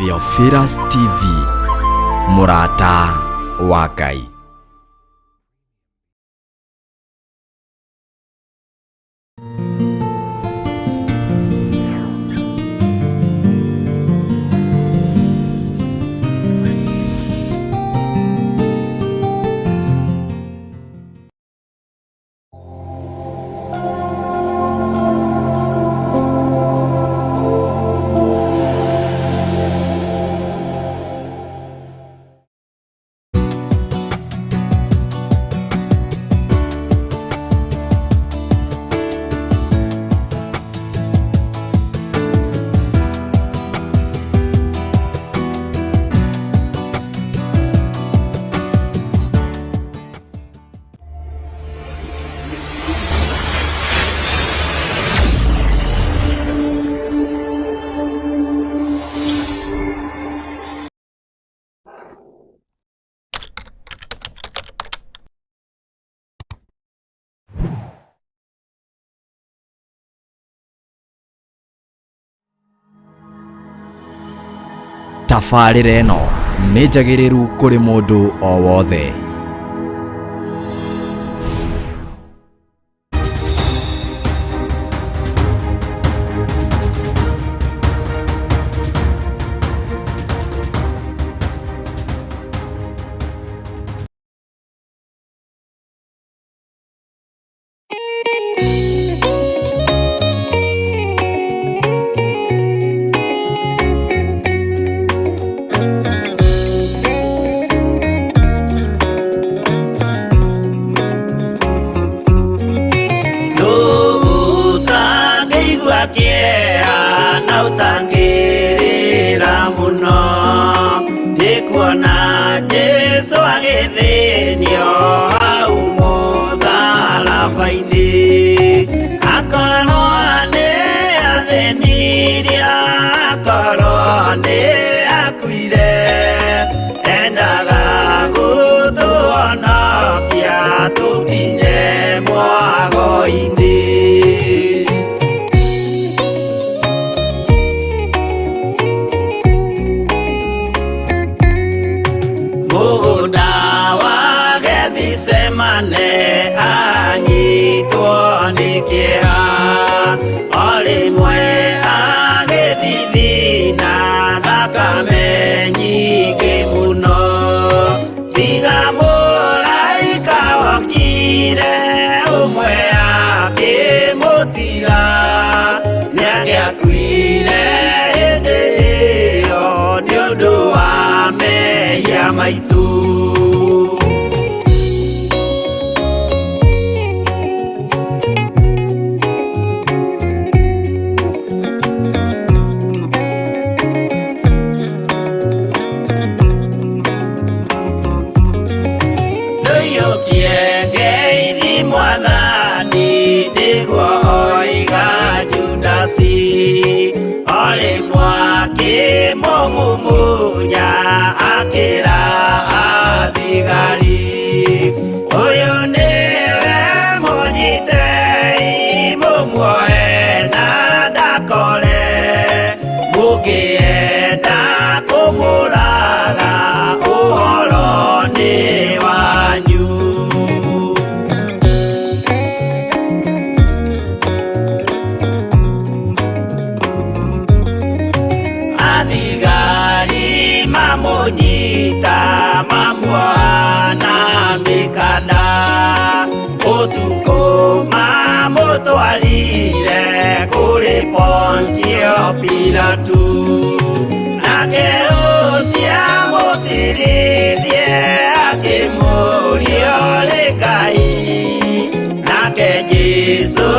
Theophilus TV, mũrata wa Ngai. Tabarĩra ĩno nĩ njagĩrĩru kũrĩ mũndũ o wothe. Ũtangĩigua kĩeha na ũtangĩrĩra mũno nĩ kuona Jesũ agĩthĩnio hau mũtharaba-inĩ. Akorwo nĩ athĩnirio, akorwo nĩ akuire, endaga gũtũhonokia tũkinye mwago-inĩ. Mũgũnda wa Gethisemane anyitwo nĩ kĩeha, o rĩmwe agĩthithina thakame nyingĩ mũno. Tiga mũraika okire ũmwe akĩmũtiga, nĩangĩakuire hĩndĩ ĩyo nĩ ũndũ wa mehia maitũ. Ndũiyũkie ngeithi mwathani nĩguo oiga Judasi, o rĩmwe akĩmũmumunya akĩra athigari, ũyũ nĩwe mũnyitei mũmuoe na ndakore, mũngĩenda kũmũraga ũhoro nĩ wanyu. Athigari mamũnyita mamuoha na mĩkanda, ũtukũ mamũtwarire kũrĩ Pontio Pilatu. Nake ũcio amũcirithie akĩmũũria ũrĩ Ngai, nake Jesũ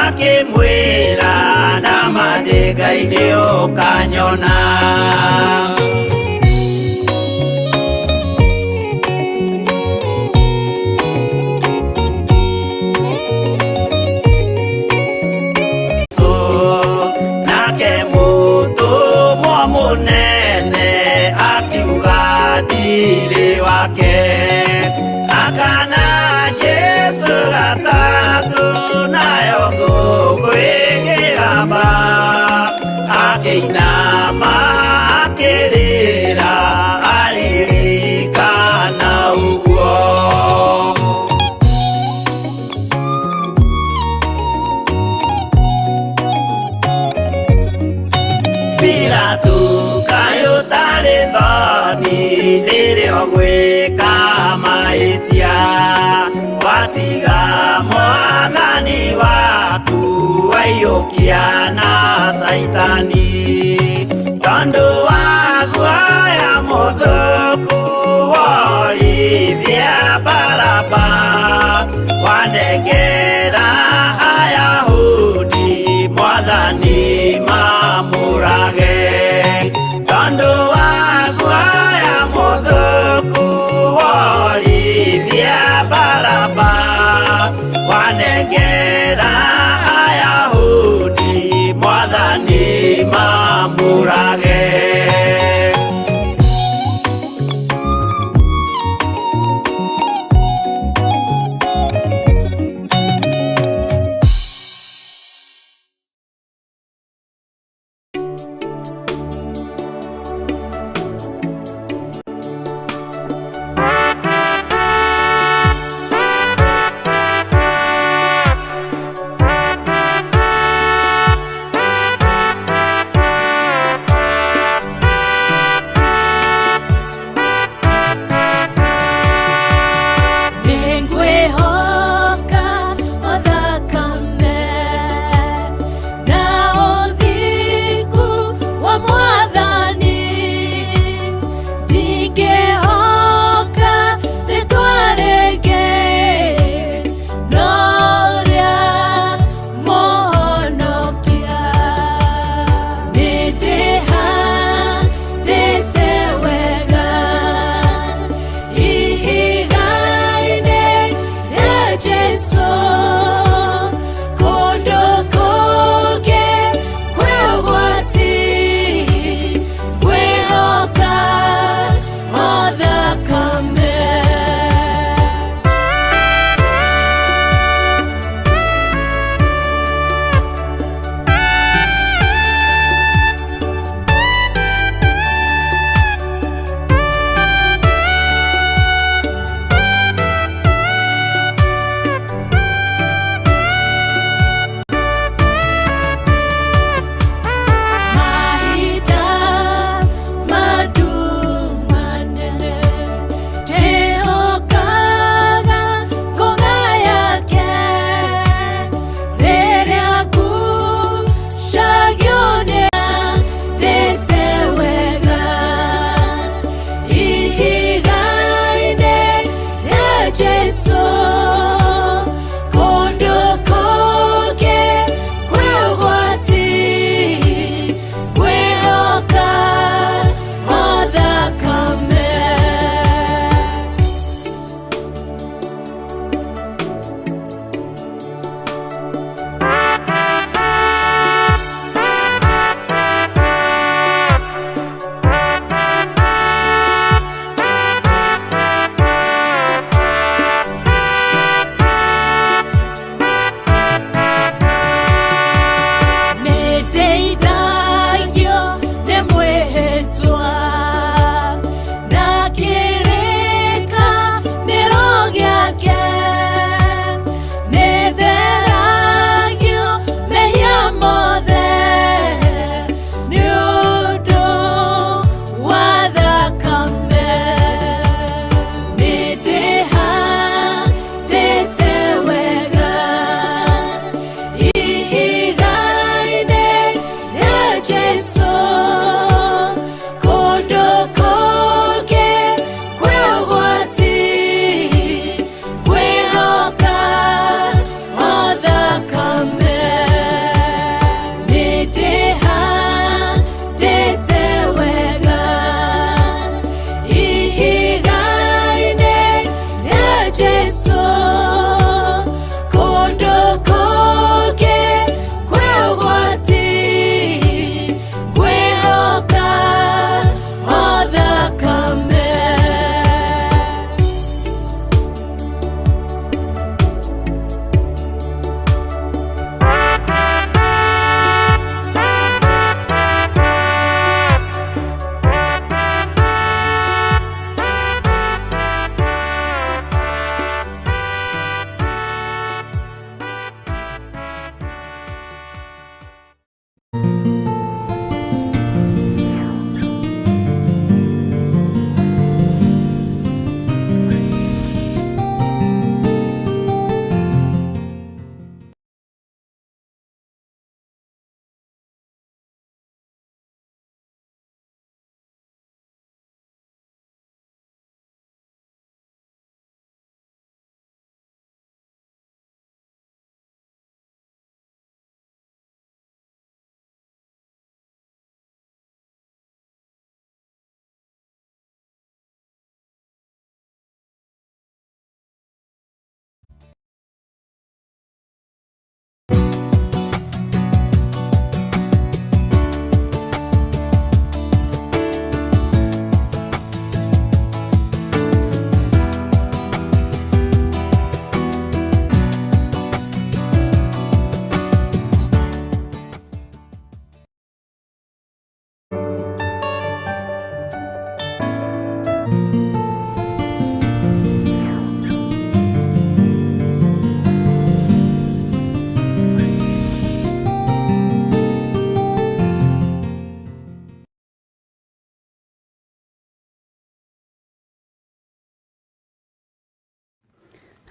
akĩmwĩra nama ndĩ Ngai nĩ ũkanyona. Nake mũtũmwo mũnene akiuga ndirĩ wake, akana Jesũ gatatũ nayo ngũkũ ĩkĩgamba, akĩinama akĩrĩra. Thoni rĩrĩa ũgwĩka mahĩtia, watiga mwathani waku waiyũkia na Caitani. Tondũ wa guoya mũthũku worithia Baraba, wanengera Ayahudi mwathani mamũrage. Tondũ wa guoya mũthũku worithia Baraba, wanengera Ayahudi mwathani mamũrage.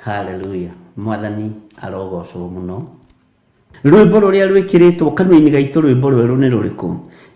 Haleluya, Mwathani arogocwo mũno. Rwĩmbo rũrĩa rwĩkĩrĩtwo kanua-inĩ gaitũ, rwĩmbo rwerũ nĩ rũrĩkũ?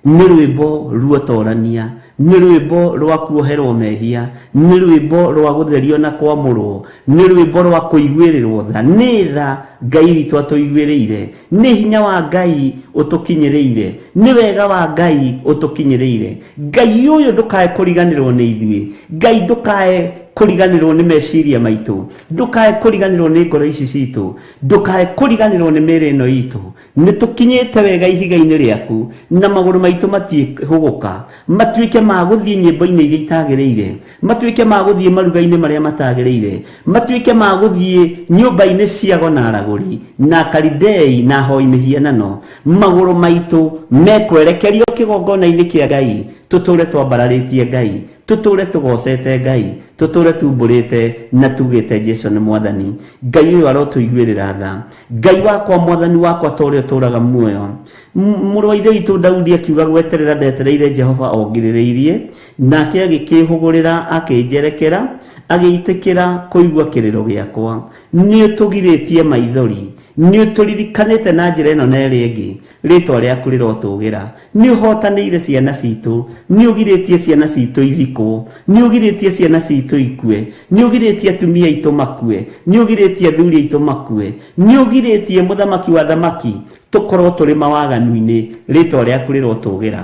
Nĩ rwĩmbo ruotorania, nĩ rwĩmbo rwa kuoherwo mehia, nĩ rwĩmbo rwa gũtherio na kwamũrwo, nĩ rwĩmbo rwa kũiguĩrĩrwo tha. Nĩ tha Ngai witũ atũiguĩrĩire, nĩ hinya wa Ngai ũtũkinyĩrĩire, nĩ wega wa Ngai ũtũkinyĩrĩire. Ngai ũyũ ndũkae kũriganĩrwo nĩ ithuĩ, Ngai ndũkae kũriganĩrwo nĩ meciria maitũ, ndũkae kũriganĩrwo nĩ ngoro ici citũ, ndũkae kũriganĩrwo nĩ mĩĩrĩ ĩno itũ. Nĩ tũkinyĩte wega ihiga-inĩ rĩaku, na magũrũ maitũ matiĩhũgũka, matuĩke ma gũthiĩ nyĩmbo-inĩ iria itagĩrĩire, matuĩke ma gũthiĩ maruga-inĩ marĩa matagĩrĩire, matuĩke ma gũthiĩ nyũmba-inĩ cia ago na aragũri, na Akalidei na ahoi mĩhianano. Magũrũ maitũ mekwerekerio kĩgongona-inĩ kĩa Ngai, tũtũũre twambararĩtie Ngai, tũtũũre tũgocete Ngai, tũtũũre tumbũrĩte na tugĩte Jesu nĩ Mwathani. Ngai ũyũ arotũiguĩrĩra tha. Ngai wakwa, Mwathani wakwa, ta ũrĩa ũtũũraga muoyo. Mũrũ wa Ithe witũ Daudi akiuga, gweterera ndetereire Jehova o ngirĩrĩirie, nake agĩkĩĩhũgũrĩra akĩnjerekera, agĩitĩkĩra kũigua kĩrĩro gĩakwa. Nĩ ũtũgirĩtie maithori, nĩ ũtũririkanĩte na njĩra ĩno na ĩrĩa ĩngĩ, rĩĩtwa rĩaku rĩrotũgĩra. Nĩ ũhotanĩire ciana citũ, nĩ ũgirĩtie ciana citũ ithikwo, nĩ ũgirĩtie ciana citũ ikue, nĩ ũgirĩtie atumia aitũ makue, nĩ ũgirĩtie athuri aitũ makue, nĩ ũgirĩtie mũthamaki wa thamaki tũkorwo tũrĩ mawaganu-inĩ, rĩĩtwa rĩaku rĩrotũgĩra.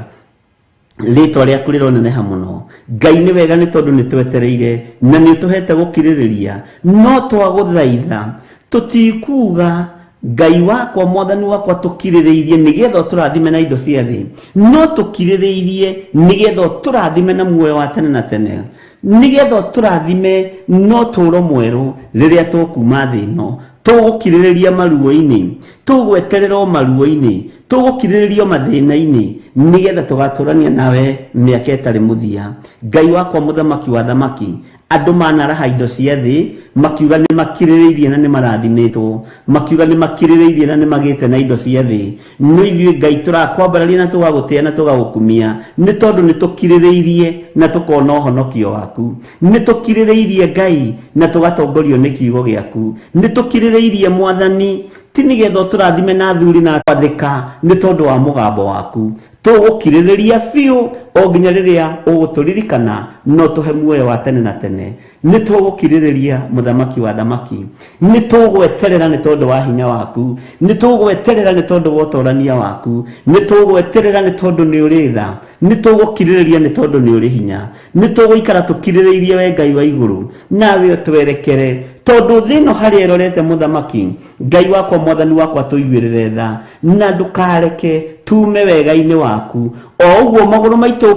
Rĩĩtwa rĩaku rĩroneneha mũno. Ngai nĩ wega nĩ tondũ nĩ twetereire na nĩ ũtũhete gũkirĩrĩria, no twagũthaitha tũtikuga Ngai wakwa, Mwathani wakwa, tũkirĩrĩirie nĩgetha ũtũrathime na indo cia thĩ, no tũkirĩrĩirie nĩgetha ũtũrathime na muoyo wa tene na tene, nĩgetha ũtũrathime na ũtũũro mwerũ rĩrĩa tũkuma thĩ ĩno. Tũgũkirĩrĩria maruo-inĩ, tũgweterera o maruo-inĩ, tũgũkirĩrĩria o mathĩna-inĩ, nĩgetha tũgatũrania nawe mĩaka ĩtarĩ mũthia. Ngai wakwa, Mũthamaki wa thamaki, andũ manaraha indo cia thĩ makiuga nĩ makirĩrĩirie na nĩ marathimĩtwo, makiuga nĩ makirĩrĩirie na nĩ magĩte na indo cia thĩ, no ithuĩ Ngai tũrakwambararia na tũgagũtĩa na tũgagũkumia nĩ tondũ nĩ tũkirĩrĩirie na tũkona ũhonokio waku. Nĩ tũkirĩrĩirie Ngai na tũgatongorio nĩ kiugo gĩaku. Nĩ tũkirĩrĩirie Mwathani, ti nĩgetha ũtũrathime na athuri na gwathĩka nĩ tondũ wa mũgambo waku. Tũgũkirĩrĩria biũ o nginya rĩrĩa ũgũtũririkana na ũtũhe muoyo wa tene na tene. Nĩ tũgũkirĩrĩria, Mũthamaki wa thamaki. Nĩ tũgweterera nĩ tondũ wa hinya waku. Nĩ tũgweterera nĩ tondũ wa ũtorania waku. Nĩ tũgweterera nĩ tondũ nĩ ũrĩ tha. Nĩ tũgũkirĩrĩria nĩ tondũ nĩ ũrĩ hinya. Nĩ tũgũikara tũkirĩrĩirie we Ngai wa igũrũ, nawe ũtwerekere, tondũ thĩ ĩno harĩa ĩrorete Mũthamaki, Ngai wakwa, Mwathani wakwa, tũiguĩrĩre tha, na ndũkareke tuume wega-inĩ waku. O ũguo magũrũ maitũ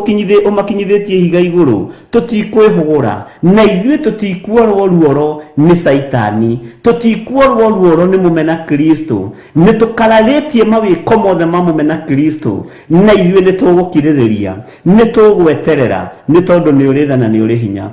ũmakinyithĩtie ihiga igũrũ, tũtikwĩhũgũra, na ithuĩ tũtikuorwo ruoro nĩ Caitani, tũtikuorwo ruoro nĩ mũmena Kristo. Nĩ tũkararĩtie mawĩko mothe ma mũmena Kristo, na ithuĩ nĩ tũgũkirĩrĩria, nĩ tũgweterera, nĩ tondũ nĩ ũrĩ tha na nĩ ũrĩ hinya.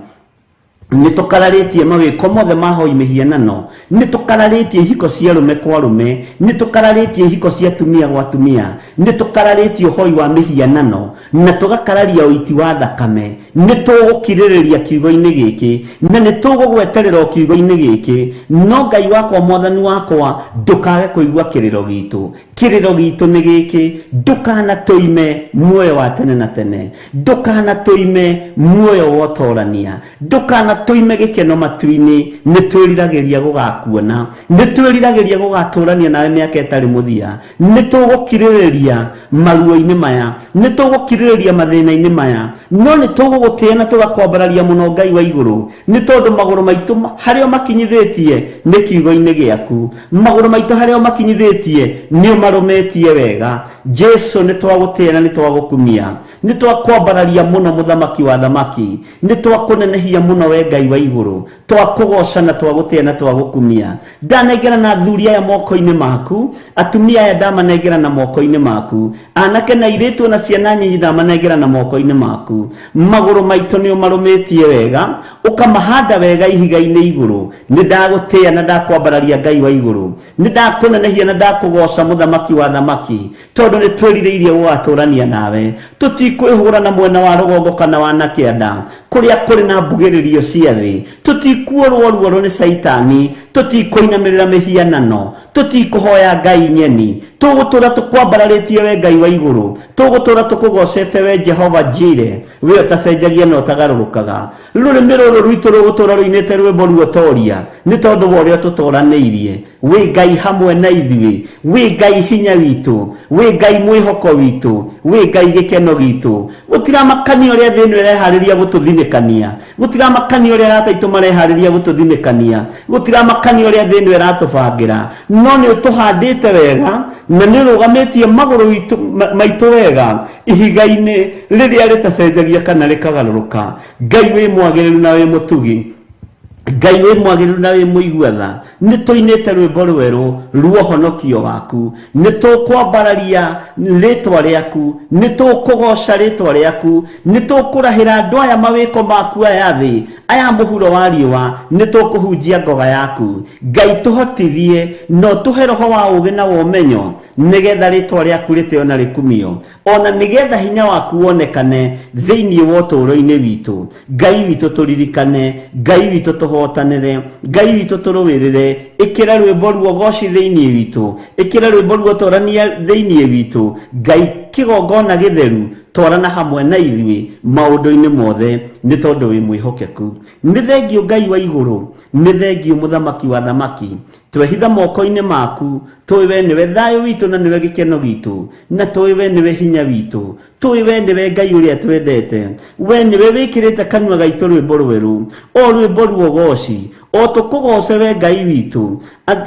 Nĩ tũkararĩtie mawĩko mothe ma hoi mĩhianano, nĩ tũkararĩtie ihiko cia arũme kwa arũme, nĩ tũkararĩtie ihiko cia atumia gwa atumia, nĩ tũkararĩtie ũhoi wa mĩhianano, na tũgakararia ũiti wa thakame. Nĩ tũgũkirĩrĩria kiugo-inĩ gĩkĩ, na nĩ tũgũgweterera o kiugo-inĩ gĩkĩ, no Ngai wakwa, Mwathani wakwa, ndũkage kũigua kĩrĩro gitũ. Kĩrĩro gitũ nĩ gĩkĩ, ndũkanatũime muoyo wa tene na tene, ndũkanatũime muoyo wa ũtorania, ndũkanatũime gĩkeno matu-inĩ. Nĩ twĩriragĩria gũgakuona, nĩ twĩriragĩria gũgatũrania nawe mĩaka ĩtarĩ mũthia. Nĩ tũgũkirĩrĩria maruo-inĩ maya, nĩ tũgũkirĩrĩria mathĩna-inĩ maya, no nĩ tũgũgũtĩa na tũgakwambararia mũno Ngai wa igũrũ, nĩ tondũ magũrũ maitũ harĩa ũmakinyithĩtie nĩ kiugo-inĩ gĩaku, magũrũ maitũ harĩa ũmakinyithĩtie nĩ ũmarũmĩtie wega. Jesu, nĩ twagũtĩa na nĩ twagũkumia, nĩ twakwambararia mũno Mũthamaki wa thamaki, nĩ twakũnenehia mũno we Ngai wa igũrũ, twakũgoca na twagũtĩa na twagũkumia. Ndanengera na athuri aya moko-inĩ maku, atumia aya ndamanengera na moko-inĩ maku, anake na airĩtu na ciana nyinyi ndamanengera na moko-inĩ maku. Magũrũ maitũ nĩ ũmarũmĩtie wega, ũkamahanda wega ihiga-inĩ igũrũ. Nĩ ndagũtĩa na ndakwambararia Ngai wa igũrũ, nĩ ndakũnenehia na ndakũgoca Mũthamaki wa thamaki, tondũ nĩ twĩrirĩirie gũgatũrania nawe. Tũtikwĩhũgũra na mwena wa rũgongo kana wa na kĩanda, kũrĩa kũrĩ na mbugĩrĩrio cia Cia thĩ tũtikuorwo ruoro nĩ Caitani, tũtikũinamĩrĩra mĩhianano, tũtikũhoya ngai nyeni. Tũgũtũra tũkwambararĩtie we Ngai wa igũrũ, tũgũtũra tũkũgocete we Jehova Jire, we ũtacenjagia na ũtagarũrũkaga. Rũrĩmĩ rũrũ rwitũ rũgũtũra rũinĩte rwĩmbo ruotoria nĩ tondũ wa ũrĩa tũtoranĩirie. Wĩ Ngai hamwe na ithuĩ, wĩ Ngai hinya witũ, wĩ Ngai mwĩhoko witũ, wĩ Ngai gĩkeno gitũ. Gũtiramakania ũrĩa thĩ ĩno ĩreharĩria gũtũthinĩkania, gũtiramakania ũrĩa arata aitũ mareharĩria gũtũthinĩkania, gũtiramakania ũrĩa thĩ ĩno ĩratũbangĩra, no nĩ ũtũhandĩte wega na nĩ ũrũgamĩtie magũrũ maitũ wega ihiga-inĩ rĩrĩa rĩtacenjagia kana rĩkagarũrũka. Ngai wĩ mwagĩrĩru na wĩ mũtugi, Ngai wĩ mwagĩrĩru na wĩ mũigua tha, nĩ tũinĩte rwĩmbo rwerũ ruohonokio waku, nĩ tũkwambararia rĩtwa rĩaku, nĩ tũkũgoca rĩtwa rĩaku, nĩ tũkũrahĩra andũ aya mawĩko maku aya thĩ aya mũhuro wa riũa, nĩ tũkũhunjia ngoga yaku. Ngai tũhotithie na ũtũhe roho wa ũũgĩ na wa ũmenyo, nĩgetha rĩtwa rĩaku rĩtĩo na rĩkumio, ona nĩgetha hinya waku wonekane thĩinĩ wa ũtũũro-inĩ witũ. Ngai witũ tũririkane, Ngai witũ tũhotanĩre, Ngai witũ tũrũĩrĩre. Ĩkĩra rwĩmbo ruogoci thĩinĩ witũ, ĩkĩra rwĩmbo ruotorania thĩinĩ witũ. Ngai kĩgongona gĩtheru, twarana hamwe na ithuĩ maũndũ-inĩ mothe, nĩ tondũ wĩ mwĩhokeku. Nĩ thengiũ Ngai wa igũrũ, nĩ thengiũ Mũthamaki wa thamaki. Twehitha moko-inĩ maku, tũĩ we nĩwe thayũ witũ na nĩwe gĩkeno gitũ, na tũĩ we nĩwe hinya witũ, tũĩ we nĩwe Ngai ũrĩa twendete. We nĩwe wĩkĩrĩte kanua gaitũ rwĩmbo rwerũ, o rwĩmbo ruogoci, o tũkũgoce we Ngai witũ.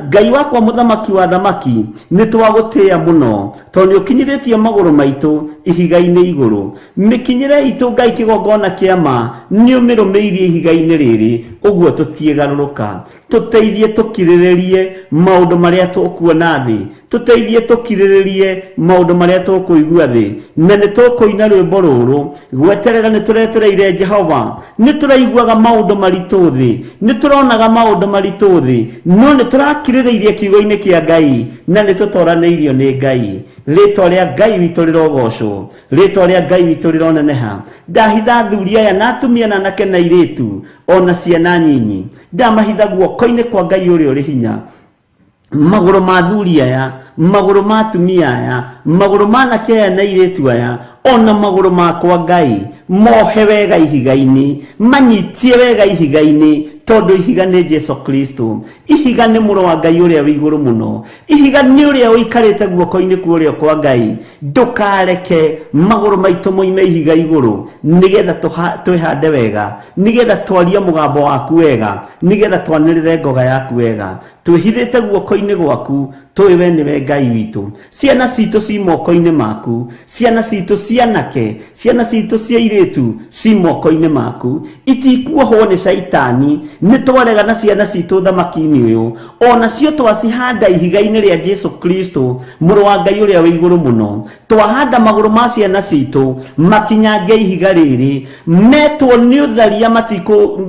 Ngai wakwa Mũthamaki wa thamaki, nĩ twagũtĩĩa mũno, tondũ nĩ ũkinyithĩtie magũrũ maitũ ihiga-inĩ igũrũ. Mĩkinyĩre itũ Ngai kĩgongona kĩa ma nĩ ũmĩrũmĩirie ihiga-inĩ rĩrĩ, ũguo tũtiĩgarũrũka. Tũteithie tũkirĩrĩrie maũndũ marĩa tũkuona thĩ, tũteithie tũkirĩrĩrie maũndũ marĩa tũkũigua thĩ, na nĩ tũkũina rwĩmbo rũrũ gweterera. Nĩ tũretereire Jehova, nĩ tũraiguaga maũndũ maritũ thĩ, nĩ tũronaga maũndũ maritũ thĩ, no nĩ tũrakirĩrĩirie kiugo-inĩ kĩa Ngai na nĩ tũtoranĩirio nĩ Ngai. Rĩtwa rĩa Ngai witũ rĩrogocwo, rĩtwa rĩa Ngai witũ rĩroneneha. Ndahitha athuri aya na atumia na anake na airĩtu ona ciana nyinyi, ndamahitha guoko-inĩ kwa Ngai ũrĩa ũrĩ hinya. Magũrũ ma athuri aya, magũrũ ma atumia aya, magũrũ ma anake aya na airĩtu aya, ona magũrũ makwa Ngai, mohe wega ihiga-inĩ, manyitie wega ihiga-inĩ, tondũ ihiga nĩ Jesu Kristo. Ihiga nĩ mũrũ wa Ngai ũrĩa wĩ igũrũ mũno. Ihiga nĩ ũrĩa ũikarĩte guoko-inĩ kwa ũrĩo kwa Ngai. Ndũkareke magũrũ maitũ moime ihiga igũrũ, nĩgetha twĩhande wega, nĩgetha twarie mũgambo waku wega, nĩgetha twanĩrĩre ngoga yaku wega. Twĩhithĩte guoko-inĩ gwaku, tũĩ we nĩwe Ngai witũ. Ciana citũ ci moko-inĩ maku, ciana citũ cianake, ciana citũ cia airĩtu ci moko-inĩ maku, itikuohwo nĩ Caitani. Nĩ twarega na ciana citũ thamaki-inĩ ũyũ, onacio twacihanda ihiga-inĩ rĩa Jesu Kristo, mũrũ wa Ngai ũrĩa wĩ igũrũ mũno. Twahanda magũrũ ma ciana citũ makinyange ihiga rĩrĩ, metwo nĩ ũtharia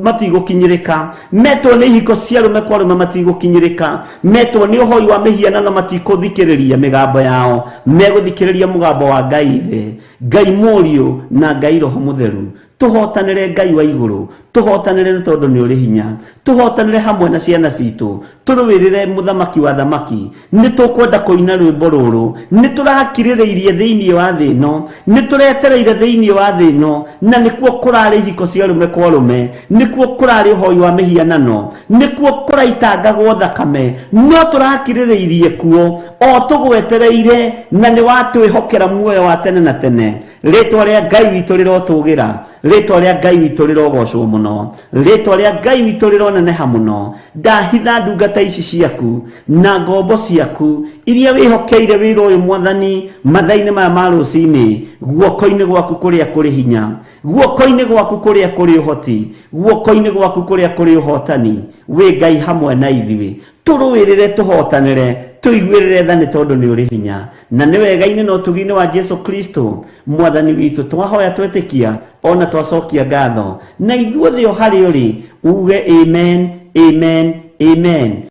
matigũkinyĩrĩka, metwo nĩ ihiko cia arũme kwa arũme matigũkinyĩrĩka, metwo nĩ ũhoi wa mĩhianano matikũthikĩrĩria mĩgambo yao, megũthikĩrĩria mũgambo wa Ngai Ithe, Ngai Mũriũ na Ngai Roho Mũtheru. Tũhotanĩre Ngai wa igũrũ, tũhotanĩre nĩ tondũ nĩ ũrĩ hinya, tũhotanĩre hamwe na ciana citũ, tũrũĩrĩre Mũthamaki wa thamaki. Nĩ tũkwenda kũina rwĩmbo rũrũ, nĩ tũrakirĩrĩirie thĩinĩ wa thĩ ĩno, nĩ tũretereire thĩinĩ wa thĩ ĩno, na nĩkuo kũrarĩ ihiko cia arũme kwa arũme, nĩkuo kũrarĩ ũhoi wa mĩhianano, nĩkuo kũraitangagwo thakame, no tũrakirĩrĩirie kuo o tũgwetereire, na nĩ watwĩhokera muoyo wa tene na tene. Rĩtwa rĩa Ngai witũ rĩrotũgĩra, rĩtwa rĩa Ngai witũ rĩrogocwo mũno, rĩtwa rĩa Ngai witũ rĩroneneha mũno. Ndahitha ndungata ici ciaku na ngombo ciaku iria wĩhokeire wĩra ũyũ Mwathani, mathaa-inĩ maya ma rũcinĩ, guoko-inĩ gwaku kũrĩa kũrĩ hinya, guoko-inĩ gwaku kũrĩa kũrĩ ũhoti, guoko-inĩ gwaku kũrĩa kũrĩ ũhotani. Wĩ Ngai hamwe na ithuĩ, tũrũĩrĩre, tũhotanĩre, tũiguĩrĩre tha nĩ tondũ nĩ ũrĩ hinya, na nĩ wega-inĩ na ũtugi-inĩ wa Jesu Kristo Mwathani witũ twahoya, twetĩkia ona twacokia ngatho, na ithuothe o harĩ ũrĩ uge amen, amen, amen.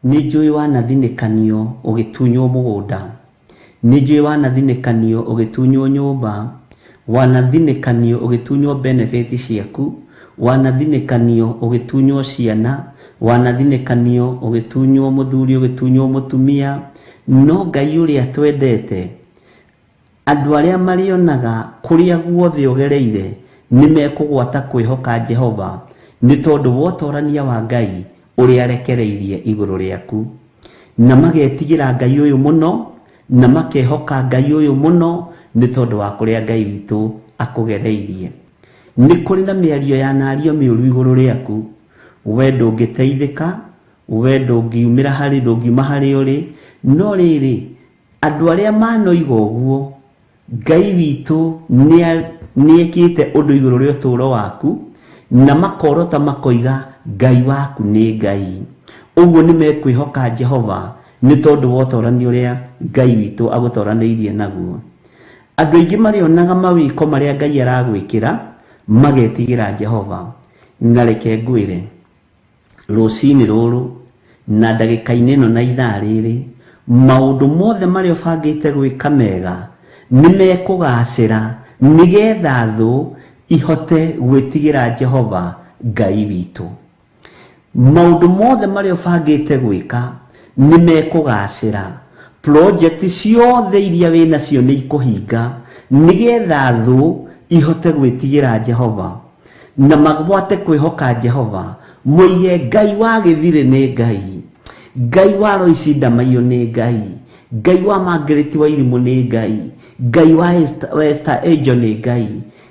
Nĩ njũĩ wanathinĩkanio ũgĩtunywo mũgũnda, nĩ njũĩ wanathinĩkanio ũgĩtunywo nyũmba, wanathinĩkanio ũgĩtunywo benefit ciaku, wanathinĩkanio ũgĩtunywo ciana, wanathinĩkanio ũgĩtunywo mũthuri, ũgĩtunywo mũtumia. No Ngai ũrĩa twendete, andũ arĩa marĩonaga kũrĩa guothe ũgereire nĩ mekũgwata kwĩhoka Jehova, nĩ tondũ wa ũtorania wa Ngai ũrĩa arekereirie igũrũ rĩaku. Na magetigĩra Ngai ũyũ mũno, na makehoka Ngai ũyũ mũno, nĩ tondũ wa kũrĩa Ngai witũ akũgereirie. Nĩ kũrĩ na mĩario yanario mĩũru igũrũ rĩaku, we ndũngĩteithĩka, we ndũngiumĩra harĩ, ndũngiuma harĩa ũrĩ, no rĩrĩ, andũ arĩa manoiga ũguo, Ngai witũ nĩekĩte ũndũ igũrũ rĩa ũtũũro waku, na makorota makoiga Ngai waku nĩ Ngai. Ũguo nĩ mekwĩhoka Jehova nĩ tondũ wa ũtorani ũrĩa Ngai witũ agũtoranĩirie naguo. Andũ aingĩ marĩonaga mawĩko marĩa Ngai aragwĩkĩra, magetigĩra Jehova. Na reke ngwĩre, rũcinĩ rũrũ na ndagĩka-inĩ ĩno na ithaa rĩrĩ, maũndũ mothe marĩa ũbangĩte gwĩka mega nĩ mekũgacĩra, nĩgetha thũ ihote gwĩtigĩra Jehova Ngai witũ. Maũndũ mothe marĩa ũbangĩte gwĩka nĩ mekũgacĩra. Project ciothe iria wĩ nacio nĩ ikũhinga, nĩgetha thũ ihote gwĩtigĩra Jehova na magwate kwĩhoka Jehova, moige Ngai wa Gĩthirĩ nĩ Ngai, Ngai wa Loisi Ndamaiyũ nĩ Ngai, Ngai wa Margaret Wairimũ nĩ Ngai, Ngai wa Esther Angel nĩ Ngai,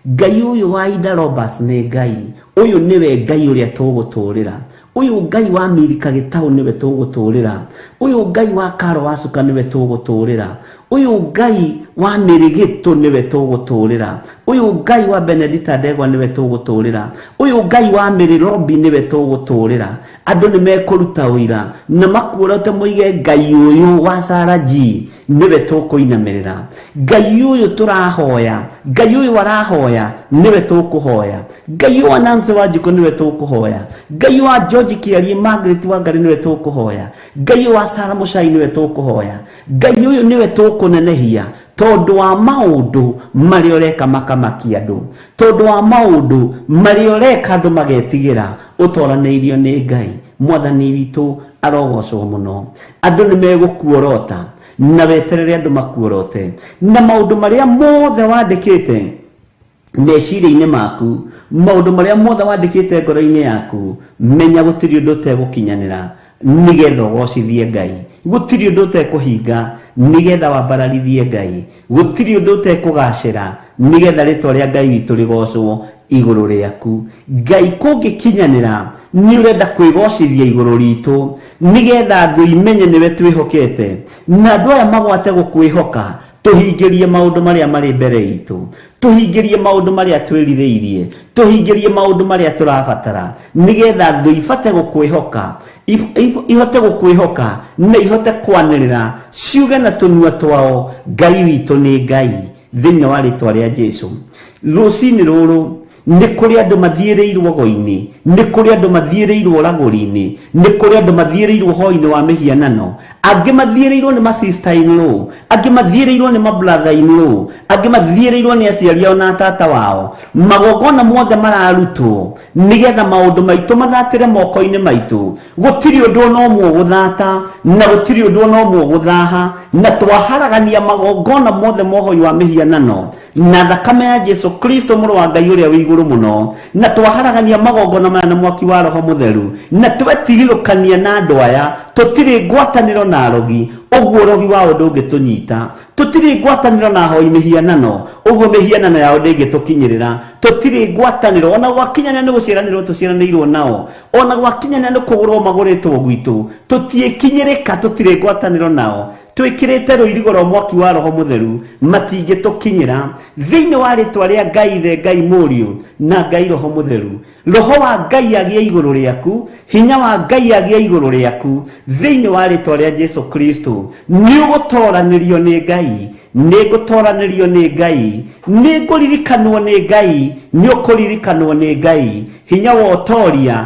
Ngai ũyũ wa Ida Roberts nĩ Ngai, ũyũ nĩwe Ngai ũrĩa tũgũtũrĩra, ũyũ Ngai wa Milika Gĩtaũ nĩwe tũgũtũrĩra, ũyũ Ngai wa Karo Wacuka nĩwe tũgũtũrĩra, ũyũ Ngai wa Mĩrĩgĩtũ nĩwe tũgũtũrĩra, ũyũ Ngai wa Benedita Ndegwa nĩwe tũgũtũrĩra, ũyũ Ngai wa Mĩrĩ Robi nĩwe tũgũtũrĩra. Andũ nĩ mekũruta ũira na makuorote moige Ngai ũyũ wa Sarah G nĩwe tũkũinamĩrĩra, Ngai ũyũ tũrahoya, Ngai ũyũ arahoya nĩwe tũkũhoya, Ngai ũyũ wa Nancy Wanjikũ nĩwe tũkũhoya, Ngai ũyũ wa George Kĩarie Margaret Wangari nĩwe tũkũhoya, Ngai ũyũ wa Sarah Mũcai nĩwe tũkũhoya, Ngai ũyũ nĩwe tũkũnenehia tondũ wa maũndũ marĩa ũreka makamakia andũ, tondũ wa maũndũ marĩa ũreka andũ magetigĩra, ũtoranĩirio nĩ Ngai. Mwathani witũ arogocwo mũno. Andũ nĩ megũkuorota na weterere andũ makuorote, na maũndũ marĩa mothe wandĩkĩte meciria-inĩ maku, maũndũ marĩa mothe wandĩkĩte ngoro-inĩ yaku, menya gũtirĩ ũndũ ũtegũkinyanĩra nĩgetha ũgocithie Ngai, gũtirĩ ũndũ ũtekũhinga nĩgetha wambararithie Ngai, gũtirĩ ũndũ ũtekũgacĩra nĩgetha rĩtwa rĩa Ngai witũ rĩgocwo igũrũ rĩaku. Ngai kũngĩkinyanĩra nĩ ũrenda kwĩgocithia igũrũ ritũ nĩgetha thũ imenye nĩwe twĩhokete, na andũ aya magwate gũkwĩhoka, tũhingĩrie maũndũ marĩa marĩ mbere itũ, tũhingĩrie maũndũ marĩa twĩrirĩirie, tũhingĩrie maũndũ marĩa tũrabatara, nĩgetha thũ ibate gũkwĩhoka, ihote gũkwĩhoka na ihote kwanĩrĩra ciuge na tũnua twao, Ngai witũ nĩ Ngai, thĩinĩ wa rĩtwa rĩa Jesu. Rũcinĩ rũrũ nĩ kũrĩ andũ mathiĩrĩirwo go-inĩ, nĩ kũrĩ andũ mathiĩrĩirwo ragũri-inĩ, nĩ kũrĩ andũ mathiĩrĩirwo hoi-inĩ wa mĩhianano, angĩ mathiĩrĩirwo nĩ ma sister in law, angĩ mathiĩrĩirwo nĩ ma brother in law, angĩ mathiĩrĩirwo nĩ aciari ao na tata wao. Magongona mothe mararutwo nĩgetha maũndũ maitũ mathatĩre moko-inĩ maitũ. Gũtirĩ ũndũ ona ũmwe ũgũthata na gũtirĩ ũndũ ona ũmwe ũgũthaha, na twaharagania magongona mothe ma ũhoi wa mĩhianano na thakame ya Jesu Kristo mũrũ wa Ngai ũrĩa wĩ igũrũ mũno, na twaharagania magongona maya na mwaki wa Roho Mũtheru, na twetigithũkania na andũ aya, tũtirĩ ngwatanĩro na arogi, ũguo ũrogi wao ndũngĩtũnyita, tũtirĩ ngwatanĩro na ahoi mĩhianano, ũguo mĩhianano yao ndĩngĩtũkinyĩrĩra, tũtirĩ ngwatanĩro ona gwakinyanĩra nĩ gũciaranĩrwo tũciaranĩirwo nao, ona gwakinyanĩra nĩ kũgũrwo magũrĩtwo gwitũ, tũtiĩkinyĩrĩka, tũtirĩ ngwatanĩro nao, twĩkĩrĩte rũirigo rwa mwaki wa Roho Mũtheru, matingĩtũkinyĩra. Thĩinĩ wa rĩtwa rĩa Ngai Ithe, Ngai Mũriũ na Ngai Roho Mũtheru, Roho wa Ngai agĩe igũrũ rĩaku, hinya wa Ngai agĩe igũrũ rĩaku, thĩinĩ wa rĩtwa rĩa Jesu Kristo. Nĩ ũgũtoranĩrio nĩ Ngai, nĩ ngũtoranĩrio nĩ Ngai, nĩ ngũririkanwo nĩ Ngai, nĩ ũkũririkanwo nĩ Ngai. Hinya wa ũtoria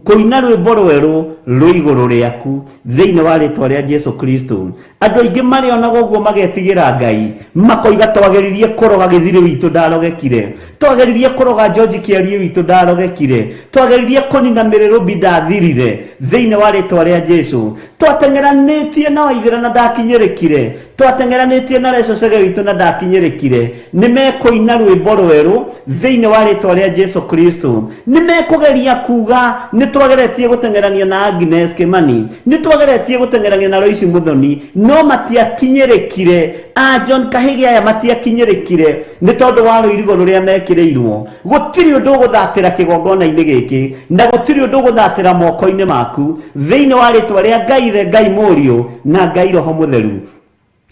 Kũina rwĩmbo rwerũ rwĩ igũrũ rĩaku thĩinĩ wa rĩtwa rĩa Jesu Kristo. Andũ aingĩ marĩonaga ũguo magetigĩra Ngai, makoiga twageririe kũroga Gĩthirĩ witũ ndarogekire, twageririe kũroga George Kĩariĩ witũ ndarogekire, twageririe kũnina Mĩrĩrũmbi ndathirire thĩinĩ wa rĩtwa rĩa Jesu, twateng'eranĩtie na Waithĩra na ndakinyĩrĩkire, twateng'eranĩtie na Reco Chege witũ na ndakinyĩrĩkire. Nĩ mekũina rwĩmbo rwerũ thĩinĩ wa rĩtwa rĩa Jesu Kristo. Nĩ mekũgeria kuga nĩ twageretie gũteng'erania na Agnes Kimani, nĩ twageretie gũteng'erania na Lois Muthoni, no matiakinyĩrĩkire. A John Kahĩgĩ aya matiakinyĩrĩkire nĩ tondũ wa rũirigo rũrĩa mekĩrĩirwo. Gũtirĩ ũndũ ũgũthatĩra kĩgongona-inĩ gĩkĩ, na gũtirĩ ũndũ ũgũthatĩra moko-inĩ maku thĩinĩ wa rĩtwa rĩa Ngai Ithe, Ngai Mũriũ na Ngai Roho Mũtheru.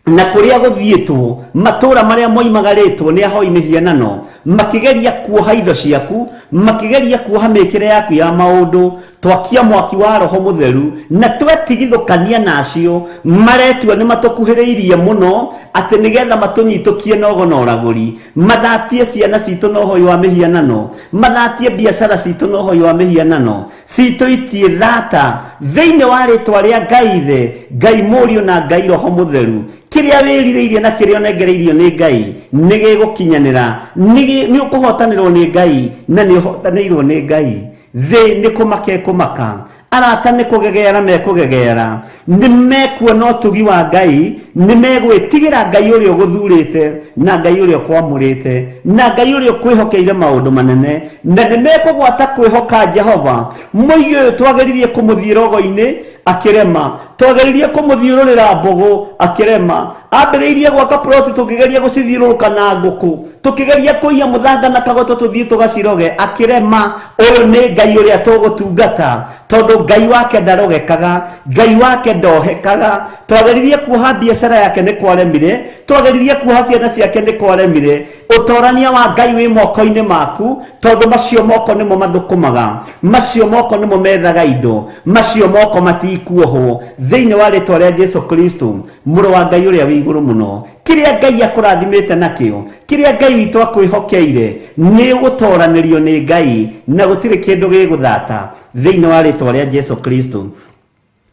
Na kũrĩa gũthiĩtwo, matũũra marĩa moimagarĩtwo nĩ ahoi mĩhianano, makĩgeria kuoha indo ciaku, makĩgeria kuoha mĩkĩre yaku ya maũndũ, twakia mwaki wa Roho Mũtheru na twetigithũkania na acio maretua nĩ matũkuhĩrĩirie mũno, atĩ nĩgetha matũnyitũkie na ũgo na ũragũri, mathatie ciana citũ na ũhoi wa mĩhianano, mathatie biacara citũ na ũhoi wa mĩhianano. Citũ itiĩ thata thĩinĩ wa rĩtwa rĩa Ngai Ithe, Ngai Mũriũ na Ngai Roho Mũtheru. Kĩrĩa wĩrirĩirie na kĩrĩa ũnengereirio nĩ Ngai nĩ gĩgũkinyanĩra, nĩ ũkũhotanĩrwo nĩ Ngai na nĩ ũhotanĩirwo nĩ Ngai. Thĩ nĩ kũmaka ĩkũmaka, arata nĩ kũgegeara mekũgegeara, nĩ mekuona ũtugi wa Ngai, nĩ megwĩtigĩra Ngai ũrĩa ũgũthurĩte na Ngai ũrĩa ũkwamũrĩte na Ngai ũrĩa ũkwĩhokeire maũndũ manene, na nĩ mekũgwata kwĩhoka Jehova. Mũigi ũyũ twageririe kũmũthiĩ rogo-inĩ akĩrema, twageririe kũmũthiũrũrĩra mbũgũ akĩrema, ambĩrĩirie gwaka ploti tũkĩgeria gũcithiũrũrũka na ngũkũ, tũkĩgeria kũiya mũthanga na kagoto tũthiĩ tũgaciroge akĩrema. Ũyũ nĩ Ngai ũrĩa tũgũtungata, tondũ Ngai wake ndarogekaga, Ngai wake ndohekaga. Twageririe kuoha biacara yake nĩ kwaremire, twageririe kuoha ciana ciake nĩ kwaremire. Ũtorania wa Ngai wĩ moko-inĩ maku, tondũ macio moko nĩmo mathũkũmaga, macio moko nĩmo methaga indo, macio moko matikuohwo thĩinĩ wa rĩtwa rĩa Jesu Kristo, Mũrũ wa Ngai ũrĩa wĩ igũrũ mũno. Kĩrĩa Ngai akũrathimĩte nakĩo, kĩrĩa Ngai witũ akwĩhokeire, nĩ ũgũtoranĩrio nĩ Ngai, na gũtirĩ kĩndũ gĩgũthata thĩinĩ wa rĩtwa rĩa Jesu Kristo.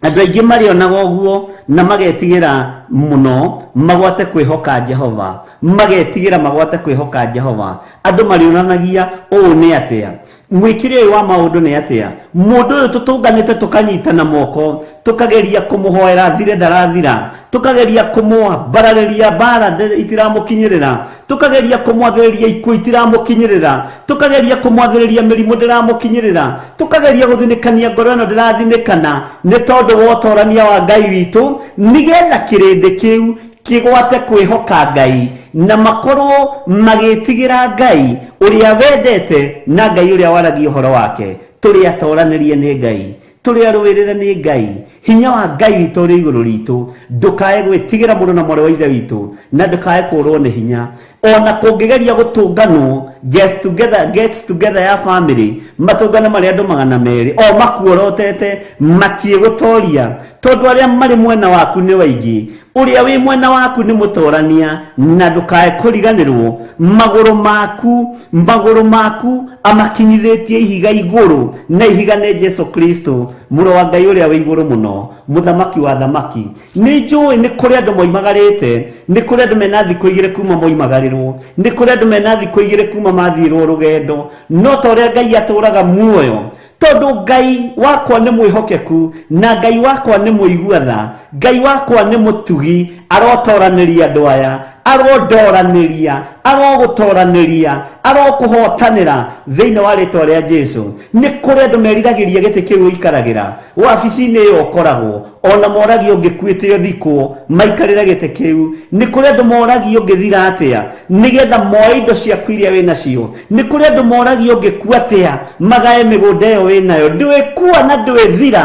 Andũ aingĩ marĩonaga ũguo na magetigĩra mũno magwate kwĩhoka Jehova, magetigĩra magwate kwĩhoka Jehova. Andũ marĩonanagia ũũ nĩ atĩa, mwĩkĩre ũyũ wa maũndũ nĩ atĩa, mũndũ ũyũ tũtũnganĩte tũkanyitana moko, tũkageria kũmũhoera athire ndarathira, tũkageria kũmwambararĩria mbara itiramũkinyĩrĩra, tũkageria kũmwathĩrĩria ikuũ itiramũkinyĩrĩra, tũkageria kũmwathĩrĩria mĩrimũ ndĩramũkinyĩrĩra, tũkageria gũthinĩkania ngoro ĩno ndĩrathinĩkana, nĩ tondũ wa ũtorania wa Ngai witũ, nĩgetha kĩrĩndĩ kĩu kĩgwate kwĩhoka Ngai na makorwo magĩtigĩra Ngai ũrĩa wendete na Ngai ũrĩa waragia ũhoro wake. Tũrĩ atoranĩrie nĩ Ngai, tũrĩ arũĩrĩre nĩ Ngai, hinya wa Ngai witũ ũrĩ igũrũ ritũ. Ndũkae gwĩtigĩra mũrũ na mwarĩ wa Ithe witũ, na ndũkae kũrwo nĩ hinya. Ona kũngĩgeria gũtũnganwo get together, get together ya family, matũngane marĩ andũ 200, o makuorotete, matiĩgũtoria, tondũ arĩa marĩ mwena waku nĩ waingĩ. Ũrĩa wĩ mwena waku nĩ mũtorania, na ndũkae kũriganĩrwo magũrũ maku, magũrũ maku amakinyithĩtie ihiga igũrũ, na ihiga nĩ Jesu Kristo, Mũrũ wa Ngai ũrĩa wĩ igũrũ mũno, Mũthamaki wa athamaki. Nĩ njũĩ nĩ kũrĩ andũ moimagarĩte, nĩ kũrĩ andũ mena thikũ igĩrĩ kuma moimagarĩrwo, nĩ kũrĩ andũ mena thikũ igĩrĩ kuma mathiĩrwo rũgendo, no ta ũrĩa Ngai atũraga muoyo, tondũ Ngai wakwa nĩ mwĩhokeku, na Ngai wakwa nĩ mũigua tha, Ngai wakwa nĩ mũtugi, arotoranĩria andũ aya, arondoranĩria, arogũtoranĩria, arokũhotanĩra thĩinĩ wa rĩtwa rĩa Jesu. Nĩ kũrĩ andũ meriragĩria gĩtĩ kĩu ũikaragĩra, wabici-inĩ ĩyo ũkoragwo, ona moragio ũngĩkuĩte ũthikwo, maikarĩre gĩtĩ kĩu. Nĩ kũrĩ andũ moragio ũngĩthira atĩa, nĩgetha moe indo ciaku iria wĩ nacio. Nĩ kũrĩ andũ moragio ũngĩkua atĩa, magae mĩgũnda ĩyo wĩ nayo. Ndwĩkua na ndwĩthira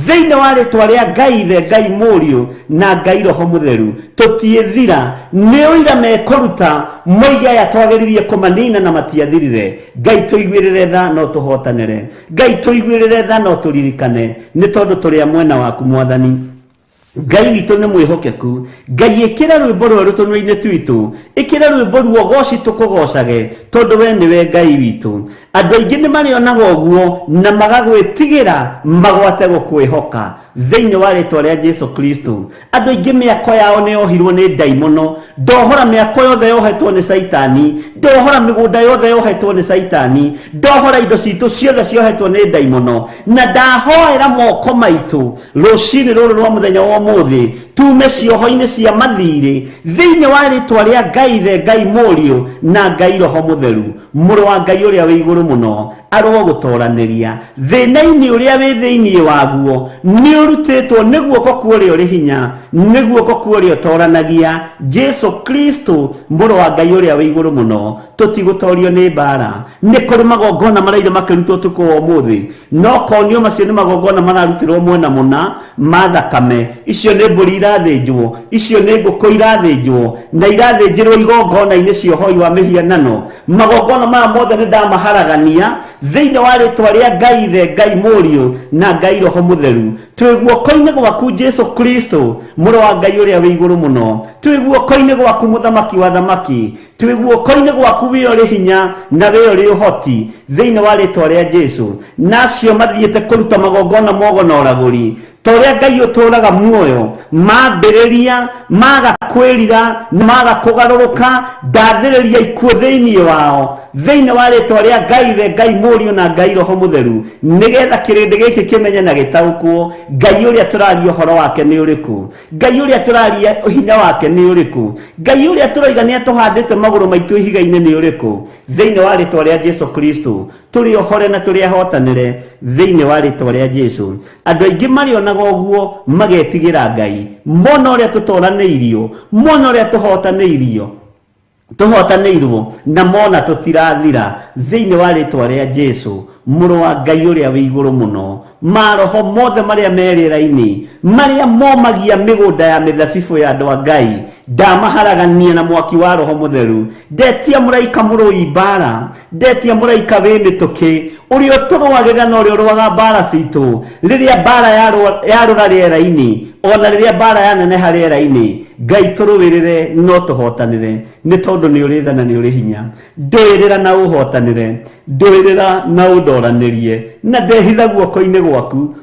thĩinĩ wa rĩtwa rĩa Ngai Ithe, Ngai Mũriũ na Ngai Roho Mũtheru. Tũtiĩthira. Nĩ ũira mekũruta moige aya twageririe kũmanina na matiathirire. Ngai tũiguĩrĩre tha no tũhotanĩre. Ngai tũiguĩrĩre tha no tũririkane, nĩ tondũ tũrĩ a mwena waku Mwathani. Ngai witũ nĩ mwĩhokeku. Ngai ĩkĩra rwĩmbo rwerũ tũnua-inĩ twitũ, ĩkĩra rwĩmbo ruogoci tũkũgocage, tondũ we nĩwe Ngai witũ. Andũ aingĩ nĩ marĩonaga ũguo na magagwĩtigĩra magwate gũkwĩhoka thĩinĩ wa rĩtwa rĩa Jesu Kristo. Andũ aingĩ mĩako yao nĩ yohirwo nĩ ndaimono. Ndohora mĩako yothe yohetwo nĩ Caitani, ndohora mĩgũnda yothe yohetwo nĩ Caitani, ndohora indo citũ ciothe ciohetwo nĩ ndaimono, na ndahoera moko maitũ rũcinĩ rũrũ rwa mũthenya wa ũmũthĩ tume cioho-inĩ cia mathirĩ thĩinĩ wa rĩtwa rĩa Ngai Ithe, Ngai Mũriũ na Ngai Roho Mũtheru. Mũrũ wa Ngai ũrĩa wĩ igũrũ mũno arwo gũtoranĩria thĩna-inĩ ũrĩa wĩ thĩinĩ waguo nĩ ũrutĩtwo nĩ guoko kwa ũrĩa ũrĩ hinya, nĩ guoko kwa ũrĩa ũtoranagia, Jesu Kristo mũrũ wa Ngai ũrĩa wĩ igũrũ mũno. Tũtigũtorio nĩ mbara. Nĩ kũrĩ magongona maraire makĩrutwo ũtukũ wa ũmũthĩ, no konio macio nĩ magongona mararutĩrwo mwena mũna ma thakame. Icio nĩ mbũri irathĩnjwo, icio nĩ ngũkũ irathĩnjwo, na irathĩnjĩrwo igongona-inĩ cia ũhoi wa mĩhianano. Magongona maya mothe nĩ ndamaharagania thĩinĩ wa rĩtwa rĩa Ngai Ithe, Ngai Mũriũ na Ngai Roho Mũtheru. Twĩ guoko-inĩ gwaku Jesu Kristo mũrũ wa Ngai ũrĩa wĩ igũrũ mũno, twĩ guoko-inĩ gwaku mũthamaki wa thamaki, twĩ guoko-inĩ gwaku wĩ ũrĩ hinya na wĩ ũrĩ ũhoti thĩinĩ wa rĩtwa rĩa Jesu. Na acio mathiĩte kũruta magongona mogo na ũragũri, ta ũrĩa Ngai ũtũũraga muoyo, mambĩrĩria maga kwĩrira na maga kũgarũrũka, ndathĩrĩria ikuũ thĩinĩ wao thĩinĩ wa rĩtwa rĩa Ngai Ithe, Ngai Mũriũ na Ngai Roho Mũtheru, nĩgetha kĩrĩndĩ gĩkĩ kĩmenye na gĩtaũkwo Ngai ũrĩa tũraria ũhoro wake nĩ ũrĩkũ, Ngai ũrĩa tũraria hinya wake nĩ ũrĩkũ, Ngai ũrĩa tũroiga nĩ atũhandĩte magũrũ maitũ ihiga-inĩ nĩ ũrĩkũ. Thĩinĩ wa rĩtwa rĩa Jesu Kristo tũrĩ ohore na tũrĩ ahotanĩre thĩinĩ wa rĩtwa rĩa Jesu. Andũ aingĩ marĩonaga ũguo magetigĩra Ngai, mona ũrĩa tũtoranĩirio, mona ũrĩa tũhotanĩirio, tũhotanĩirwo, na mona tũtirathira thĩinĩ wa rĩtwa rĩa Jesu mũrũ wa Ngai ũrĩa wĩ igũrũ mũno. Maroho mothe marĩa me rĩera-inĩ, marĩa momagia mĩgũnda ya mĩthabibũ ya andũ a Ngai, ndamaharagania na mwaki wa Roho Mũtheru. Ndetia mũraika mũrũi mbara, ndetia mũraika wĩ mĩtũkĩ, ũrĩa ũtũrũagĩrĩra na ũrĩa ũrũaga mbara citũ, rĩrĩa mbara yarũra rĩera-inĩ, ona rĩrĩa mbara yaneneha rĩera-inĩ, Ngai tũrũĩrĩre no tũhotanĩre, nĩ tondũ nĩ ũrĩ tha na nĩ ũrĩ hinya. Ndũĩrĩra na ũhotanĩre, ndũĩrĩra na ũndoranĩrie, na ndehitha guoko-inĩ gwaku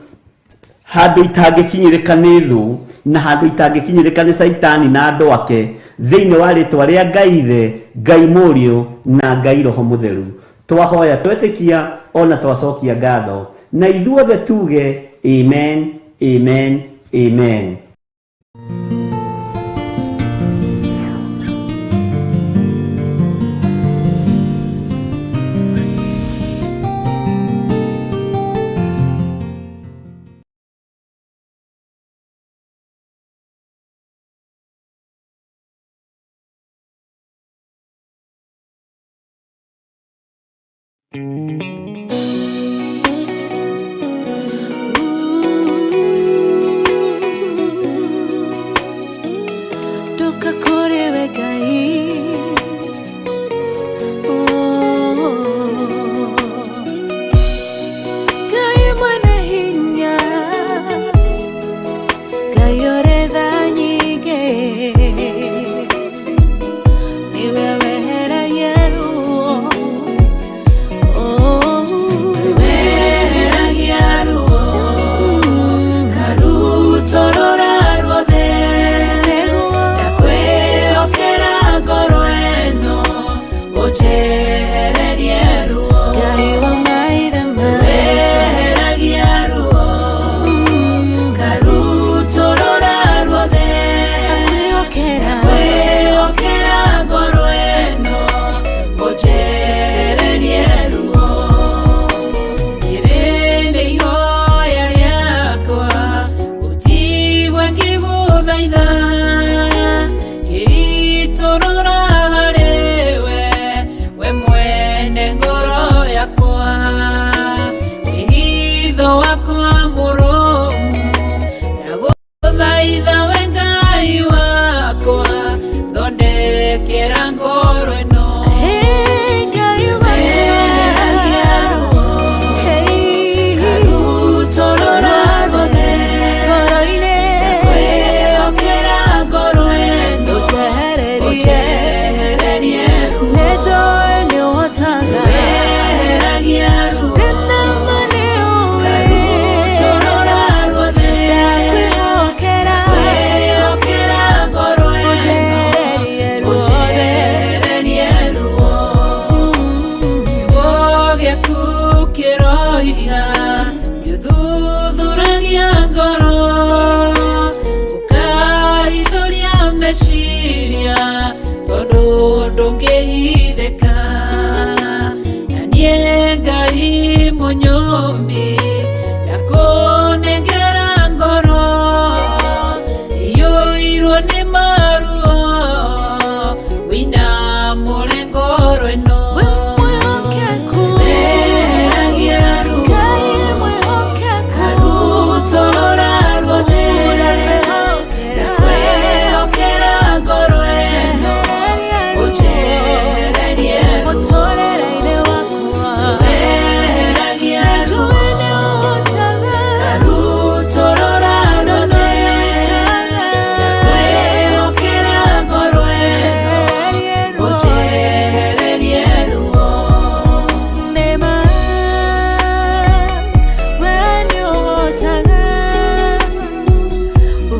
handũ itangĩkinyĩrĩka nĩ thũ na handũ itangĩkinyĩrĩka nĩ Caitani na andũ ake, thĩinĩ wa rĩtwa rĩa Ngai Ithe, Ngai Mũriũ na Ngai Roho Mũtheru. Twahoya twetĩkia ona twacokia ngatho, na ithuothe tuge amen, amen, amen. Ndoka kũrĩ we Ngai. Oh. Ngai mwene hinya, Ngai ũrĩ tha nyingĩ, nĩwe weheragia ruo. Oh. Weheragia ruo, karutũrũra ruothe, ndakwĩhokera ngoro ĩno, ũnjehererie ruo. Ngai wa maithe maitũ, weheragia ruo, karutũrũra ruothe, ndakwĩhokera ngoro ĩno, ũnjehererie ruo. Rĩrĩ nĩ ihoya rĩakwa, ũnjigue ngĩgũthaitha, ngĩitũrũra harĩ we, we mwene ngoro yakwa. Wĩhitho wakwa mũrũmu, ndagũthaitha we Ngai wakwa, thondekera ngoro ĩno. Weheragia ruo, karutũrũra ruothe, ndakwĩhokera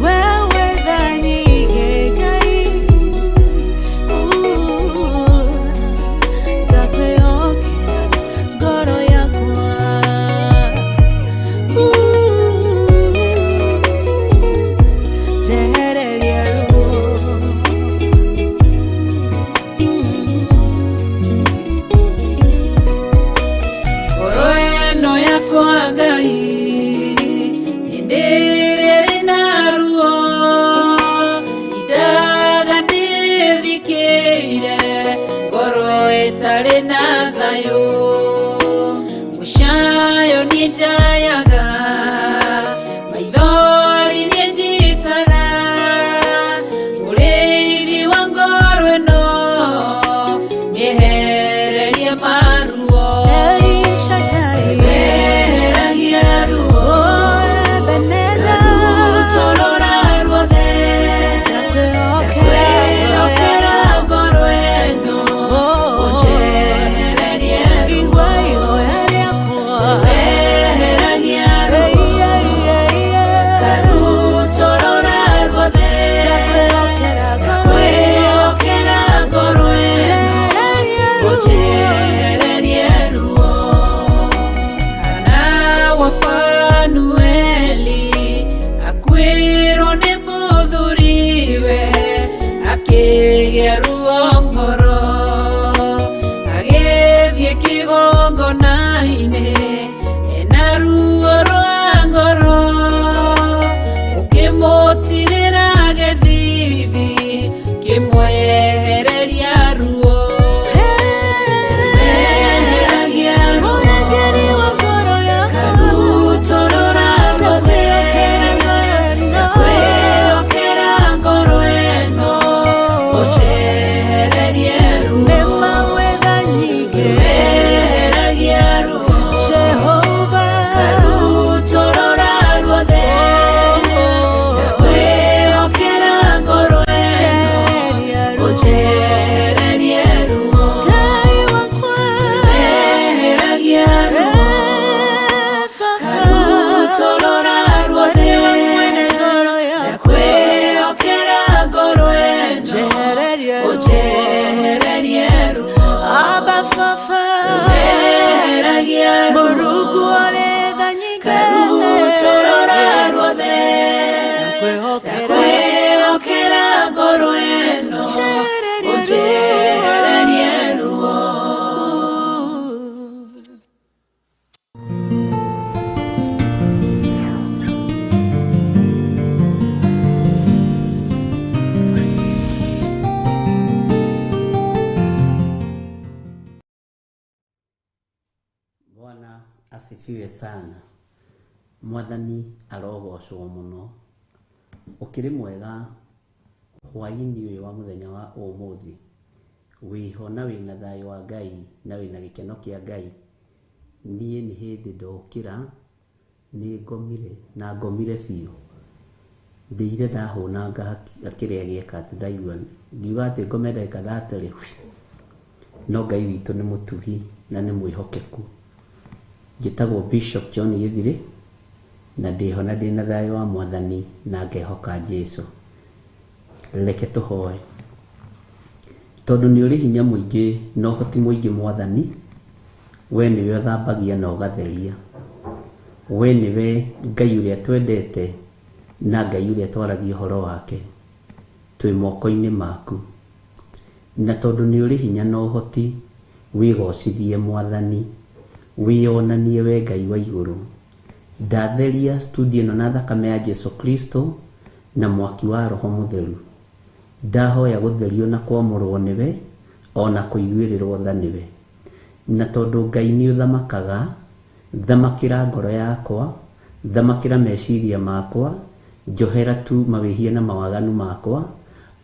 Wewe tha nyingĩ Ngai, ndakwĩhokera ngoro yakwa. Njehereria ruo. Ngoro ĩno yakwa Ngai hĩndĩ ĩrĩa ĩrĩ na ruo indaga ndĩthikĩire ngoro ĩtarĩ na thayũ mũcayo niĩ njayaga maithori niĩ njitaga mũrĩithi wa ngoro ĩno nĩehererie maruo. El Shaddai, Eheragia ruo. Oh Ebenezer, Rutorora ruothe. Ndakwĩhokera Ndakwĩhokera ngoro ĩno. Oh, Ũnjehererie ruo. igua ihoya rĩakwa. Eheragia ruo. Ei, ei, ei, ei. Rutorora ruothe. Ndakwĩhokera ngoro ĩno. Ndakwĩhokera ngoro ĩno. Njehererie ruo. Ũnjehererie ruo. Hana wa Fanueli akuĩrwo nĩ mũthuriwe akĩgĩa ruo ngoro agĩthiĩ kĩgongona-inĩ ena ruo rwa ngoro ũkĩmũtirĩra gĩthithi kĩmwehereria ruo. Eheragia ruo. Mũrangĩri wa ngoro yakwa. Karutorora ruothe. Ndakwĩhokera ngoro ĩno. Ũnjehererie ruo. Nĩ mawetha nyingĩ. Eheragia ruo. Jehova. Karutorora ruothe. Ndakwĩhokera ngoro ĩno. Njehereria ruo. Ũnjehererie ruo. Ngai wakwa. Eheragia ruo. Eh, Baba. Karutorora ruothe. Nĩwe mwene ngoro yakwa. Ndakwĩhokera ngoro ĩno. Njehereria ruo. Ũnjehererie ruo. Abba Baba. Eheragia ruo. Mũrungu ũrĩ tha nyingĩ. Karutorora ruothe. Ndakwĩhokera. Ndakwĩhokera ngoro ĩno. Njehereria ruo. Ũnjehererie ruo. Bwana asifiwe sana. Mwathani arogocwo mũno. Ũkĩrĩ mwega hwaĩ-inĩ ũyũ wa mũthenya wa ũmũthĩ. Wĩho na wĩna thayũ wa Ngai na wĩna gĩkeno kĩa Ngai. Niĩ nĩ hĩndĩ ndokĩra nĩ ngomire na ngomire biũ. Ndĩire ndahũnanga kĩrĩa gĩeka atĩ ndaigua ngiuga atĩ ngome ndagĩka 30. No Ngai witũ nĩ mũtugi na nĩ mwĩhokeku. Njĩtagwo Bishop John Gĩthirĩ na ndĩho na ndĩna thayũ wa Mwathani na ngehoka Jesũ. Reke tũhoe. Tondũ nĩ ũrĩ hinya mũingĩ na ũhoti mũingĩ Mwathani, we nĩwe ũthambagia na ũgatheria. We nĩwe Ngai ũrĩa twendete na Ngai ũrĩa twaragia ũhoro wake. Twĩ moko-inĩ maku. Na tondũ nĩ ũrĩ hinya na ũhoti, wĩgocithie Mwathani, wĩyonanie we Ngai wa igũrũ. Ndatheria studio ĩno na thakame ya Jesu Kristo na mwaki wa Roho Mũtheru. Ndahoya gũtherio na kwamũrwo nĩwe ona kũiguĩrĩrwo tha nĩwe. Na tondũ Ngai nĩ ũthamakaga, thamakĩra ngoro yakwa, thamakĩra meciria makwa, njohera tu mawĩhia na mawaganu makwa,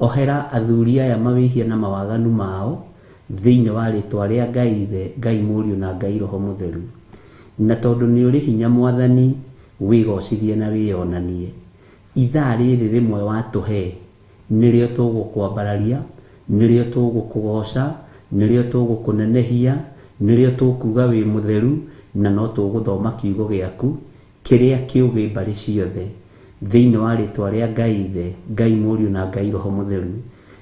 ohera athuri aya mawĩhia na mawaganu mao, thĩinĩ wa rĩtwa rĩa Ngai Ithe, Ngai Mũriũ na Ngai Roho Mũtheru. Na tondũ nĩ ũrĩ hinya Mwathani, wĩgocithie na wĩyonanie. Ithaa rĩrĩ rĩmwe watũhe, nĩrĩo tũgũkwambararia, nĩrĩo tũgũkũgoca, nĩrĩo tũgũkũnenehia, nĩrĩo tũkuga wĩ mũtheru, na no tũgũthoma kiugo gĩaku kĩrĩa kĩũgĩ mbarĩ ciothe. Thĩinĩ wa rĩtwa rĩa Ngai Ithe, Ngai Mũriũ na Ngai Roho Mũtheru,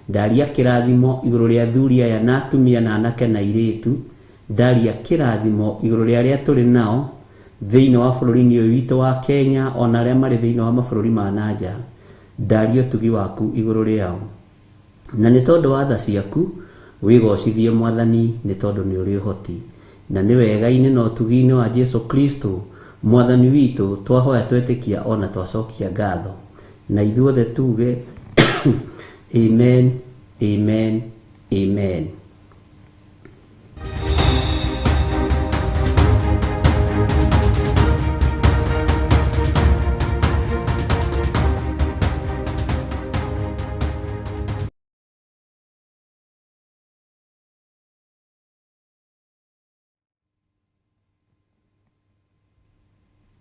ndaria kĩrathimo igũrũ rĩa athuri aya na atumia na anake na airĩtu, ndaria kĩrathimo igũrũ rĩa arĩa tũrĩ nao thĩinĩ wa bũrũri-inĩ ũyũ witũ wa Kenya, ona arĩa marĩ thĩinĩ wa mabũrũri ma na nja, ndaria ũtugi waku igũrũ rĩao. Na nĩ tondũ wa tha ciaku wĩgocithie Mwathani, nĩ tondũ nĩ ũrĩ ũhoti. Na nĩ wega-inĩ na ũtugi-inĩ wa Jesu Kristo Mwathani witũ twahoya twetĩkia ona twacokia ngatho. Na ithuothe tuge amen, amen, amen.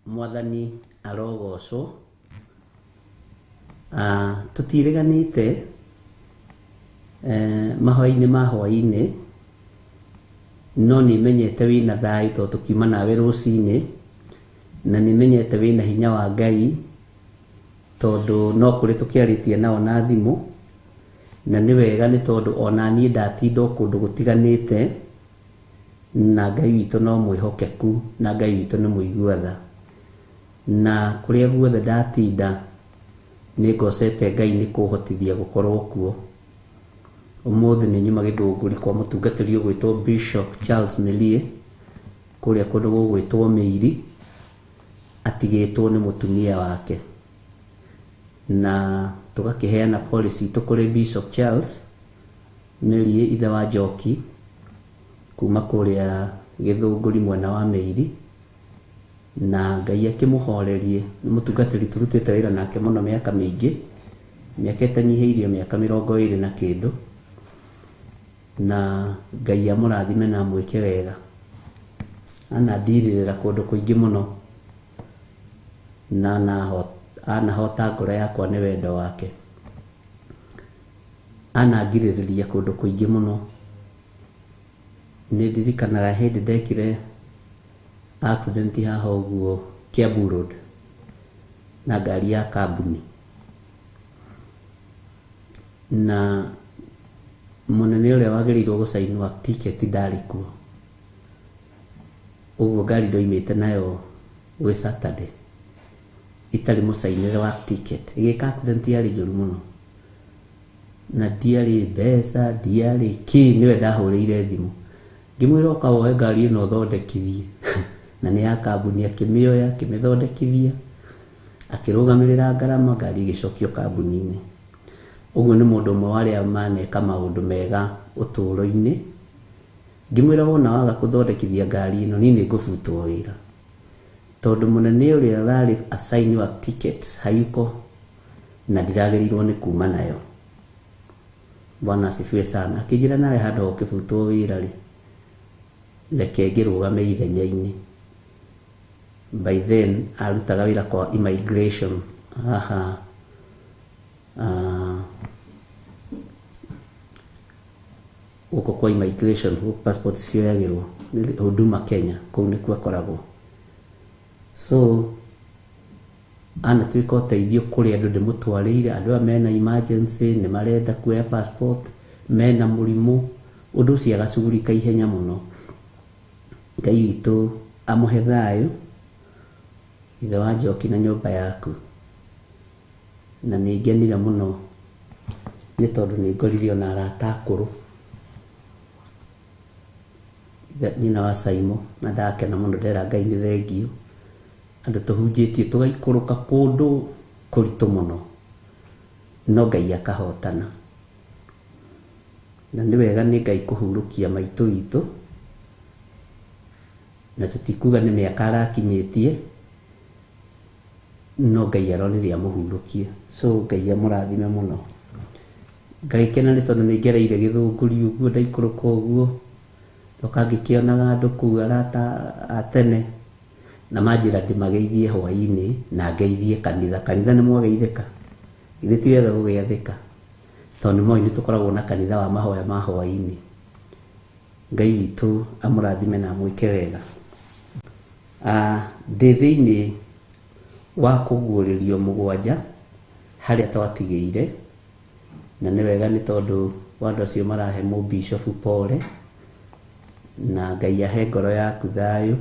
Mwathani arogocwo. Tũtirĩganĩte mahoya-inĩ ma hwaĩ-inĩ, no nĩ menyete wĩna thayũ tondũ tũkiuma nawe rũcinĩ, na nĩ menyete wĩna hinya wa Ngai tondũ no kũrĩ tũkĩarĩtie nao na thimũ, na nĩ wega nĩ tondũ ona niĩ ndatinda o kũndũ gũtiganĩte, na Ngai witũ no mwĩhokeku, na Ngai witũ nĩ mũigua tha. Na kũrĩa guothe ndatinda nĩ ngocete Ngai nĩ kũhotithia gũkorwo kuo. Ũmũthĩ nĩ nyuma Gĩthũngũri kwa mũtungatĩri ũgwĩtwo Bishop Charles Melie, kũrĩa kũndũ gũgwĩtwo Mĩiri, atigĩtwo nĩ mũtumia wake. Na tũgakĩheana policy itũ kũrĩ Bishop Charles Melie, ithe wa Njoki, kuma kũrĩa Gĩthũngũri mwena wa Mĩiri. Na Ngai akĩmũhorerie. Nĩ mũtungatĩri tũrutĩte wĩra nake mũno mĩaka mĩingĩ, mĩaka ĩtanyihĩirio mĩaka 20 na kĩndũ. Na Ngai amũrathime na amwĩke wega. Anandirĩrĩra kũndũ kũingĩ mũno, na anahota ngoro yakwa nĩ wendo wake. Anangirĩrĩria kũndũ kũingĩ mũno. Nĩ ndirikanaga hĩndĩ ndekire accident haha ũguo Kiambu Road na ngari ya kambuni, na mũnene ũrĩa wagĩrĩirwo gũcainwo ticket ndarĩ kuo. Ũguo ngari ndoimĩte nayo gwĩ Saturday itarĩ mũcainĩre wa ticket, ĩgĩka accident yarĩ njũru mũno, na ndiarĩ mbeca, ndiarĩ kĩ, nĩwe ndahũrĩire thimũ ngĩmwĩra ũka woe ngari ĩno ũthondekithie. Na nĩ ya kambuni, akĩmĩoya akĩmĩthondekithia, akĩrũgamĩrĩra ngarama, ngari ĩgĩcokio kambuni-inĩ. Ũguo nĩ mũndũ ũmwe wa arĩa maneka maũndũ mega ũtũũro-inĩ. Ngĩmwĩra wona waga kũthondekithia ngari ĩno niĩ nĩ ngũbutwo wĩra, tondũ mũnene ũrĩa ũrarĩ assign wa ticket hayuko na ndiragĩrĩirwo nĩ kuma nayo. Bwana asifiwe sana. Akĩnjĩra nawe handũ ũkĩbutwo wĩra rĩ, reke ngĩrũgame ithenya-inĩ. By then arutaga wĩra kwa immigration haha gũkũ kwa immigration, gũkũ passport cioyagĩrwo Huduma Kenya, kũu nĩkuo akoragwo. So anatuĩka ũteithio kũrĩ andũ ndĩmũtwarĩire, andũ aya mena emergency, nĩ marenda kuoya passport, mena mũrimũ, ũndũ ũcio agacugurika ihenya mũno. Ngai witũ amũhe thayũ, ithe wa Njoki na nyũmba yaku. Na nĩ ngenire mũno nĩ tondũ nĩ ngorire ona arata akũrũ, nyina wa Saimo, na ndakena mũno, ndera Ngai nĩ thengio. Andũ tũhunjĩtie tũgaikũrũka kũndũ kũritũ mũno, no Ngai akahotana. Na nĩ wega nĩ Ngai kũhurũkia maitũ witũ, na tũtikuga nĩ mĩaka arakinyĩtie, no Ngai aronire amũhurũkie. So Ngai amũrathime mũno. Ngagĩkena nĩ tondũ nĩ ngereire Gĩthũngũri ũguo, ndaikũrũka ũguo, ndoka ngĩkĩonaga andũ kũu arata a tene, na manjĩra ndĩmageithie hwaĩ-inĩ na ngeithie kanitha. Kanitha nĩ mwageithĩka, ithuĩ ti wega gũgĩathĩka, tondũ nĩ moĩ nĩ tũkoragwo na kanitha wa mahoya ma hwaĩ-inĩ. Ngai witũ amũrathime na amwĩke wega. Ndĩ thĩinĩ wa kũguũrĩrio mũgwanja harĩa twatigĩire, na nĩ wega nĩ tondũ wa andũ acio marahe mũbishofu pole, na Ngai ahe ngoro yaku thayũ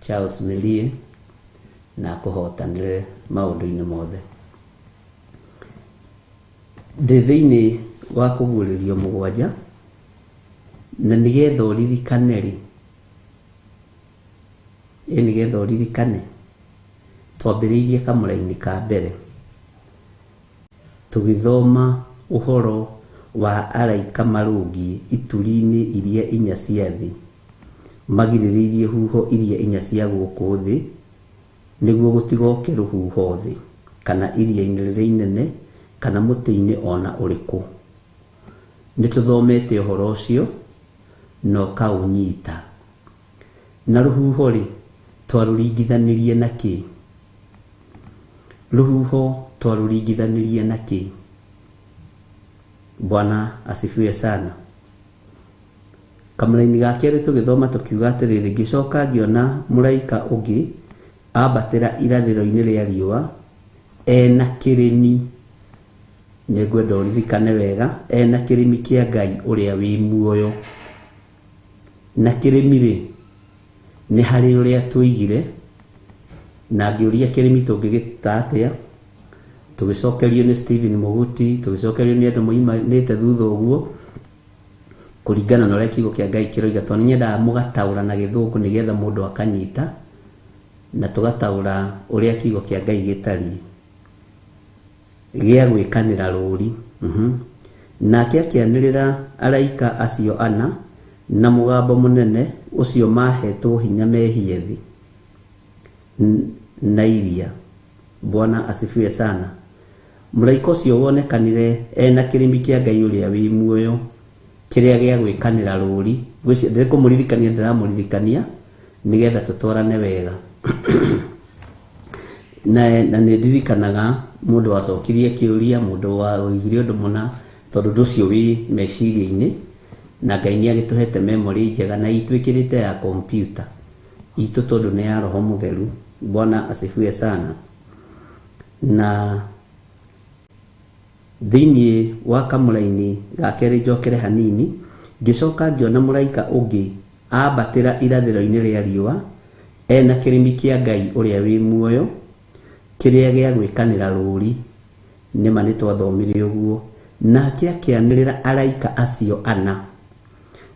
Charles Mirie, na akũhotanĩre maũndũ-inĩ mothe. Ndĩ thĩinĩ wa kũguũrĩrio mũgwanja, na nĩgetha ũririkane rĩ, ĩ nĩgetha ũririkane, twambĩrĩirie kamũraini ka mbere tũgĩthoma ũhoro wa araika marũngiĩ ituri-inĩ iria inya cia thĩ, magirĩrĩirie huho iria inya cia gũkũ thĩ, nĩguo gũtigoke rũhuho thĩ, kana iria-inĩ rĩrĩa inene, kana mũtĩ-inĩ ona ũrĩkũ. Nĩ tũthomete ũhoro ũcio na ũkaũnyita. Na rũhuho rĩ, twarũringithanirie na kĩ? Rũhuho twarũringithanirie na kĩ? Bwana asifiwe sana. Kamũraini ga kerĩ tũgĩthoma tũkiuga atĩrĩrĩ, ngĩcoka ngĩona mũraika ũngĩ ambatĩra irathĩro-inĩ rĩa riũa ena kĩrĩmi, nĩngwenda ũririkane wega, ena kĩrĩmi kĩa Ngai ũrĩa wĩ muoyo. Na kĩrĩmi rĩ, nĩ harĩ ũrĩa tũigire, na ngĩũria kĩrĩmi tũngĩgĩta atĩa, tũgĩcokerio nĩ Stephen Mũguti, tũgĩcokerio nĩ andũ moimanĩte thutha ũguo, kũringana na ũrĩa kiugo kĩa Ngai kĩroiga, tondũ nyendaga mũgataũra na gĩthũngũ nĩgetha mũndũ akanyita, na tũgataũra ũrĩa kiugo kĩa Ngai gĩtariĩ gĩa gwĩkanĩra rũri. Nake akĩanĩrĩra araika acio ana na mũgambo mũnene, ũcio mahetwo hinya mehie thĩ na iria. Bwana asifiwe sana. Mũraika ũcio wonekanire ena kĩrĩmi kĩa Ngai ũrĩa wĩ muoyo, kĩrĩa gĩa gwĩkanĩra rũri. Ndĩkũmũririkania, ndĩramũririkania nĩgetha tũtwarane wega. Na nĩ ndirikanaga mũndũ wacokirie kĩũria, mũndũ waoigire ũndũ mũna, tondũ ũndũ ũcio wĩ meciria-inĩ, na Ngai nĩ agĩtũhete memory njega na itwĩkĩrĩte ya kompyuta itũ tondũ nĩ ya Roho Mũtheru. Bwana asifiwe sana. Na thĩinĩ wa kamũraini ga kerĩ njokere hanini, ngĩcoka ngĩona mũraika ũngĩ ambatĩra irathĩro-inĩ rĩa riũa ena kĩrĩmi kĩa Ngai ũrĩa wĩ muoyo, kĩrĩa gĩa gwĩkanĩra rũri. Nĩma nĩ twathomire ũguo. Nake akĩanĩrĩra araika acio ana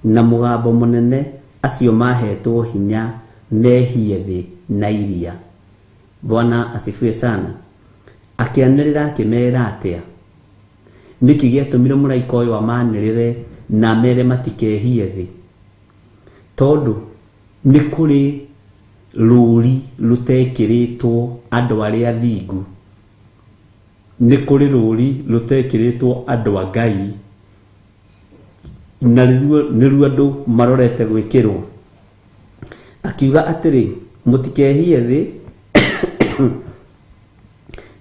na mũgambo mũnene, acio mahetwo hinya mehie thĩ na iria. Bwana asifiwe sana. Akĩanĩrĩra akĩmera atĩa? Nĩkĩ gĩatũmire mũraika ũyũ amanĩrĩre na amere matikehie thĩ? Tondũ nĩ kũrĩ rũri rũtekĩrĩtwo andũ arĩa athingu, nĩ kũrĩ rũri rũtekĩrĩtwo andũ a Ngai, na nĩruo andũ marorete gwĩkĩrwo. Akiuga atĩrĩ, mũtikehie thĩ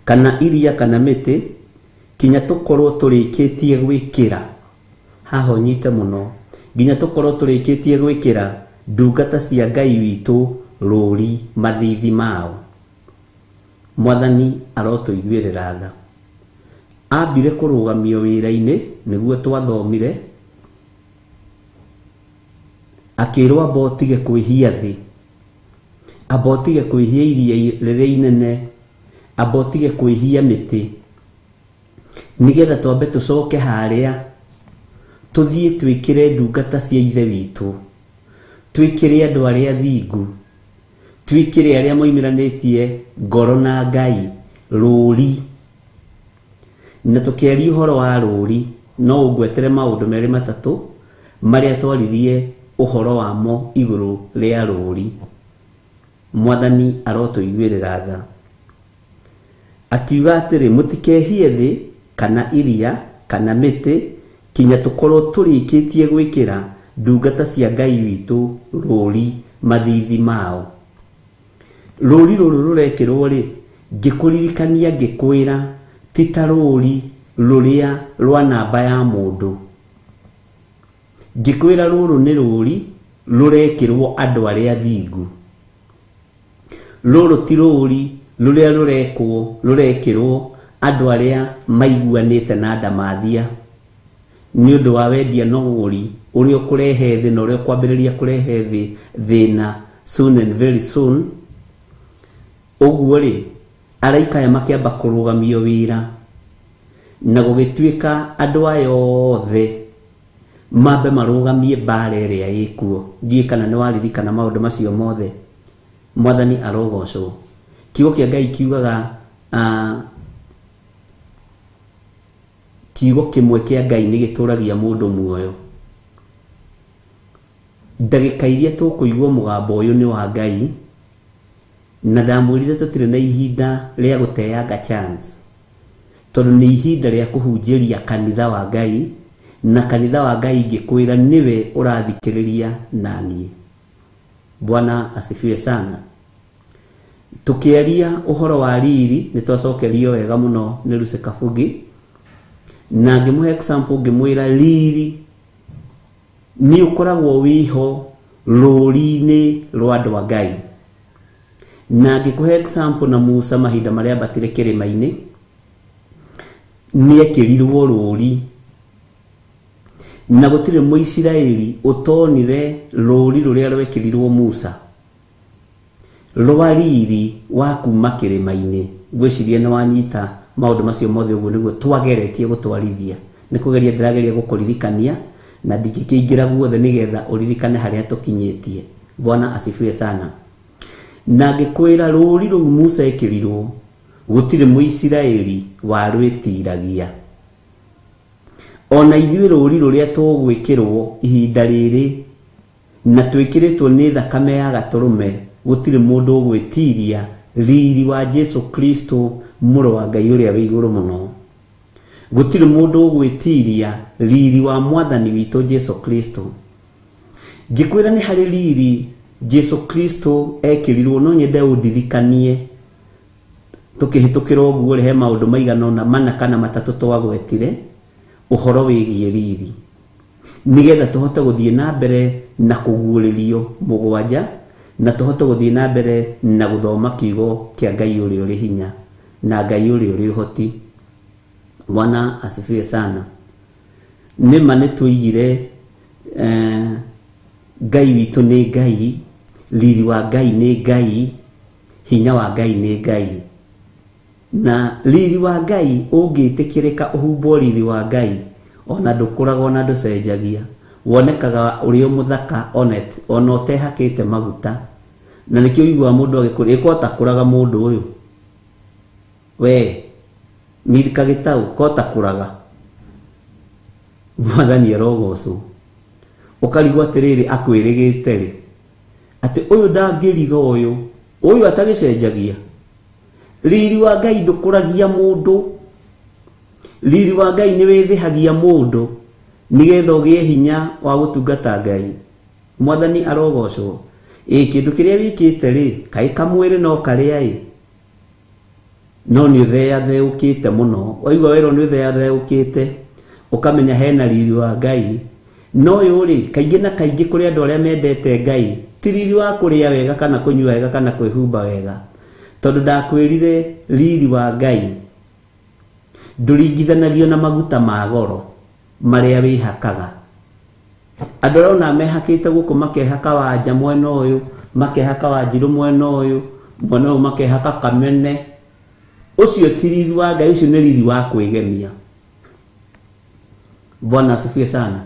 kana iria kana mĩtĩ, kinya tũkorwo tũrĩkĩtie gwĩkĩra. Haha ũnyite mũno, nginya tũkorwo tũrĩkĩtie gwĩkĩra ndungata cia Ngai witũ rũri mathithi mao. Mwathani arotũiguĩrĩra tha. Ambire kũrũgamio wĩra-inĩ, nĩguo twathomire, akĩrwo amba ũtige kwĩhia thĩ, amba ũtige kwĩhia iria rĩrĩa inene, amba ũtige kwĩhia mĩtĩ, nĩgetha twambe tũcoke harĩa tũthiĩ twĩkĩre ndungata cia Ithe witũ, twĩkĩre andũ arĩa athingu, twĩkĩre arĩa moimĩranĩtie ngoro na Ngai rũri. Na tũkĩaria ũhoro wa rũri, no ũngwetere maũndũ merĩ matatũ marĩa twaririe ũhoro wamo igũrũ rĩa rũri. Mwathani arotũiguĩrĩra tha. Akiuga atĩrĩ, mũtikehie thĩ kana iria kana mĩtĩ, kinya tũkorwo tũrĩkĩtie gwĩkĩra ndungata cia Ngai witũ rũri mathithi mao. Rũri rũrũ rũrekĩrwo rĩ, ngĩkũririkania ngĩkwĩra ti ta rũri rũrĩa rwa namba ya mũndũ. Ngĩkwĩra rũrũ nĩ rũri rũrekĩrwo andũ arĩa athingu. Rũrũ ti rũri rũrĩa rũrekwo rũrekĩrwo andũ arĩa maiguanĩte na ndamathia nĩ ũndũ wa wendia na ũgũri ũrĩa ũkũrehe thĩ na ũrĩa ũkwambĩrĩria kũrehe thĩ thĩna soon and very soon. Ũguo rĩ, araika aya makĩamba kũrũgamio wĩra na gũgĩtuĩka andũ aya othe mambe marũgamie mbara ĩrĩa ĩkuo. Ndiũĩ kana nĩ waririkana maũndũ macio mothe. Mwathani arogocwo. Kiugo kĩa Ngai kiugaga kiugo kĩmwe kĩa Ngai nĩ gĩtũragia mũndũ muoyo. Ndagĩka iria tũkũigua mũgambo ũyũ nĩ wa Ngai, na ndamwĩrire tũtirĩ na ihinda rĩa gũteanga chance, tondũ nĩ ihinda rĩa kũhunjĩria kanitha wa Ngai, na kanitha wa Ngai ngĩkwĩra nĩwe ũrathikĩrĩria naniĩ. Bwana asifiwe sana. Tukiaria ũhoro wa riri nĩ twacokerio wega mũno nĩ Lucy Kabugi, na ngĩmũhe example ngĩmwĩra riri nĩ ũkoragwo wĩho rũri-inĩ rwa andũ a Ngai, na ngĩkũhe example na Musa mahinda marĩa ambatire kĩrĩma-inĩ nĩ ekĩrirwo rũri, na gũtirĩ Mũisiraeli ũtonire rũri rũrĩa rwekĩrirwo Musa rwa riri wa kuma kĩrĩma-inĩ. Ngwĩciria nĩ wanyita maũndũ macio mothe, ũguo nĩguo twageretie gũtwarithia. Nĩ kũgeria ndĩrageria gũkũririkania na ndingĩkĩingĩra guothe nĩgetha ũririkane harĩa tũkinyĩtie. Bwana asifiwe sana. Na ngĩkwĩra rũri rũu Musa ekĩrirwo gũtirĩ Mũisiraeli warwĩtiragia. Ona ithuĩ rũri rũrĩa tũgwĩkĩrwo ihinda rĩrĩ na twĩkĩrĩtwo nĩ thakame ya gatũrũme, gũtirĩ mũndũ ũgwĩtiria riri wa Jesu Kristo mũrũ wa Ngai ũrĩa wĩ igũrũ mũno. Gũtirĩ mũndũ ũgwĩtiria riri wa mwathani witũ Jesu Kristo. Ngĩkwĩra nĩ harĩ riri Jesu Kristo ekĩrirwo, no nyende ũndirikanie tũkĩhĩtũkĩra ũguo rĩ, he maũndũ maigana ũna mana kana matatũ twagwetire ũhoro wĩgiĩ riri, nĩgetha tũhote gũthiĩ na mbere na kũguũrĩrio mũgwanja, na tũhote gũthiĩ na mbere na gũthoma kiugo kĩa Ngai ũrĩa ũrĩ hinya na Ngai ũrĩa ũrĩ ũhoti. Bwana asifiwe sana. Nĩma nĩ tũigire Ngai witũ nĩ Ngai, riri wa Ngai nĩ Ngai, hinya wa Ngai nĩ Ngai. Na riri wa Ngai ũngĩtĩkĩrĩka ũhumbwo riri wa Ngai, ona ndũkũraga ona ndũcenjagia, wonekaga ũrĩ o mũthaka ona ũtehakĩte maguta. Na nĩkĩo ũiguaga mũndũ agĩkũra, ĩ ko takũraga mũndũ ũyũ, we Milka Gĩtaũ ko takũraga. Mwathani arogocwo. Ũkarigwo atĩrĩrĩ, akwĩrĩgĩte rĩ atĩ ũyũ ndangĩriga ũyũ, ũyũ atagĩcenjagia. Riri wa Ngai ndũkũragia mũndũ, riri wa Ngai nĩ wĩthĩhagia mũndũ nĩgetha ũgĩe hinya wa gũtungata Ngai. Mwathani arogocwo. Ĩ kĩndũ kĩrĩa wĩkĩte rĩ, kaĩ kamwĩrĩ no karĩa ĩ, no nĩ ũtheatheũkĩte mũno. Waigua werwo nĩ ũtheatheũkĩte, ũkamenya hena riri wa Ngai. No ũyũ rĩ, kaingĩ na kaingĩ kũrĩ andũ arĩa mendete Ngai, ti riri wa kũrĩa wega kana kũnyua wega kana kwĩhumba wega, tondũ ndakwĩrire riri wa Ngai ndũringithanagio na maguta ma goro marĩa wĩhakaga. Andũ arĩa ona mehakĩte gũkũ makehaka wanja mwena ũyũ, makehaka wanjirũ mwena ũyũ, mwena ũyũ makehaka kamene, ũcio ti riri wa Ngai, ũcio nĩ riri wa kwĩgemia. Bwana asifiwe sana.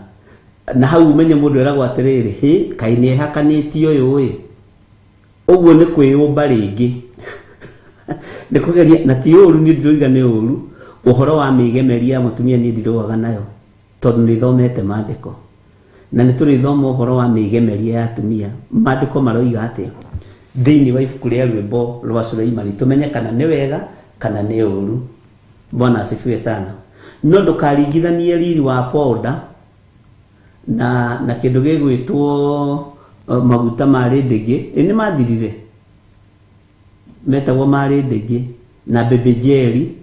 Na hau umenye mũndũ eragwo atĩrĩrĩ, hĩ kaĩ nĩ ehakanĩtie ũyũ ĩ, ũguo nĩ kwĩyũmba rĩngĩ. Nĩ kũgeria, na ti ũru, niĩ ndiroiga nĩ ũru. Ũhoro wa mĩgemeria ya mũtumia niĩ ndirũaga nayo, tondũ nĩ thomete maandĩko, na nĩ tũrĩthoma ũhoro wa mĩgemeria ya atumia. Maandĩko maroiga atĩa thĩinĩ wa ibuku rĩa rwĩmbo rwa Suleimani, tũmenye kana nĩ wega kana nĩ ũru. Bwana asifiwe sana. No ndũkaringithanie riri wa powder na kĩndũ gĩgwĩtwo maguta ma rĩndĩngĩ. Ĩ nĩ mathirire, metagwo ma rĩndĩngĩ na baby jelly.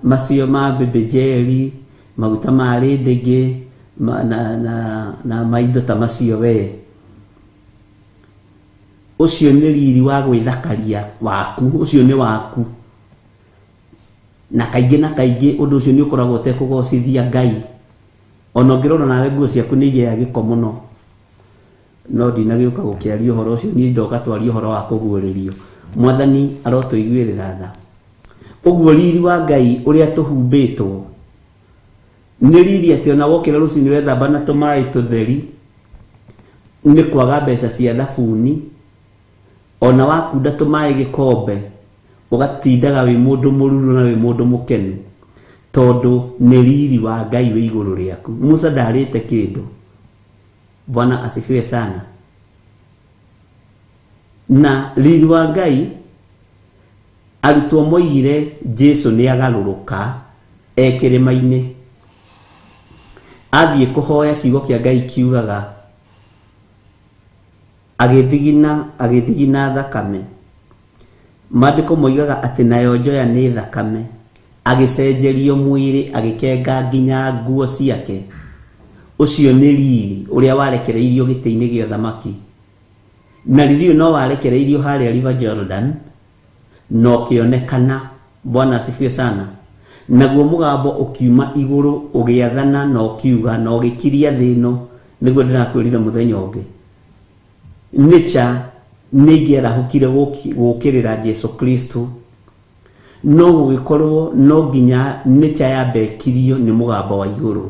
Macio ma baby jelly, maguta ma rĩndĩngĩ na maindo ta macio we. Ũcio nĩ riri wa gwĩthakaria waku, ũcio nĩ waku. Na kaingĩ na kaingĩ ũndũ ũcio nĩ ũkoragwo ũtekũgocithia Ngai. Ona ũngĩrora nawe nguo ciaku nĩ igĩaga gĩko mũno. No ndinagĩũka gũkĩaria ũhoro ũcio, niĩ ndoka twarie ũhoro wa kũguũrĩrio. Mwathani arotũiguĩrĩra tha. Ũguo riri wa Ngai ũrĩa tũhumbĩtwo nĩ riri atĩ ona wokĩra rũcinĩ wethamba na tũmaĩ tũtheri, nĩ kwaga mbeca cia thabuni, ona wakunda tũmaĩ gĩkombe ũgatindaga wĩ mũndũ mũruru na wĩ mũndũ mũkenu, tondũ nĩ riri wa Ngai wĩ igũrũ rĩaku. Musa ndarĩte kĩndũ. Bwana asifiwe sana. Na riri wa Ngai, arutwo moigire Jesu nĩ agarũrũka e kĩrĩma-inĩ. Athiĩ kũhoya, kiugo kĩa Ngai kiugaga agĩthigina thakame. Maandĩko moigaga atĩ nayo njoya nĩ thakame. Agĩcenjerio mwĩrĩ, agĩkenga nginya nguo ciake. Ũcio nĩ riri ũrĩa warekereirio gĩtĩ-inĩ gĩa ũthamaki. Na riri ũyũ no warekereirio harĩa River Jordan, na ũkĩonekana. Bwana asifiwe sana. Naguo mũgambo ũkiuma igũrũ ũgĩathana na ũkiuga na ũgĩkiria thĩ ĩno, nĩguo ndĩrakwĩrire mũthenya ũngĩ. Nature nĩ ĩngĩarahũkire gũkĩrĩra Jesu Kristo, no gũgĩkorwo no nginya nature yambekirio nĩ mũgambo wa igũrũ.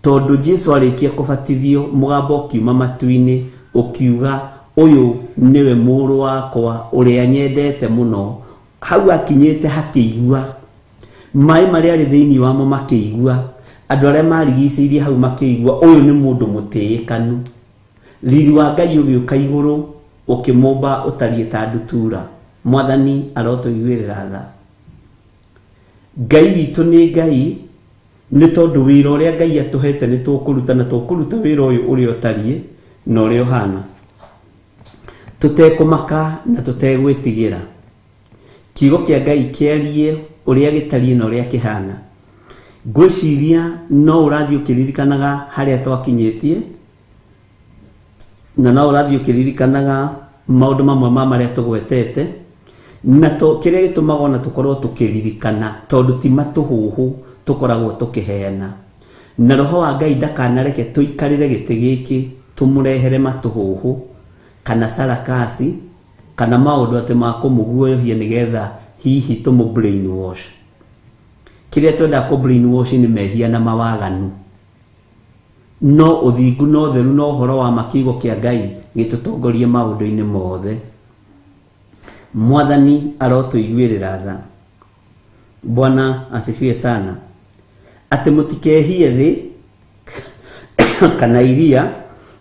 Tondũ Jesu arĩkia kũbatithio, mũgambo ũkiuma matu-inĩ ũkiuga, ũyũ nĩwe mũrũ wakwa ũrĩa nyendete mũno. Hau akinyĩte hakĩigua, maĩ marĩa arĩ thĩinĩ wamo makĩigua, andũ arĩa marigicĩirie hau makĩigua, ũyũ nĩ mũndũ mũtĩĩkanu. Riri wa Ngai ũgĩũka igũrũ ũkĩmũmba ũtariĩ ta ndutura. Mwathani arotũiguĩrĩra tha. Ngai witũ nĩ Ngai, nĩ tondũ wĩra ũrĩa Ngai atũhete nĩ tũkũruta, na tũkũruta wĩra ũyũ ũrĩa ũtariĩ na ũrĩa ũhana, tũtekũmaka na tũtegwĩtigĩra. Kiugo kĩa Ngai kĩarie ũrĩa gĩtariĩ na ũrĩa kĩhana. Ngwĩciria no ũrathiĩ ũkĩririkanaga harĩa twakinyĩtie, na no ũrathiĩ ũkĩririkanaga maũndũ mamwe ma marĩa tũgwetete, na kĩrĩa gĩtũmaga ona tũkorwo tũkĩririkana, tondũ ti matũhũhũ tũkoragwo tũkĩheana. Na roho wa Ngai ndakanareke tũikarĩre gĩtĩ gĩkĩ tũmũrehere matũhũhũ kana sarakasi kana maũndũ atĩ ma kũmũguoyohia nĩgetha hihi tũmũ brainwash. Kĩrĩa twendaga kũ brainwash nĩ mehia na mawaganu. No ũthingu na ũtheru na ũhoro wa ma kiugo kĩa Ngai gĩtũtongorie maũndũ-inĩ mothe. Mwathani arotũiguĩrĩra tha. Bwana asifiwe sana. Atĩ mũtikehie thĩ kana iria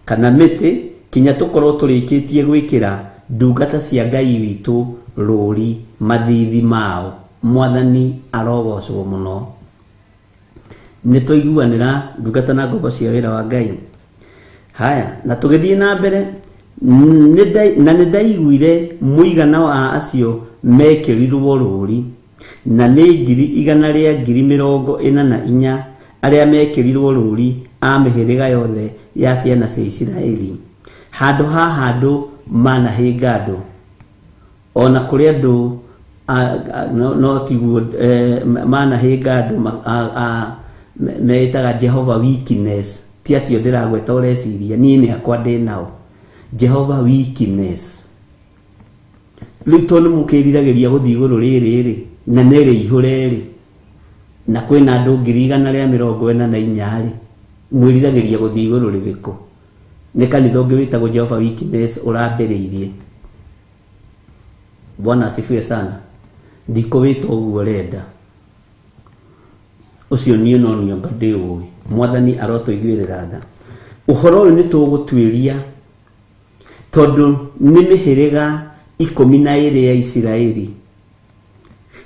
kana mĩtĩ kinya tũkorwo tũrĩkĩtie gwĩkĩra ndungata cia Ngai witũ rũri mathithi mao. Mwathani arogocwo mũno. Nĩ twaiguanĩra ndungata na ngombo cia wĩra wa Ngai. Haya, na tũgĩthiĩ na mbere, na nĩ ndaiguire mũigana wa acio mekĩrirwo rũri, na nĩ 144,000 arĩa mekĩrirwo rũri a mĩhĩrĩga yothe ya ciana cia Isiraeli. Handũ ha handũ manahĩnga andũ, ona kũrĩ andũ no tiguo manahĩnga andũ meĩtaga Jehovah Witness. Ti acio ndĩragweta ũreciria, niĩ nĩ akwa ndĩ nao. Jehovah Witness. Rĩu tondũ nĩ mũkĩriragĩria gũthiĩ igũrũ rĩrĩ rĩ, na nĩ rĩihũre rĩ, na kwĩna andũ 144,000 rĩ, mwĩriragĩria gũthiĩ igũrũ rĩrĩkũ? Nĩ kanitha ũngĩ wĩtagwo Jehovah Witness ũrambĩrĩirie. Bwana asifiwe sana. Ndikũwĩta ũguo ũrenda. Ũcio niĩ no niĩ anga ndĩũĩ. Mwathani arotũiguĩrĩra tha. Ũhoro ũyũ nĩ tũgũtuĩria tondũ nĩ mĩhĩrĩga 12 ya Isiraeli.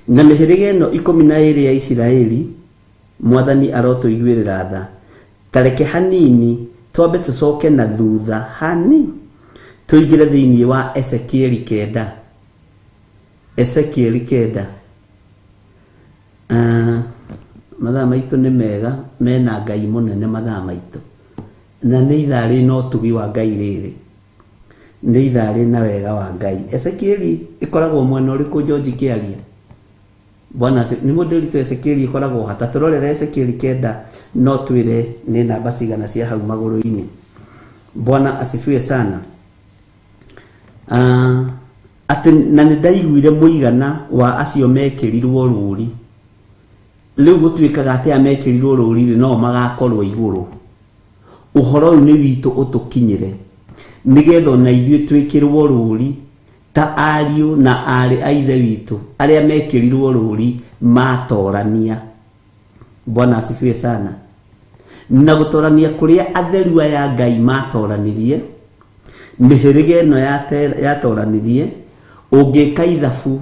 Na mĩhĩrĩga ĩno 12 ya Isiraeli, Mwathani arotũiguĩrĩra tha. Tareke hanini twambe tũcoke na thutha hani tũingĩre thĩinĩ wa Ezekieli 9. Ezekieli 9. Mathaa maitũ nĩ mega, mena Ngai mũnene mathaa maitũ. Na nĩ ithaa rĩna ũtugi wa Ngai rĩrĩ. Nĩ ithaa rĩna wega wa Ngai. Ezekieli ĩkoragwo mwena ũrĩkũ George Kĩaria? Bwana nĩ mũndũ ũritũ Ezekieli ĩkoragwo ha? Ta tũrorere Ezekieli 9 no twĩre nĩ namba cigana cia hau magũrũ-inĩ. Bwana asifiwe sana. Atĩ na nĩ ndaiguire mũigana wa acio mekĩrirwo rũũri. Rĩu gũtuĩkaga atĩ aya mekĩrirwo rũũri rĩ no magakorwo igũrũ. Ũhoro ũyũ nĩ witũ ũtũkinyĩre nĩgetha ona ithuĩ twĩkĩrwo rũũri ta ariũ na aarĩ a ithe witũ arĩa mekĩrirwo rũũri matorania. Bwana asifiwe sana. Na gũtorania kũrĩa atheru aya Ngai matoranirie, mĩhĩrĩga ĩno yatoranirie, ũngĩka ithabu,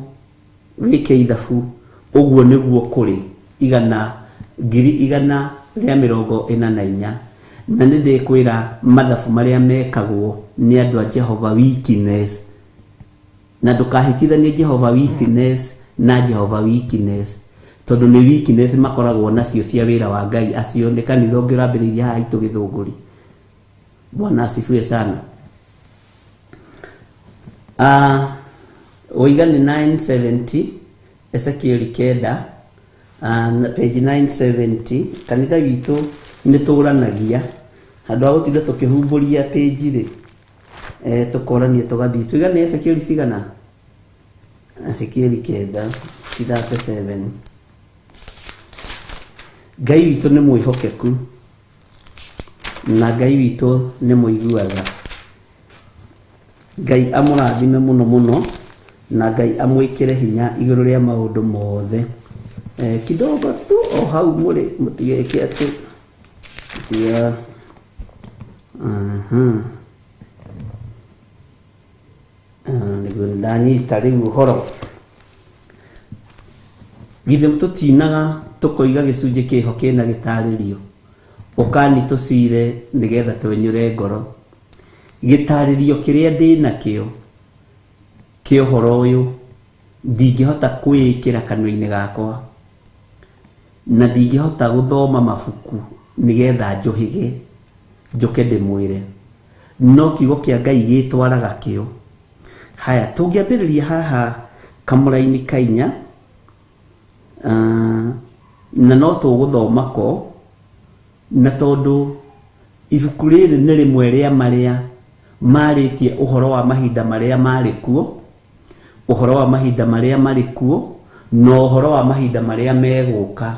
wĩke ithabu, ũguo nĩguo kũrĩ 144,000. Na nĩ ndĩkwĩra mathabu marĩa mekagwo nĩ andũ a Jehovah Witness. Na ndũkahĩtithanie Jehovah Witness na Jehovah Weakness, tondũ nĩ weakness makoragwo nacio cia wĩra wa Ngai. Acio nĩ kanitha ũngĩ ũrambĩrĩirie haha itũ Gĩthũngũri. Bwana asifiwe sana. Ũiga nĩ 970, Ezekieli 9, page 970. Kanitha witũ nĩ tũranagia handũ ha gũtinda tũkĩhumbũria page rĩ, tũkorania tũgathiĩ. Tuiga nĩ Ezekieli cigana? Ezekieli 9, 37. Ngai witũ nĩ mwĩhokeku na Ngai witũ nĩ mũiguaga. Ngai amũrathime mũno mũno na Ngai amwĩkĩre hinya igũrũ rĩa maũndũ mothe. Kidogo tu o hau mũrĩ mũtigeke atĩ tiga. Nĩguo ndanyita rĩu ũhoro. Githĩ tũtinaga tũkoiga gĩcunjĩ kĩho kĩna gĩtarĩrio, ũkani tũcire nĩgetha twenyũre ngoro. Gĩtarĩrio kĩrĩa ndĩ nakĩo kĩa ũhoro ũyũ ndingĩhota kwĩĩkĩra kanua-inĩ gakwa, na ndingĩhota gũthoma mabuku nĩgetha njũhĩge njũke ndĩmwĩre, no kiugo kĩa Ngai gĩtwaraga kĩo. Haya, tũngĩambĩrĩria haha kamũraini ka 4, na no tũgũthoma ko, na tondũ ibuku rĩrĩ nĩ rĩmwe rĩa marĩa marĩtie ũhoro wa mahinda marĩa marĩ kuo, ũhoro wa mahinda marĩa marĩ kuo, na ũhoro wa mahinda marĩa megũka.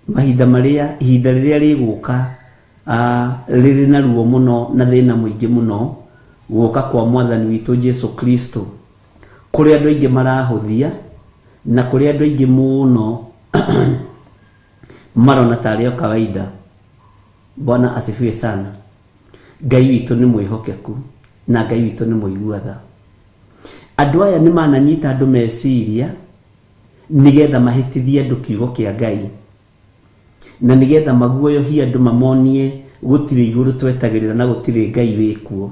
Mahinda marĩa, ihinda rĩrĩa rĩgũka, rĩrĩ na ruo mũno na thĩna mũingĩ mũno, gũka kwa Mwathani witũ Jesu Kristo, kũrĩa andũ aingĩ marahũthia na kũrĩa andũ aingĩ mũno marona tarĩ o kawaida. Bwana asifiwe sana. Ngai witũ nĩ mwĩhokeku na Ngai witũ nĩ mũigua tha. Andũ aya nĩ mananyita andũ meciria nĩgetha mahĩtithie andũ kiugo kĩa Ngai, na nĩgetha maguoyohie andũ mamonie gũtirĩ igũrũ twetagĩrĩra na gũtirĩ Ngai wĩkuo.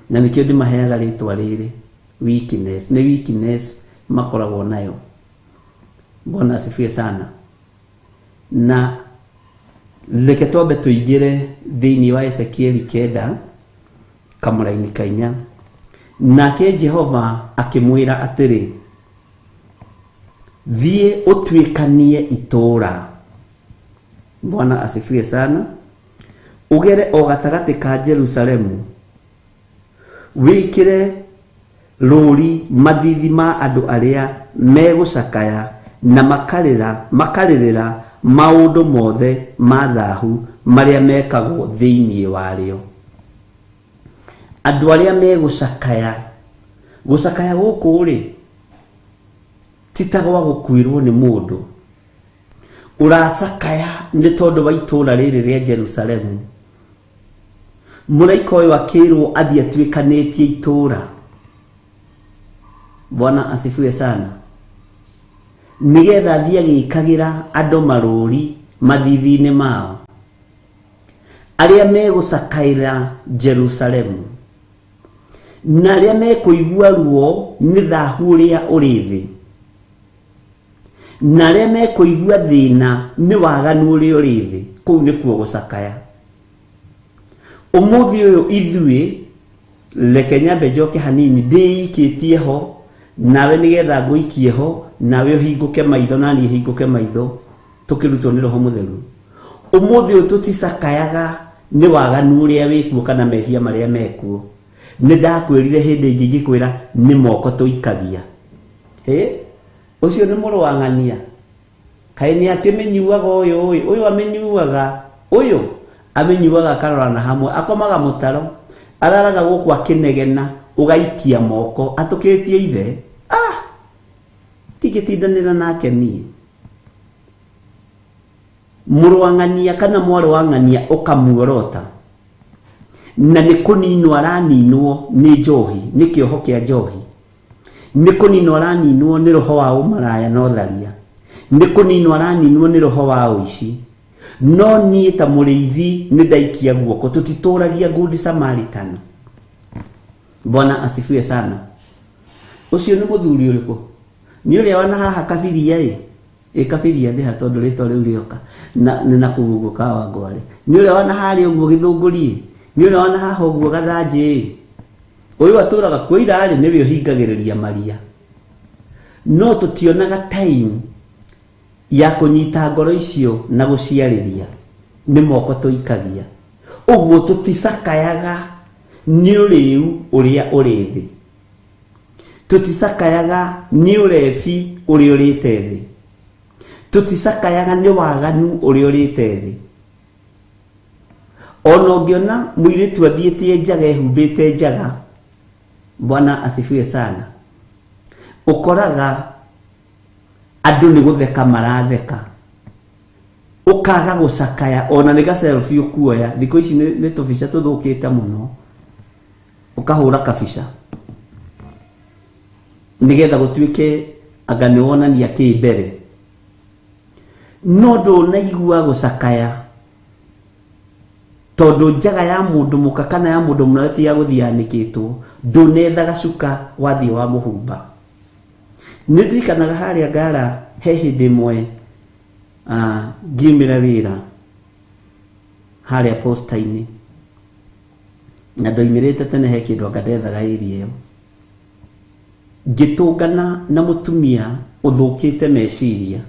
Na nĩkĩo ndĩmaheaga rĩtwa rĩrĩ weakness. Nĩ weakness makoragwo nayo. Bwana asifiwe sana. Na reke twambe tũingĩre thĩinĩ wa Ezekieli 9 kamũraini ka 4. Nake Jehova akĩmwĩra atĩrĩ, thiĩ ũtuĩkanie itũũra. Bwana asifiwe sana. Ũgere o gatagatĩ ka Jerusalemu, wĩkĩre rũũri mathithi ma andũ arĩa megũcakaya na makarĩrĩra maũndũ mothe ma thahu marĩa mekagwo thĩinĩ warĩo. Andũ arĩa megũcakaya, gũcakaya gũkũ rĩ ti ta gwa gũkuĩrwo nĩ mũndũ. Ũracakaya nĩ tondũ wa itũũra rĩrĩ rĩa Jerusalemu. Mũraika ũyũ akĩrwo athiĩ atuĩkanĩtie itũũra. Bwana asifiwe sana. Nĩgetha athiĩ agĩkagĩra andũ marũũri mathithi-inĩ mao arĩa megũcakaĩra Jerusalemu na arĩa mekũigua ruo nĩ thahu ũrĩa ũrĩ thĩ, na arĩa mekũigua thĩna nĩ waganu ũrĩa ũrĩ thĩ. Kũu nĩkuo gũcakaya. Ũmũthĩ ũyũ ithuĩ reke nyambe njoke hanini ndĩikĩtie ho nawe nĩgetha ngũikie ho nawe ũhingũke maitho na niĩ hingũke maitho tũkĩrutwo nĩ Roho Mũtheru. Ũmũthĩ ũyũ tũticakayaga nĩ waganu ũrĩa wĩkuo kana mehia marĩa mekuo. Nĩ ndakwĩrire hĩndĩ ĩngĩ ngĩkwĩra nĩ moko tũikagia. Hĩ, ũcio nĩ mũrũ wa ng'ania. Kaĩ nĩ akĩmĩnyuaga ũyũ ũyũ ũyũ amĩnyuaga ũyũ amĩnyuaga akarora na hamwe akomaga mũtaro araraga gũkũ akĩnegena ũgaikia moko atũkĩtie ithe. Ah, ndingĩtindanĩra nake niĩ. Mũrũ wa ng'ania kana mwarĩ wa ng'ania ũkamuorota na nĩ kũninwo araninwo nĩ njohi, nĩ kĩoho kĩa njohi, nĩ kũninwo araninwo nĩ roho wa ũmaraya na ũtharia, nĩ kũninwo araninwo nĩ roho wa ũici. No niĩ ta mũrĩithi nĩ ndaikia guoko, tũtitũragia Good Samaritan. Bwana asifiwe sana. Ũcio nĩ mũthuri ũrĩkũ? Nĩ ũrĩa wana haha kabiria ĩ? Ĩ kabiria nĩ ha tondũ rĩtwa rĩu rĩoka na nĩ na kũu ũguo Kawangware. Nĩ ũrĩa wana harĩa ũguo Gĩthũngũri ĩ? Nĩ ũrĩa wana haha ũguo Gathanjĩ ĩ? Ũyũ atũraga kuo ira-rĩ nĩwe ũhingagĩrĩria maria. No tũtionaga time ya kũnyita ngoro icio na gũciarĩria, nĩ moko tũikagia. Ũguo tũticakayaga nĩ ũrĩu ũrĩa ũrĩ thĩ, tũticakayaga nĩ ũrebi ũrĩa ũrĩte thĩ, tũticakayaga nĩ waganu ũrĩa ũrĩte thĩ. Ona ũngĩona mũirĩtu athiĩte njaga ehumbĩte njaga, Bwana asifiwe sana, ũkoraga andũ nĩ gũtheka maratheka, ũkaga gũcakaya ona nĩ ga selfie ũkuoya. Thikũ ici nĩ tũbica tũthũkĩte mũno, ũkahũra kabica nĩgetha gũtuĩke anga nĩ wonania kĩ mbere, no ndũnaigua gũcakaya tondũ njaga ya mũndũ mũka kana ya mũndũ mũnene ti ya gũthiĩ yanĩkĩtwo, ndũnetha gacuka wathiĩ wa mũhumba. Nĩ ndirikanaga harĩa Ngara he hĩndĩ ĩmwe ngiumĩra wĩra harĩa posta-inĩ na ndoimĩrĩte tene he kĩndũ anga ndethaga area ĩyo, ngĩtũngana na mũtumia ũthũkĩte meciria,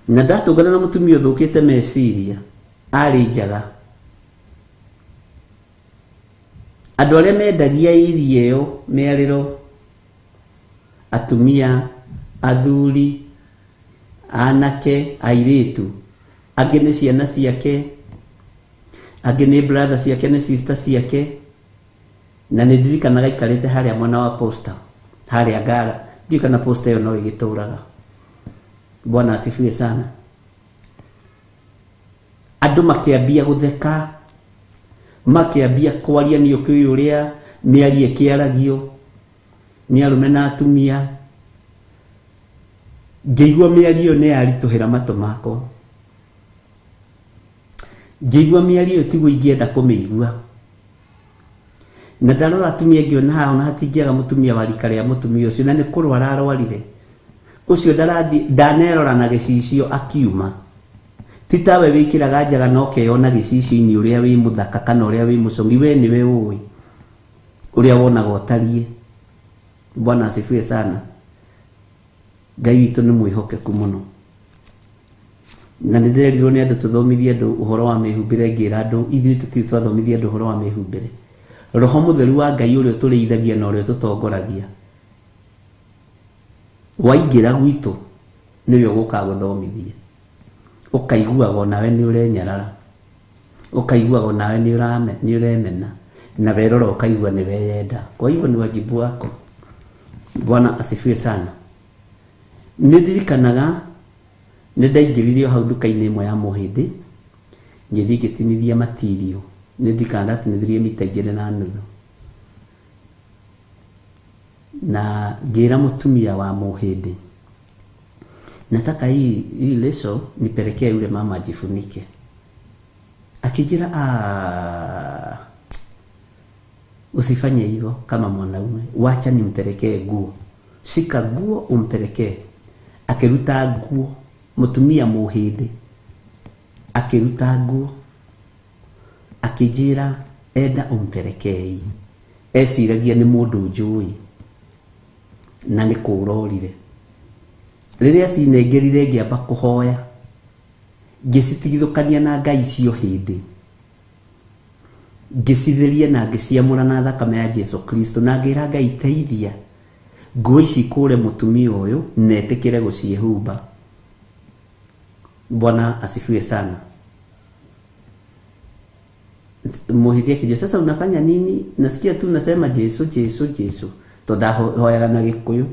na ndatũngana na mũtumia ũthũkĩte meciria arĩ njaga. Andũ arĩa mendagia area ĩyo mĩarĩro, atumia, athuri, anake, airĩtu, angĩ nĩ ciana ciake, angĩ nĩ brother ciake, nĩ sister ciake. Na nĩ ndirikanaga aikarĩte harĩa mwena wa posta harĩa Ngara, ndiũĩ kana posta ĩyo no ĩgĩtũraga. Bwana asifiwe sana. Andũ makĩambia gũtheka, makĩambia kwaria nĩ ũkĩũĩ ũrĩa mĩario ĩkĩaragio nĩ arũme na atumia. Ngĩigua mĩario ĩyo nĩ yaritũhĩra matũ makwa, ngĩigua mĩario ĩyo tiguo ingĩenda kũmĩigua. Na ndarora atumia ngĩona haha ona hatingĩaga mũtumia wa rika rĩa mũtumia ũcio, na nĩ kũrwara arwarire ũcio, ndarathiĩ ndanerora na gĩcicio akiuma. Ti tawe wĩkĩraga njaga na ũkeyona gĩcicio-inĩ ũrĩa wĩ mũthaka kana ũrĩa wĩ mũcong'i, we nĩwe ũĩ ũrĩa wonaga ũtariĩ. Bwana asifiwe sana. Ngai witũ nĩ mwĩhokeku mũno, na nĩ ndĩrerirwo nĩ andũ tũthomithie andũ ũhoro wa mĩhumbĩre, ngĩra andũ ithuĩ tũtirĩ twathomithia andũ ũhoro wa mĩhumbĩre. Roho Mũtheru wa Ngai ũrĩa ũtũrĩithagia na ũrĩa ũtũtongoragia waingĩra gwitũ nĩwe ũgũka gũthomithia, ũkaiguaga onawe nĩ ũrenyarara, ũkaiguaga onawe nĩ ũremena, na werora ũkaigua nĩ weyenda. Kwa hivyo ni wajibu wako. Bwana asifiwe sana. Nĩ ndirikanaga nĩ ndaingĩrire o hau nduka-inĩ ĩmwe ya Mũhĩndĩ, ngĩthiĩ ngĩtinithia matirio. Nĩ ndirikanaga ndatinithirie mita 2.5, na ngĩra mũtumia wa Mũhĩndĩ, nataka hii leso nipelekee yule mama ajifunike. Akijira, ah, usifanye hivyo kama mwanaume, wacha nimpelekee nguo, shika nguo umpelekee. Akĩruta nguo, mũtumia Mũhĩndĩ akĩruta nguo. Akĩnjĩra enda ũmperekei. Eciragia nĩ mũndũ njũĩ na nĩ kũrorire. Rĩrĩa cinengerire ngĩamba kũhoya, ngĩcitigithũkania na ngai icio hĩndĩ, ngĩcitheria na ngĩciamũra na thakame ya Jesu Kristo, na ngĩra Ngai teithia nguo ici kũre mũtumia ũyũ na etĩkĩre gũciĩhumba. Bwana asifiwe sana. Muhitia kije sasa unafanya nini? Nasikia tu nasema Jesu Jesu Jesu. To ndahoyaga na Gĩkũyũ,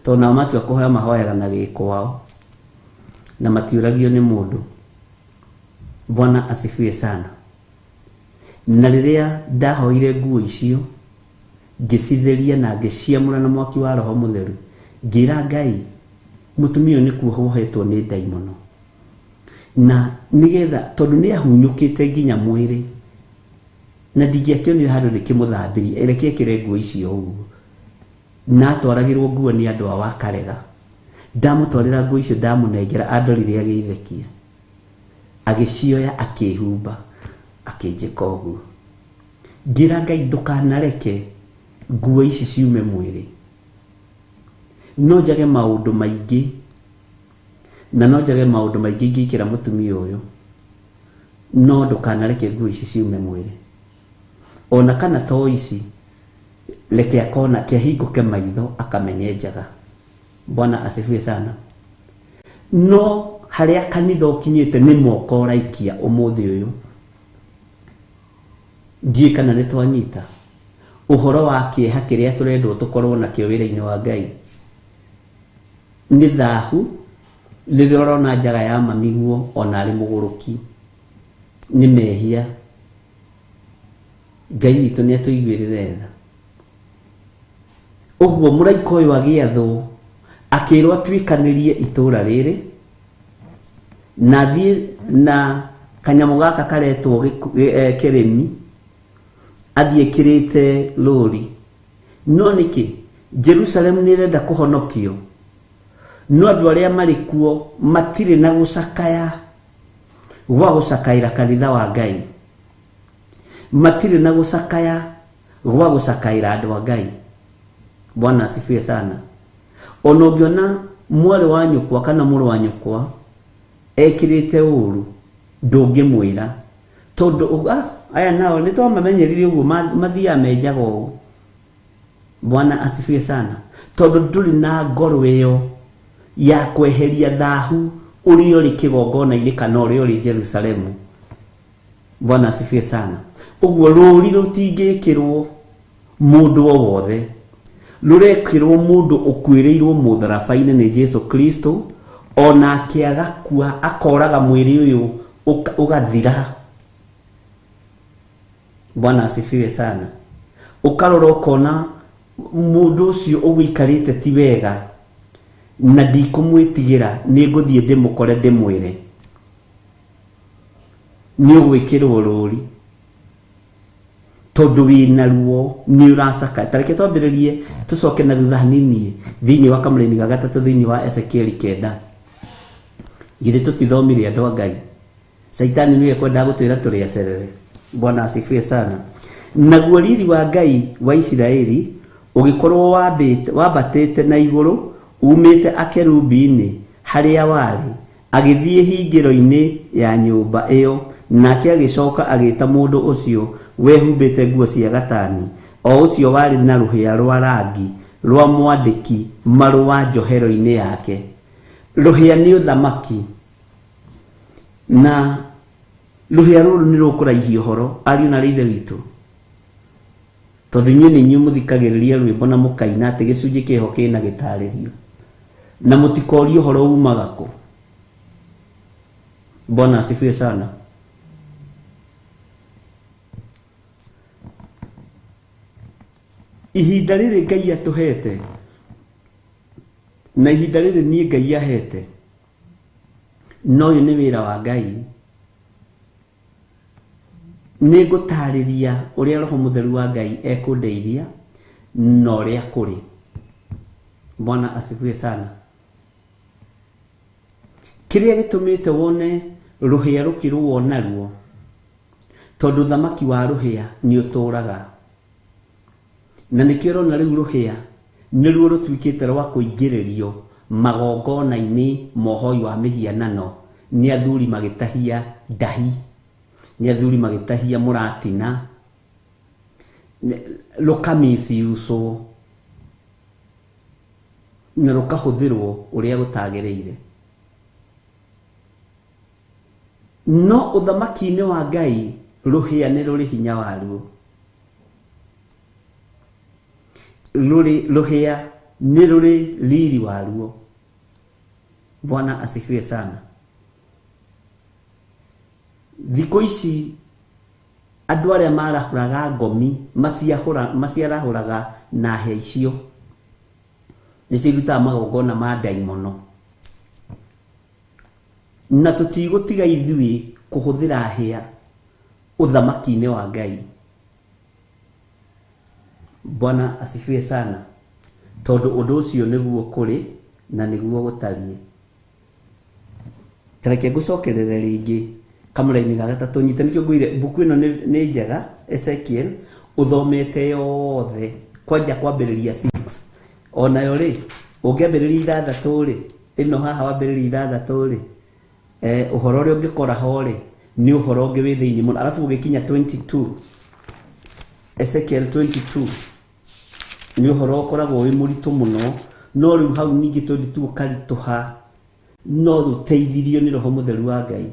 to nao matua kũhoya mahoyaga na Gĩkwao na matiũragio nĩ mũndũ. Bwana asifiwe sana. Na rĩrĩa ndahoire nguo icio ngĩcitheria na ngĩciamũra na mwaki wa Roho Mũtheru, ngĩra Ngai mũtumia ũyũ nĩ kuohwo nĩ ndaimono, na nĩgetha tondũ nĩ ahunyũkĩte nginya mwĩrĩ na ndingĩakĩonire handũ ndĩkĩmũthambirie, reke ekĩre nguo icio ũguo. Na atwaragĩrwo nguo nĩ andũ a Wakarega. Ndamũtwarĩra nguo icio ndamũnengera, andorire agĩithekia, agĩcioya akĩhumba, akĩnjĩka ũguo. Ngĩra Ngai ndũkanareke nguo ici ciume mwĩrĩ, no njage maũndũ maingĩ, na no njage maũndũ maingĩ ingĩkĩra mũtumia ũyũ, no ndũkanareke nguo ici ciume mwĩrĩ. Ona kana to ici, reke akona kĩahingũke maitho akamenye njaga. Bwana asifiwe sana. No harĩa kanitha ũkinyĩte nĩ moko ũraikia ũmũthĩ ũyũ, ndiũĩ kana nĩ twanyita ũhoro wa kĩeha kĩrĩa tũrendwo tũkorwo nakĩo wĩra-inĩ wa Ngai. Nĩ thahu rĩrĩa ũrona njaga ya mamiguo ona arĩ mũgũrũki, nĩ mehia. Ngai witũ nĩ atũiguĩrĩre tha. Ũguo mũraika ũyũ agĩathwo akĩrwo atuĩkanĩrie itũra rĩrĩ na athiĩ na kanyamũ gaka karetwo kĩrĩmi, athiĩ ekĩrĩte rũri. No nĩkĩ Jerusalemu nĩ ĩrenda kũhonokio, no andũ arĩa marĩ kuo matirĩ na gũcakaya gwa gũcakaĩra kanitha wa Ngai, matirĩ na gũcakaya gwa gũcakaĩra andũ a Ngai. Bwana asifiwe sana. Ona ũngĩona mwarĩ wa nyũkwa kana mũrũ wa nyũkwa ekĩrĩte ũru, ndũngĩmwĩra, tondũ aya nao nĩ twamamenyeririe ũguo, mathiaga menjaga ũũ. Bwana asifiwe sana. Tondũ ndũrĩ na ngoro ĩyo ya kweheria thahu ũrĩa ũrĩ kĩgongona-inĩ kana ũrĩa ũrĩ Jerusalemu. Bwana asifiwe sana. Ũguo rũri rũtingĩkĩrwo mũndũ o wothe, rũrekĩrwo mũndũ ũkuĩrĩirwo mũtharaba-inĩ nĩ Jesu Kristo, ona akĩaga kua akoraga mwĩrĩ ũyũ ũgathira. Bwana asifiwe sana. Ũkarora ũkona mũndũ ũcio ũgũikarĩte ti wega, na ndikũmwĩtigĩra, nĩ ngũthiĩ ndĩmũkore ndĩmwĩre. Nĩ ũgwĩkĩrwo rũri tondũ wĩna ruo, nĩ ũracaka. Ta reke twambĩrĩrie tũcoke na thutha hanini thĩinĩ wa kamũraini ga gatatũ thĩinĩ wa Ezekieli 9. Githĩ tũtithomire andũ a Ngai? Caitani nĩwe ekwendaga gũtwĩra tũrĩ acerere. Bwana asifiwe sana. Naguo riri wa Ngai wa Isiraeli ũgĩkorwo wambatĩte na igũrũ umĩte akerubi-inĩ harĩa warĩ, agĩthiĩ hingĩro-inĩ ya nyũmba ĩyo, nake agĩcoka agĩta mũndũ ũcio wehumbĩte nguo cia gatani, o ũcio warĩ na rũhĩa rwa rangi rwa mwandĩki marũa njohero-inĩ yake. Rũhĩa nĩ ũthamaki, na rũhĩa rũrũ nĩ rũkũraihia ũhoro, ariũ na ithe witũ, tondũ inyuĩ nĩ inyuĩ mũthikagĩrĩria rwĩmbo na mũkaina atĩ gĩcunjĩ kĩho kĩna gĩtarĩrio, na mũtikorie ũhoro umaga kũ. Bwana asifiwe sana. Ihinda rĩrĩ Ngai atũhete na ihinda rĩrĩ niĩ Ngai ahete, no ũyũ nĩ wĩra wa Ngai. Nĩ ngũtarĩria ũrĩa Roho Mũtheru wa Ngai ekũndeithia na ũrĩa kũrĩ. Bwana asifiwe sana. Kĩrĩa gĩtũmĩte wone rũhĩa rũkĩrũo naruo, Tondũ thamaki wa rũhĩa nĩ ũtũraga. Na nĩkĩo ũrona rĩu rũhĩa nĩruo rũtuĩkĩte rwa kũingĩrĩrio magongona-inĩ ma ũhoi wa mĩhianano nĩ athuri magĩtahia ndahi, nĩ athuri magĩtahia mũratina, rũkamisiuswo na rũkahũthĩrwo ũrĩa gũtagĩrĩire. No ũthamaki-inĩ wa Ngai rũhĩa nĩ rũrĩ hinya waruo. Rũhĩa nĩ rũrĩ riri waruo. Bwana asifiwe sana. Thikũ ici andũ arĩa marahũraga ngomi maciarahũraga na hĩa icio nĩcio irutaga magongona ma ndaimono. Na tũtigũtiga ithuĩ kũhũthĩra hĩa ũthamaki-inĩ wa Ngai. Bwana asifiwe sana. Tondũ ũndũ ũcio nĩguo kũrĩ na nĩguo gũtariĩ. Tareke ngũcokerere rĩngĩ kamũra-inĩ ga gatatũ nyite nĩkĩo ngwĩre mbuku ĩno nĩ njega Ezekiel ũthomete yothe kwanja kwambĩrĩria 6 onayo rĩ ũngĩambĩrĩria 6 rĩ ĩno haha wambĩrĩria 6 rĩ ũhoro ũrĩa ũngĩkora ho rĩ nĩ ũhoro ũngĩ wĩ thĩinĩ mũno. Arabu ũgĩkinya 22 Ezekiel 22 nĩ ũhoro ũkoragwo wĩ mũritũ mũno, no rĩu hau ningĩ 22 ũkaritũha no rũteithirio nĩ Roho Mũtheru wa Ngai.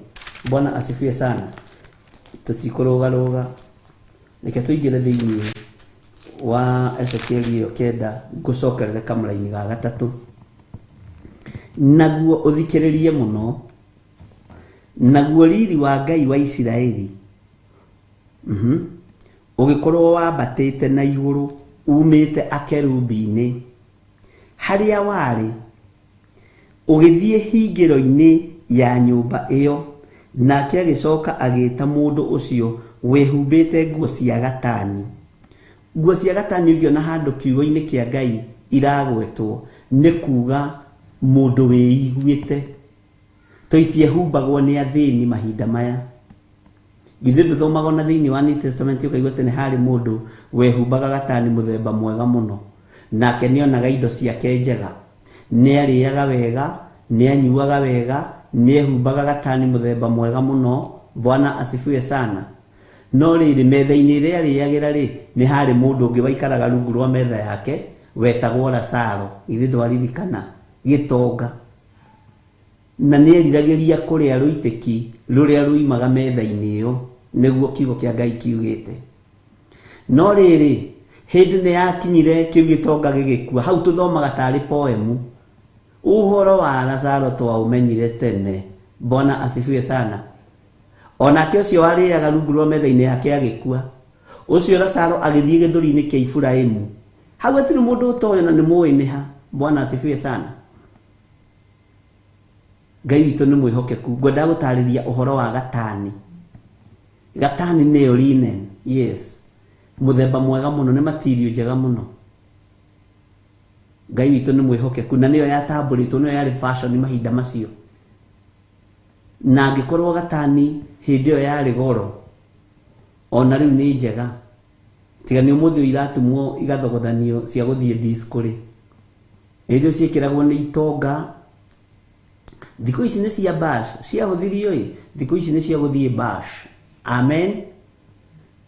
Bwana asifiwe sana. Tũtikũrũgarũga, reke tũingĩre thĩinĩ wa Ezekiel ĩyo 9 ngũcokerere kamũra-inĩ ga gatatũ naguo ũthikĩrĩrie mũno. Naguo riri wa Ngai wa Isiraeli ũgĩkorwo wambatĩte na igũrũ umĩte akerubi-inĩ harĩa warĩ ũgĩthiĩ hingĩro-inĩ ya nyũmba ĩyo. Nake agĩcoka agĩta mũndũ ũcio wĩhumbĩte nguo cia gatani. Nguo cia gatani ũngĩona handũ kiugo-inĩ kĩa Ngai iragwetwo nĩ kuga mũndũ wĩiguĩte. Tũitiehumbagwo nĩ athĩni mahinda maya. Githĩ ndũthomaga ona thĩinĩ wa New Testament ũkaigua atĩ nĩ harĩ mũndũ wehumbaga gatani mũthemba mwega mũno, nake nĩonaga indo ciake njega, nĩarĩaga wega, nĩanyuaga wega, nĩehumbaga gatani mũthemba mwega mũno. Bwana asifiwe sana. No rĩrĩ metha-inĩ ĩrĩa arĩagĩra rĩ nĩ harĩ mũndũ ũngĩ waikaraga rungu rwa metha yake wetagwo Lazaro. Githĩ ndwaririkana? Gĩtonga. Na nĩeriragĩria kũrĩa rũitĩki rũrĩa ruimaga metha-inĩ ĩyo, nĩguo kiugo kĩa Ngai kiugĩte. No rĩrĩ hĩndĩ nĩ yakinyire kĩu gĩtonga gĩgĩkua. Hau tũthomaga tarĩ poemu. Ũhoro wa Lazaro twaũmenyire tene. Bwana asifiwe sana. Onake ũcio warĩaga rungu rwa metha-inĩ yake agĩkua. Ũcio Lazaro agĩthiĩ gĩthũri-inĩ kĩa Iburahĩmu. Hau hatirĩ mũndũ ũtoĩ na nĩ mũĩ nĩ ha. Bwana asifiwe sana. Ngai witũ nĩ mwĩhokeku. Ngwendaga gũtarĩria ũhoro wa gatani. Gatani nĩyo linen. Yes. Mũthemba mwega mũno, nĩ material njega mũno. Ngai witũ nĩ mwĩhokeku na nĩyo yatambũrĩtwo, nĩyo yarĩ fashion mahinda macio. Na angĩkorwo gatani hĩndĩ ĩyo yarĩ goro, ona rĩu nĩ njega. Tiga nĩ ũmũthĩ iratumwo igathogothanio cia gũthiĩ disco rĩ. Hĩndĩ ĩyo ciĩkĩragwo nĩ itonga. Thikũ ici nĩ cia bash, ciahũthirio ĩ, thikũ ici nĩ cia gũthiĩ bash. Amen.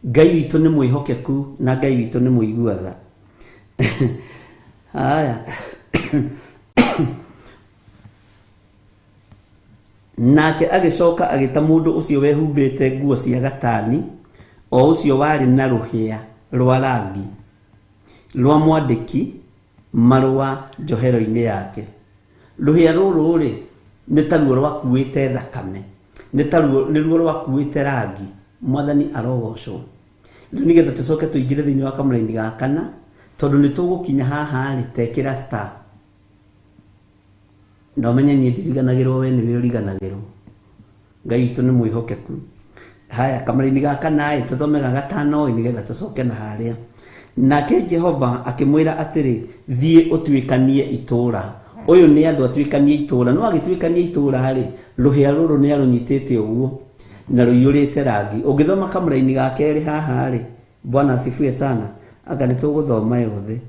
Ngai witũ nĩ mwĩhokeku na Ngai witũ nĩ mũigua tha. Haya. Nake agĩcoka agĩta mũndũ ũcio wehumbĩte nguo cia gatani, o ũcio warĩ na rũhĩa rwa rangi rwa mwandĩki marũa njohero-inĩ yake. Rũhĩa rũrũ rĩ nĩ taruo rwakuĩte thakame, nĩ taruo nĩruo rwakuĩte rangi. Mwathani arogocwo. Rĩu nĩgetha tũcoke tũingĩre thĩinĩ wa kamũra-inĩ ga kana, tondũ nĩ tũgũkinya haha rĩ, tekĩra star. Na ũmenye niĩ ndiriganagĩrwo, we nĩwe ũriganagĩrwo. Ngai witũ nĩ mwĩhokeku. Haya, kamũra-inĩ ga kana ĩ, tũthome ga gatano ĩ, nĩgetha tũcoke na harĩa. Nake Jehova akĩmwĩra atĩrĩ, thiĩ ũtuĩkanie itũũra. Ũyũ nĩ andũ atuĩkanie itũũra. No agĩtuĩkania itũũra rĩ, rũhĩa rũrũ nĩ arũnyitĩte ũguo. Na rũiyũrĩte rangi. Ũngĩthoma kamũraini ga kerĩ haha rĩ, Bwana asifiwe sana, anga nĩ tũgũthoma yothe.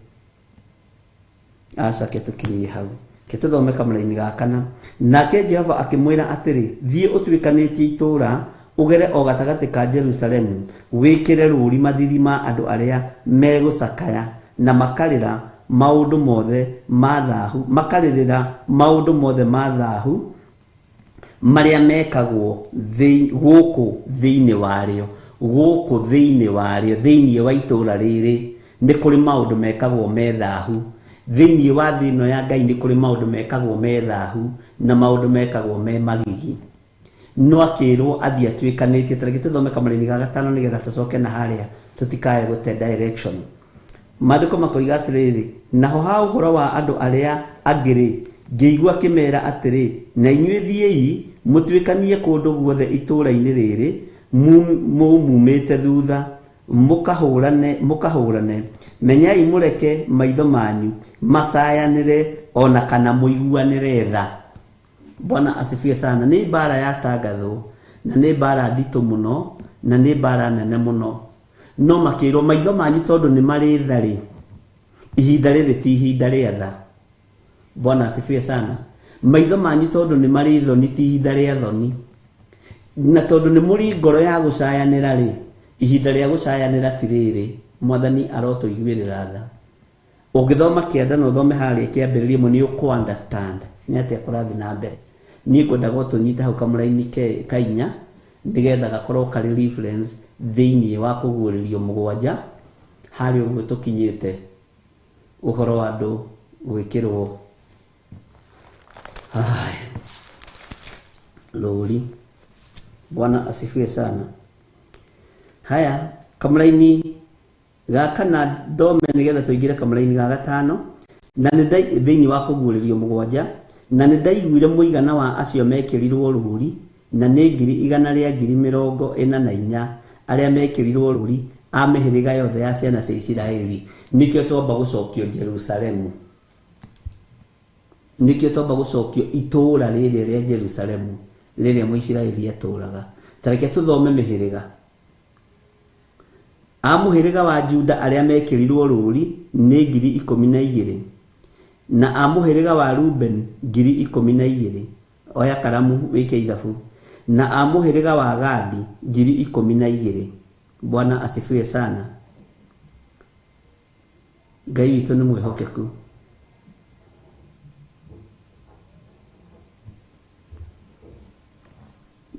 Aca, ke tũkinyie hau, ke tũthome kamũraini ga kana. Nake Jehova akĩmwĩra atĩrĩ, thiĩ ũtuĩkanĩtie itũũra, ũgere o gatagatĩ ka Jerusalemu, wĩkĩre rũũri mathithi ma andũ arĩa megũcakaya na makarĩra maũndũ mothe ma thahu, makarĩrĩra maũndũ mothe ma thahu marĩa mekagwo gũkũ thĩinĩ warĩo. Gũkũ thĩinĩ warĩo, thĩinĩ wa itũũra rĩrĩ, nĩ kũrĩ maũndũ mekagwo me thahu. Thĩinĩ wa thĩ ĩno ya Ngai nĩ kũrĩ maũndũ mekagwo me thahu na maũndũ mekagwo me magigi. No akĩrwo athiĩ atuĩkanĩtie. Ta reke tũthome kamũraini ga gatano nĩgetha tũcoke na harĩa tũtikae gũte direction. Maandĩko makoiga atĩrĩrĩ, naho ha ũhoro wa andũ arĩa angĩ-rĩ, ngĩigua akĩmeera atĩrĩ, na inyuĩ thiĩi mũtuĩkanie kũndũ guothe itũũra-inĩ rĩrĩ mũmumĩte thutha, mũkahũrane, mũkahũrane. Menyai mũreke maitho manyu macayanĩre ona kana mũiguanĩre tha. Bwana asifiwe sana. Nĩ mbara yatangathwo, na nĩ mbara nditũ mũno, na nĩ mbara nene mũno. No makĩrwo maitho manyu tondũ nĩ marĩ tha rĩ, ihinda rĩrĩ ti ihinda rĩa tha. Bwana asifiwe sana. Maitho manyu tondũ nĩ marĩ thoni ti ihinda rĩa thoni. Na tondũ nĩ mũrĩ ngoro ya gũcayanĩra rĩ, ihinda rĩa gũcayanĩra ti rĩrĩ. Mwathani arotũiguĩrĩra tha. Ũngĩthoma kĩanda na ũthome harĩa kĩambĩrĩria ĩmwe nĩ ũkũ understand nĩ atĩa kũrathiĩ na mbere. Niĩ ngwendaga ũtũnyite hau kamũraini ka inya nĩgetha gakorwo karĩ reference thĩinĩ wa kũguũrĩrio mũgwanja harĩa ũguo tũkinyĩte ũhoro wa andũ gwĩkĩrwo rũri. Bwana asifiwe sana. Haya, kamũraini ga kana thome nĩgetha tũingĩre kamũraini ga gatano. Na nĩ thĩinĩ wa kũguũrĩrio mũgwanja, na nĩ ndaiguire mũigana wa acio mekĩrirwo rũũri, na nĩ 144,000 arĩa mekĩrirwo rũũri a mĩhĩrĩga yothe ya ciana cia Isiraeli. Nĩkĩo twamba gũcokio Jerusalemu, nĩkĩo twamba gũcokio itũũra rĩrĩa rĩa Jerusalemu rĩrĩa Mũisiraeli atũũraga. Ta reke tũthome mĩhĩrĩga. A mũhĩrĩga wa Juda arĩa mekĩrirwo rũũri nĩ 12,000, na a mũhĩrĩga wa Ruben 12,000. Oya karamu wĩke ithabu. Na a mũhĩrĩga wa Gadi 12,000. Bwana asifiwe sana. Ngai witũ nĩ mwĩhokeku.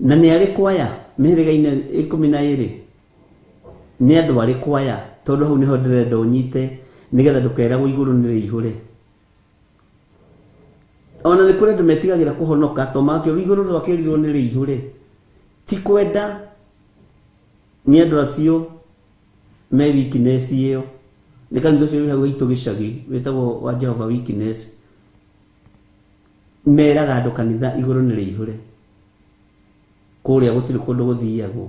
Na nĩ arĩkũ aya mĩhĩrĩga-inĩ 12? Nĩ andũ arĩkũ aya? Tondũ hau nĩho ndĩrenda ũnyite nĩgetha ndũkeragwo igũrũ nĩ rĩihũre. Ona nĩ kũrĩ andũ metigagĩra kũhonoka to makĩrwo igũrũ rwakĩrirwo nĩ rĩihũre. Ti kwenda, nĩ andũ acio me weakness ĩyo. Nĩ kanitha ũcio wĩ hau haitũ gĩcagi wĩtagwo wa Jehova Weakness. Meraga andũ kanitha igũrũ nĩ rĩihũre, kũrĩa gũtirĩ kũndũ gũthiagwo.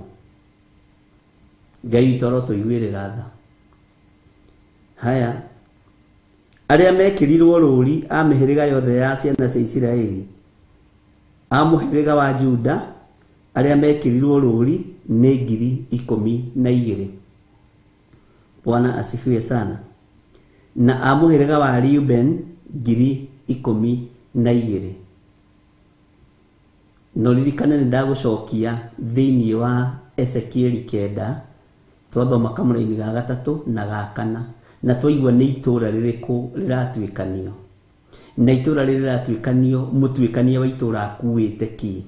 Ngai witũ arotũiguĩrĩra tha. Haya, arĩa mekĩrirwo rũũri a mĩhĩrĩga yothe ya ciana cia Isiraeli, a mũhĩrĩga wa Juda arĩa mekĩrirwo rũũri nĩ 12,000. Bwana asifiwe sana. Na a mũhĩrĩga wa Reuben 12,000. No ririkane nĩ ndagũcokia thĩinĩ wa Ezekieli 9 twathoma kamũraini ga gatatũ na ga kana, na twaigua nĩ itũũra rĩrĩkũ rĩratuĩkanio. Na itũũra rĩrĩ rĩratuĩkanio, mũtuĩkania wa itũũra akuĩte kĩ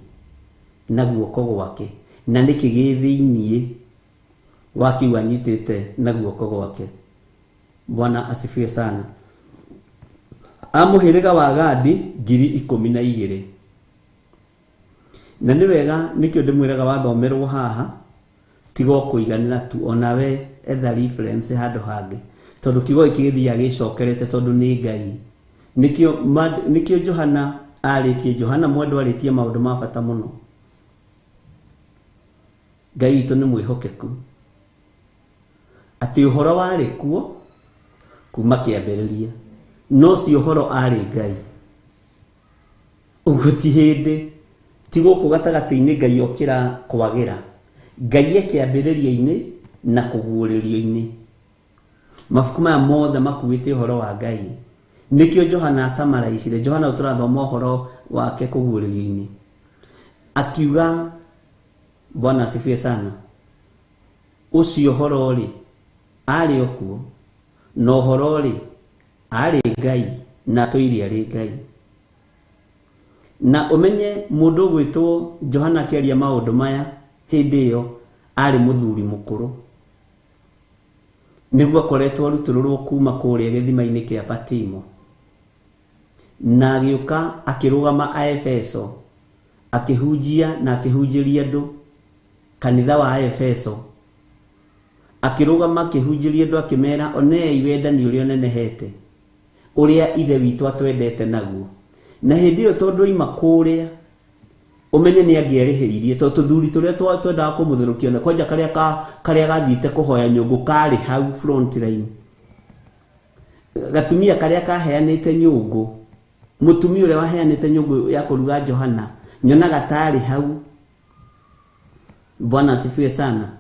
na guoko gwake, na nĩkĩ gĩ thĩiniĩ wa kĩu anyitĩte na guoko gwake. Bwana asifiwe sana. A mũhĩrĩga wa Gadi 12,000. Na nĩ wega nĩkĩo ndĩmwĩraga wathomerwo haha tiga o kũiganĩra tu, onawe etha reference handũ hangĩ, tondũ kiugo gĩkĩ gĩthiaga gĩcokerete tondũ nĩ Ngai. Nĩkĩo Johana arĩtie, Johana mwendwa arĩtie maũndũ ma bata mũno. Ngai witũ nĩ mwĩhokeku atĩ ũhoro warĩ kuo kuma kĩambĩrĩria, no si ũhoro arĩ Ngai. Ũguo ti hĩndĩ Ti gũkũ gatagatĩ-inĩ Ngai okĩra kwagĩra. Ngai e kĩambĩrĩria-inĩ na kũguũrĩrio-inĩ. Mabuku maya mothe makuĩte ũhoro wa Ngai. Nĩkĩo Johana acamaraicire. Johana tũrathoma ũhoro wake kũguũrĩrio-inĩ. Akiuga Bwana asifiwe sana. Ũcio ũhoro rĩ arĩ o kuo, na ũhoro rĩ arĩ Ngai na atũire arĩ Ngai. Na ũmenye mũndũ ũgwĩtwo Johana akĩaria maũndũ maya hĩndĩ ĩyo arĩ mũthuri mũkũrũ. Nĩguo akoretwo arutũrũrwo kuma kũrĩa gĩthima-inĩ kĩa Patimo. Na agĩũka akĩrũgama Aefeso, akĩhunjia na akĩhunjĩria andũ kanitha wa Aefeso. Akĩrũgama akĩhunjĩria andũ akĩmera onei wendani ũrĩa ũnenehete, ũrĩa Ithe witũ atwendete naguo. Na hĩndĩ ĩyo tondũ oima kũrĩa ũmenye nĩ angĩerĩhĩirie tondũ tũthuri tũrĩa twendaga kũmũtherũkia na kwanja karĩa karĩa gathiĩte kũhoya nyũngũ karĩ hau front line. Gatumia karĩa kaheanĩte nyũngũ, mũtumia ũrĩa waheanĩte nyũngũ ya kũruga Johana, nyonaga tarĩ hau. Bwana asifiwe sana.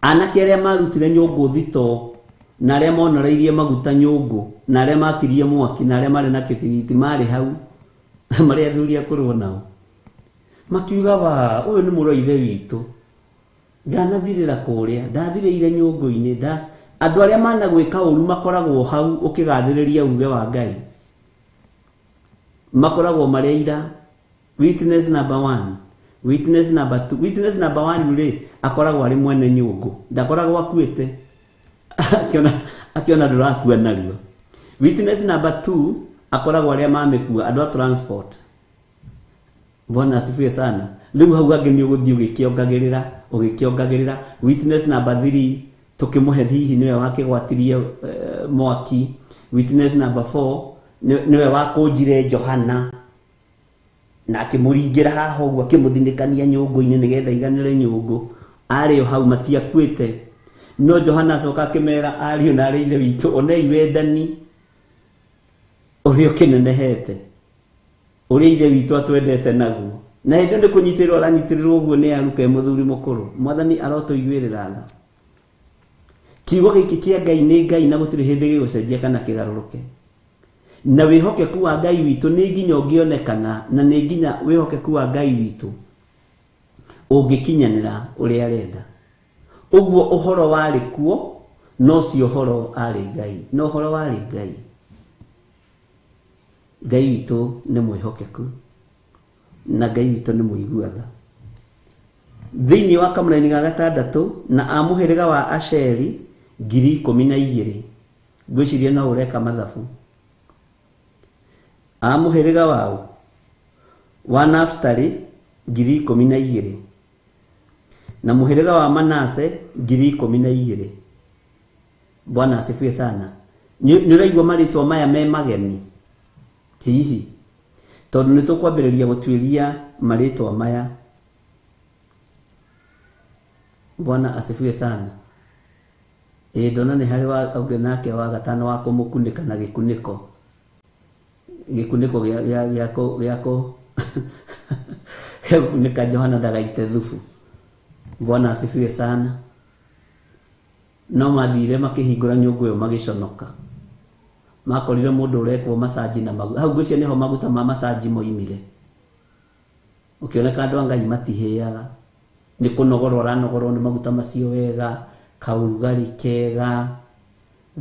Anake arĩa marutire nyũngũ thito na arĩa monoreirie maguta nyũngũ na arĩa makirie mwaki na arĩa marĩ na kĩbiriti marĩ hau marĩ athuri akũrũ nao. Makiuga wa ũyũ nĩ mũrũ wa ithe witũ, ndanathirĩra kũrĩa, ndathirĩire nyũngũ-inĩ. Andũ arĩa managwĩka ũru makoragwo hau ũkĩgathĩrĩria uge wa Ngai, makoragwo marĩ aira. Witness number 1, witness number 2. Witness number 1 rĩ akoragwo arĩ mwene nyũngũ, ndakoragwo akuĩte akiona ndũrakua narua. Witness number 2 akoragwo arĩa mamĩkua, andũ a transport. Bwana asifiwe sana. Rĩu hau angĩ nĩ ũgũthiĩ ũgĩkĩongagĩrĩra ũgĩkĩongagĩrĩra. Witness number 3 tũkĩmũhe hihi nĩwe wakĩgwatirie mwaki. Witness number 4 nĩwe wakũnjire Johana na akĩmũringĩra haha ũguo akĩmũthinĩkania nyũngũ-inĩ nĩgetha iganĩre nyũngũ. Arĩ o hau matiakuĩte. No Johana acoka akĩmera ariũ na arĩ ithe witũ, onei wendani ũrĩa ũkĩnenehete, ũrĩa ithe witũ atwendete naguo. Na hĩndĩ ĩyo nĩ kũnyitĩrĩrwo aranyitĩrĩrwo ũguo nĩ aruka mũthuri mũkũrũ. Mwathani arotũiguĩrĩra tha. Kiugo gĩkĩ kĩa Ngai nĩ Ngai na gũtirĩ hĩndĩ gĩgũcenjia kana kĩgarũrũke. Na wĩhokeku wa Ngai witũ nĩ nginya ũngĩonekana, na nĩ nginya wĩhokeku wa Ngai witũ ũngĩkinyanĩra ũrĩa arenda. Ũguo ũhoro warĩ kuo, no ũcio ũhoro arĩ Ngai. No ũhoro warĩ Ngai. Ngai witũ nĩ mwĩhokeku na Ngai witũ nĩ mũigua tha. Thĩinĩ wa kamũraini ga gatandatũ na a mũhĩrĩga wa Asheri 12,000. Ngwĩciria no ũreka mathabu. A mũhĩrĩga wao wa Naftali 12,000 na mũhĩrĩga wa Manase 12,000. Bwana asifiwe sana. Nĩ ũraigua marĩtwa maya me mageni hihi, tondũ nĩ tũkwambĩrĩria gũtuĩria marĩtwa maya. Bwana asifiwe sana. Ĩ ndona nĩ harĩ wa ũngĩ nake wa gatano wa kũmũkunĩka na gĩkunĩko, gĩkunĩko gĩa gũkunĩka Johana ndagaite thubu. Bwana asifiwe sana. No mathire makĩhingũra nyũngũ ĩyo magĩconoka. Makorire mũndũ ũrekwo masaji na maguta. Hau ngwĩciria nĩho maguta ma masaji moimire. Ũkĩoneka andũ a Ngai matihĩaga, nĩ kũnogorwo aranogorwo nĩ maguta macio wega, kaũrugarĩ kega,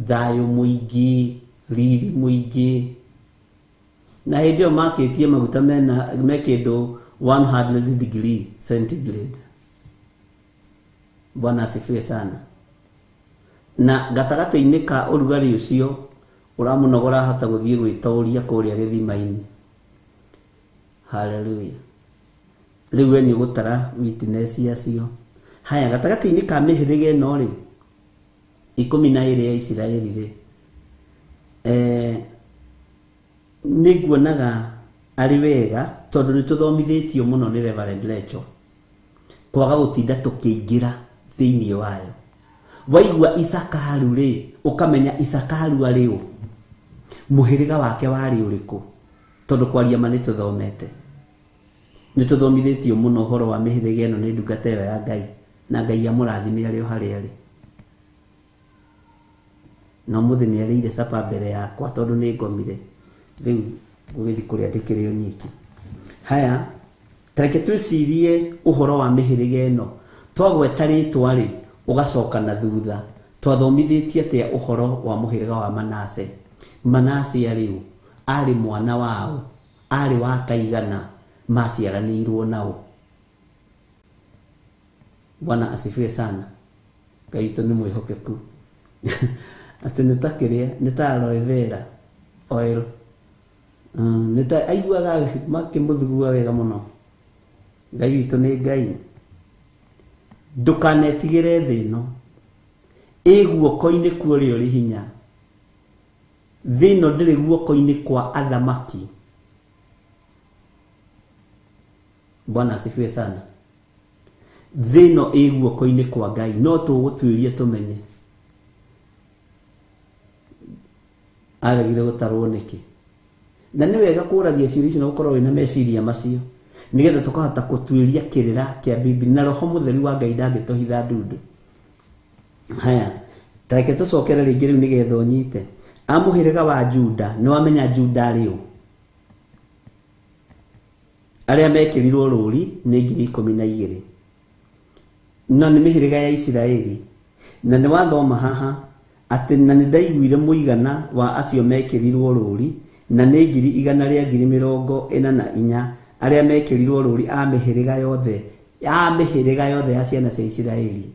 thayũ mũingĩ, riri mũingĩ. Na hĩndĩ ĩyo makĩtie maguta me kĩndũ 100 degree centigrade. Bwana asifiwe sana. Na gatagatĩ-inĩ ka ũrugarĩ ũcio ũramũnogora ahota gũthiĩ gwĩtũria kũrĩa gĩthima-inĩ. Hallelujah. Rĩu we nĩ ũgũtara witness acio. Haya, gatagatĩ-inĩ ka mĩhĩrĩga ĩno rĩ 12 ya Isiraeli rĩ, nĩ nguonaga arĩ wega tondũ nĩ tũthomithĩtio mũno nĩ Reverend Lecho kwaga gũtinda tũkĩingĩra thĩinĩ wayo. Waigua Isakaru rĩ, ũkamenya Isakaru arĩ ũ, mũhĩrĩga wake warĩ ũrĩkũ, tondũ kwaria ma nĩ tũthomete. Nĩ tũthomithĩtio mũno ũhoro wa mĩhĩrĩga ĩno nĩ ndungata ĩyo ya Ngai, na Ngai amũrathime arĩ o harĩa arĩ. Na ũmũthĩ nĩ arĩire capa mbere yakwa tondũ nĩ ngomire. Rĩu ngũgĩthiĩ kũrĩa ndĩkĩrĩ o nyiki. Haya, ta reke twĩcirie ũhoro wa mĩhĩrĩga ĩno. Twagweta rĩtwa rĩ, ũgacoka na thutha. Twathomithĩtie atĩa ũhoro wa mũhĩrĩga wa Manase? Manase arĩ ũ? Arĩ mwana wao, arĩ wa kaigana, maciaranĩirwo nao. Bwana asifiwe sana. Ngai witũ nĩ mwĩhokeku. Atĩ nĩ ta kĩrĩa, nĩ ta aloe vera oil. Nĩ ta aiguaga makĩmũthugua wega mũno. Ngai witũ nĩ Ngai. Ndũkanetigĩre thĩ ĩno. Ĩ guoko-inĩ kwa ũrĩa ũrĩ hinya. Thĩ ĩno ndĩrĩ guoko-inĩ kwa athamaki. Bwana asifiwe sana. Thĩ ĩno ĩ guoko-inĩ kwa Ngai, no tũgũtuĩrie tũmenye. Aregire gũtarwo nĩkĩ? Na nĩ wega kũragia ciũria icio na gũkorwo wĩna meciria macio, nĩgetha tũkahota gũtuĩria kĩrĩra kĩa Bibilia, na Roho Mũtheru wa Ngai ndangĩtũhitha ndundu. Haya, ta reke tũcokere rĩngĩ rĩu nĩgetha ũnyite. A mũhĩrĩga wa Juda, nĩ wamenya Juda arĩ ũ? Arĩa mekĩrirwo rũũri nĩ 12,000. No nĩ mĩhĩrĩga ya Isiraeli. Na nĩ wathoma haha atĩ na nĩ ndaiguire mũigana wa acio mekĩrirwo rũũri, na nĩ 144,000 arĩa mekĩrirwo rũũri a mĩhĩrĩga yothe, a mĩhĩrĩga yothe ya ciana cia Isiraeli.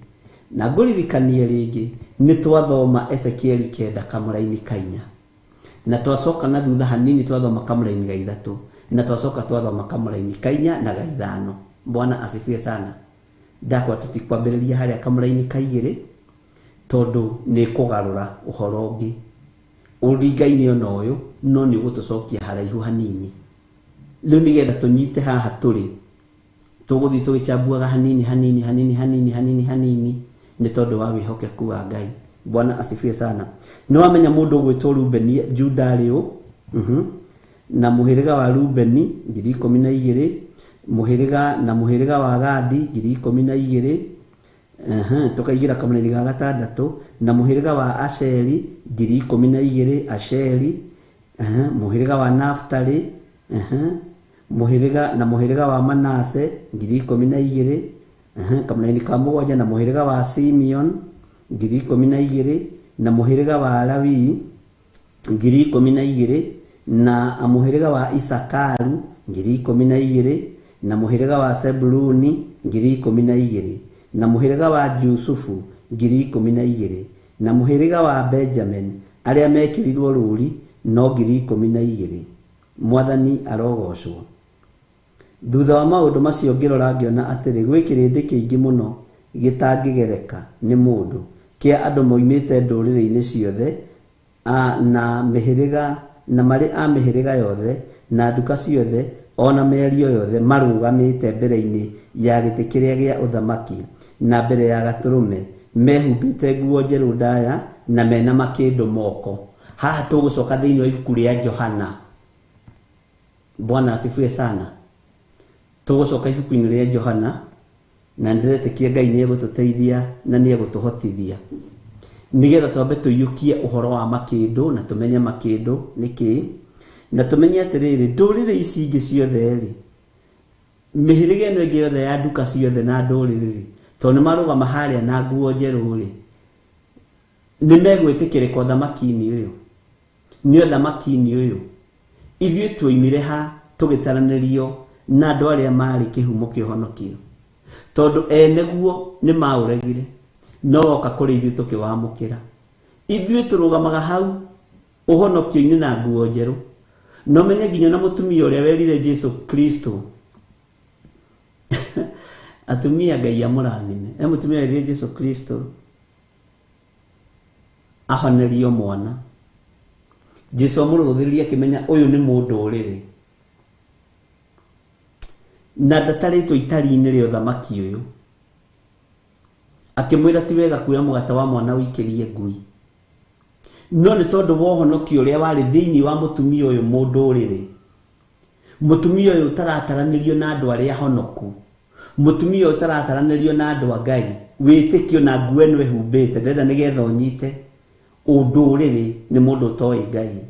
Na ngũririkanie rĩngĩ nĩ twathoma Ezekieli 9 kamũraini ka 4, na twacoka na thutha hanini twathoma kamũraini ga 3, na twacoka twathoma kamũraini ka 4 na ga 5. Bwana asifiwe sana. Ndakwa tũtikwambĩrĩria harĩa kamũraini ka 2 tondũ nĩ kũgarũra ũhoro ũngĩ ũringaine ona ũyũ, no nĩ ũgũtũcokia haraihu hanini. Rĩu nĩgetha tũnyite haha tũrĩ, tũgũthiĩ tũgĩchambuaga hanini hanini hanini hanini hanini hanini nĩ tondũ wa wĩhokeku wa Ngai. Bwana asifiwe sana. Nĩ wamenya mũndũ ũgwĩtwo Rubeni, Juda arĩ ũ? Na mũhĩrĩga wa Rubeni 12,000, mũhĩrĩga na mũhĩrĩga wa Gadi 12,000. Tũkaingĩra kamũraini ga 6, na mũhĩrĩga wa Asheri 12,000, Asheri. Mũhĩrĩga wa Naftali, mũhĩrĩga na mũhĩrĩga wa Manase 12,000. Kamũraini ka 7, na mũhĩrĩga wa Simeon 12,000, na mũhĩrĩga wa Lawi 12,000, na mũhĩrĩga wa Isakaru 12,000, na mũhĩrĩga wa Sebuluni 12,000, na mũhĩrĩga wa Jusufu 12,000, na mũhĩrĩga wa Benjamin arĩa mekĩrirwo rũũri no 12,000. Mwathani arogocwo. Thutha wa maũndũ macio ngĩrora ngĩona atĩrĩ, gwĩ kĩrĩndĩ kĩingĩ mũno gĩtangĩgereka nĩ mũndũ, kĩa andũ moimĩte ndũrĩrĩ-inĩ ciothe, na mĩhĩrĩga, na marĩ a mĩhĩrĩga yothe na nduka ciothe ona mĩario yothe, marũgamĩte mbere-inĩ ya gĩtĩ kĩrĩa gĩa ũthamaki na mbere ya Gatũrũme, mehumbĩte nguo njerũ ndaya na mena makĩndũ moko. Haha tũgũcoka thĩinĩ wa ibuku rĩa Johana. Bwana asifiwe sana. Tũgũcoka ibuku-inĩ rĩa Johana, na ndĩretĩkia Ngai nĩ egũtũteithia na nĩ egũtũhotithia nĩgetha twambe tũiyũkie ũhoro wa makĩndũ na tũmenye makĩndũ nĩ kĩĩ, na tũmenye atĩrĩrĩ, ndũrĩrĩ ici ingĩ ciothe rĩ, mĩhĩrĩga ĩno ĩngĩ yothe ya nduka ciothe na ndũrĩrĩ rĩ, tondũ nĩ marũgama harĩa na nguo njerũ rĩ, nĩ megwĩtĩkĩrĩka ũthamaki-inĩ ũyũ. Nĩ ũthamaki-inĩ ũyũ ithuĩ tuoimire ha tũgĩtaranĩrio na andũ arĩa marĩ kĩhumo kĩa ũhonokio, tondũ eneguo nĩ maũregire, no woka kũrĩ ithuĩ tũkĩwamũkĩra. Ithuĩ tũrũgamaga hau ũhonokio-inĩ na nguo njerũ. No menye nginya na mũtumia ũrĩa werire Jesu Kristo, atumia Ngai amũrathime, e mũtumia werire Jesu Kristo ahonerio mwana, Jesu amũrũthĩrĩria akĩmenya ũyũ nĩ mũndũ ũrĩrĩ na ndatarĩtwo itari-inĩ rĩa ũthamaki ũyũ. Akĩmwĩra ti wega kuoya mũgate wa mwana ũikĩrie ngui, no nĩ tondũ wa ũhonokio ũrĩa warĩ thĩinĩ wa mũtumia ũyũ mũndũ ũrĩrĩ, Mũtumia ũyũ ũtarataranĩrio na andũ arĩa honoku, mũtumia ũyũ ũtarataranĩrio na andũ a Ngai, wĩtĩkio na nguo ĩno ĩhumbĩte, ndĩrenda nĩgetha ũnyite ũndũrĩrĩ nĩ mũndũ ũtoĩ Ngai.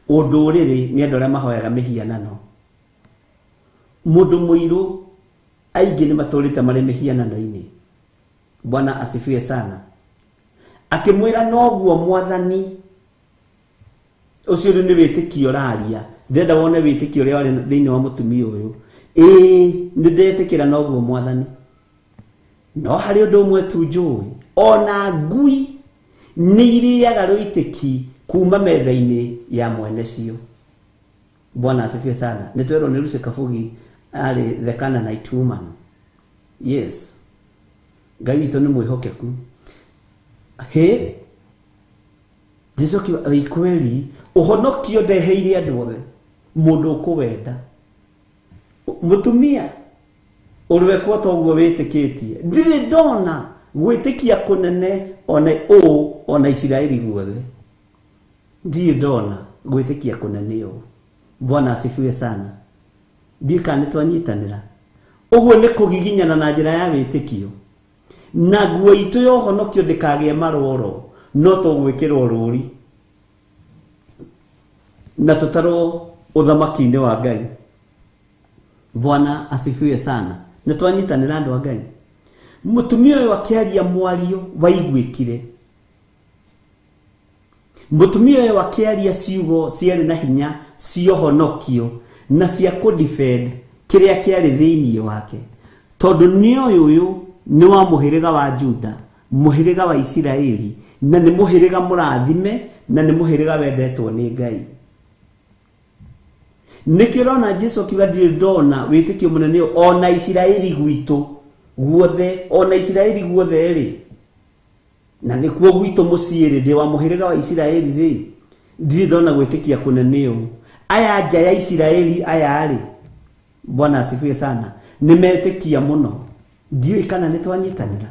Ũndũrĩrĩ nĩ andũ arĩa mahoyaga mĩhianano. Mũndũ mũirũ aingĩ nĩ matũrĩte marĩ mĩhianano-inĩ. Bwana asifiwe sana. Akĩmwĩra noguo Mwathani, ũcio rĩu nĩ wĩtĩkio ũraria. Ndĩrenda wone wĩtĩkio ũrĩa warĩ thĩinĩ wa mũtumia ũyũ. Ĩĩ, nĩ ndetĩkĩra noguo Mwathani. No harĩ ũndũ ũmwe tu njũĩ, ona ngui nĩ irĩaga rũitĩki kuma metha-inĩ ya mwene cio. Bwana asifiwe sana. Nĩ twerwo nĩ Lucy Kabugi arĩ the Canaanite woman. Yes. Ngai witũ nĩ mwĩhokeku. He Jesu akiuga ĩ kweli ũhonokio ndeheire andũ othe, mũndũ ũkũwenda. Mũtumia ũrwekwo toguo wĩtĩkĩtie, ndirĩ ndona gwĩtĩkia kũnene ona ũũ ona Isiraeli guothe. Ndirĩ ndona gwĩtĩkia kũnene ũũ. Bwana asifiwe sana. Ndiũĩ kana nĩ twanyitanĩra. Ũguo nĩ kũgiginyana na njĩra ya wĩtĩkio. Na nguo itũ ya ũhonokio ndĩkagĩe maroro, no tũgwĩkĩrwo rũri na tũtarwo ũthamaki-inĩ wa Ngai. Bwana asifiwe sana. Nĩ twanyitanĩra andũ a Ngai. Mũtumia ũyũ akĩaria mwario waiguĩkire. Mũtumia ũyũ akĩaria ciugo ciarĩ na hinya cia ũhonokio na cia kũ-defend kĩrĩa kĩarĩ thĩinĩ wake. Tondũ nĩ ũyũ ũyũ nĩ wa mũhĩrĩga wa Juda, mũhĩrĩga wa Isiraeli, na nĩ mũhĩrĩga mũrathime, na nĩ mũhĩrĩga wendetwo nĩ Ngai. Nĩkĩo ũrona Jesu akiuga ndirĩ ndona wĩtĩkio mũnene ũũ ona Isiraeli gwitũ guothe, ona Isiraeli guothe rĩ, na nĩkuo gwitũ mũciĩ rĩ, ndĩ wa mũhĩrĩga wa Isiraeli rĩ, ndirĩ ndona gwĩtĩkia kũnene ũũ. Aya nja ya Isiraeli aya rĩ, Bwana asifiwe sana, nĩ metĩkia mũno. Ndiũĩ kana nĩ twanyitanĩra.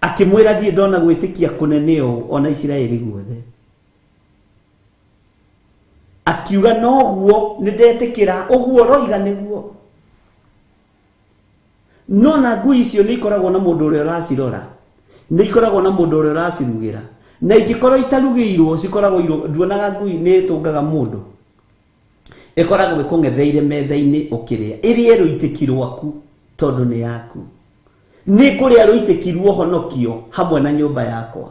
Akĩmwĩra ndirĩ ndona gwĩtĩkia kũnene ũũ ona Isiraeli guothe. Akiuga noguo nĩ ndetĩkĩra, ũguo ũroiga nĩguo. No na ngui icio nĩ ikoragwo na mũndũ ũrĩa ũracirora, nĩ ikoragwo na mũndũ ũrĩa ũracirugĩra, na ingĩkorwo itarugĩirwo cikoragwo nduonaga ngui nĩ ĩtũngaga mũndũ, ĩkoragwo ĩkũng'etheire metha-inĩ ũkĩrĩa, ĩrĩe rũitĩki rwaku tondũ nĩ yaku. Nĩ ngũrĩa rũitĩki rwa ũhonokio hamwe na nyũmba yakwa.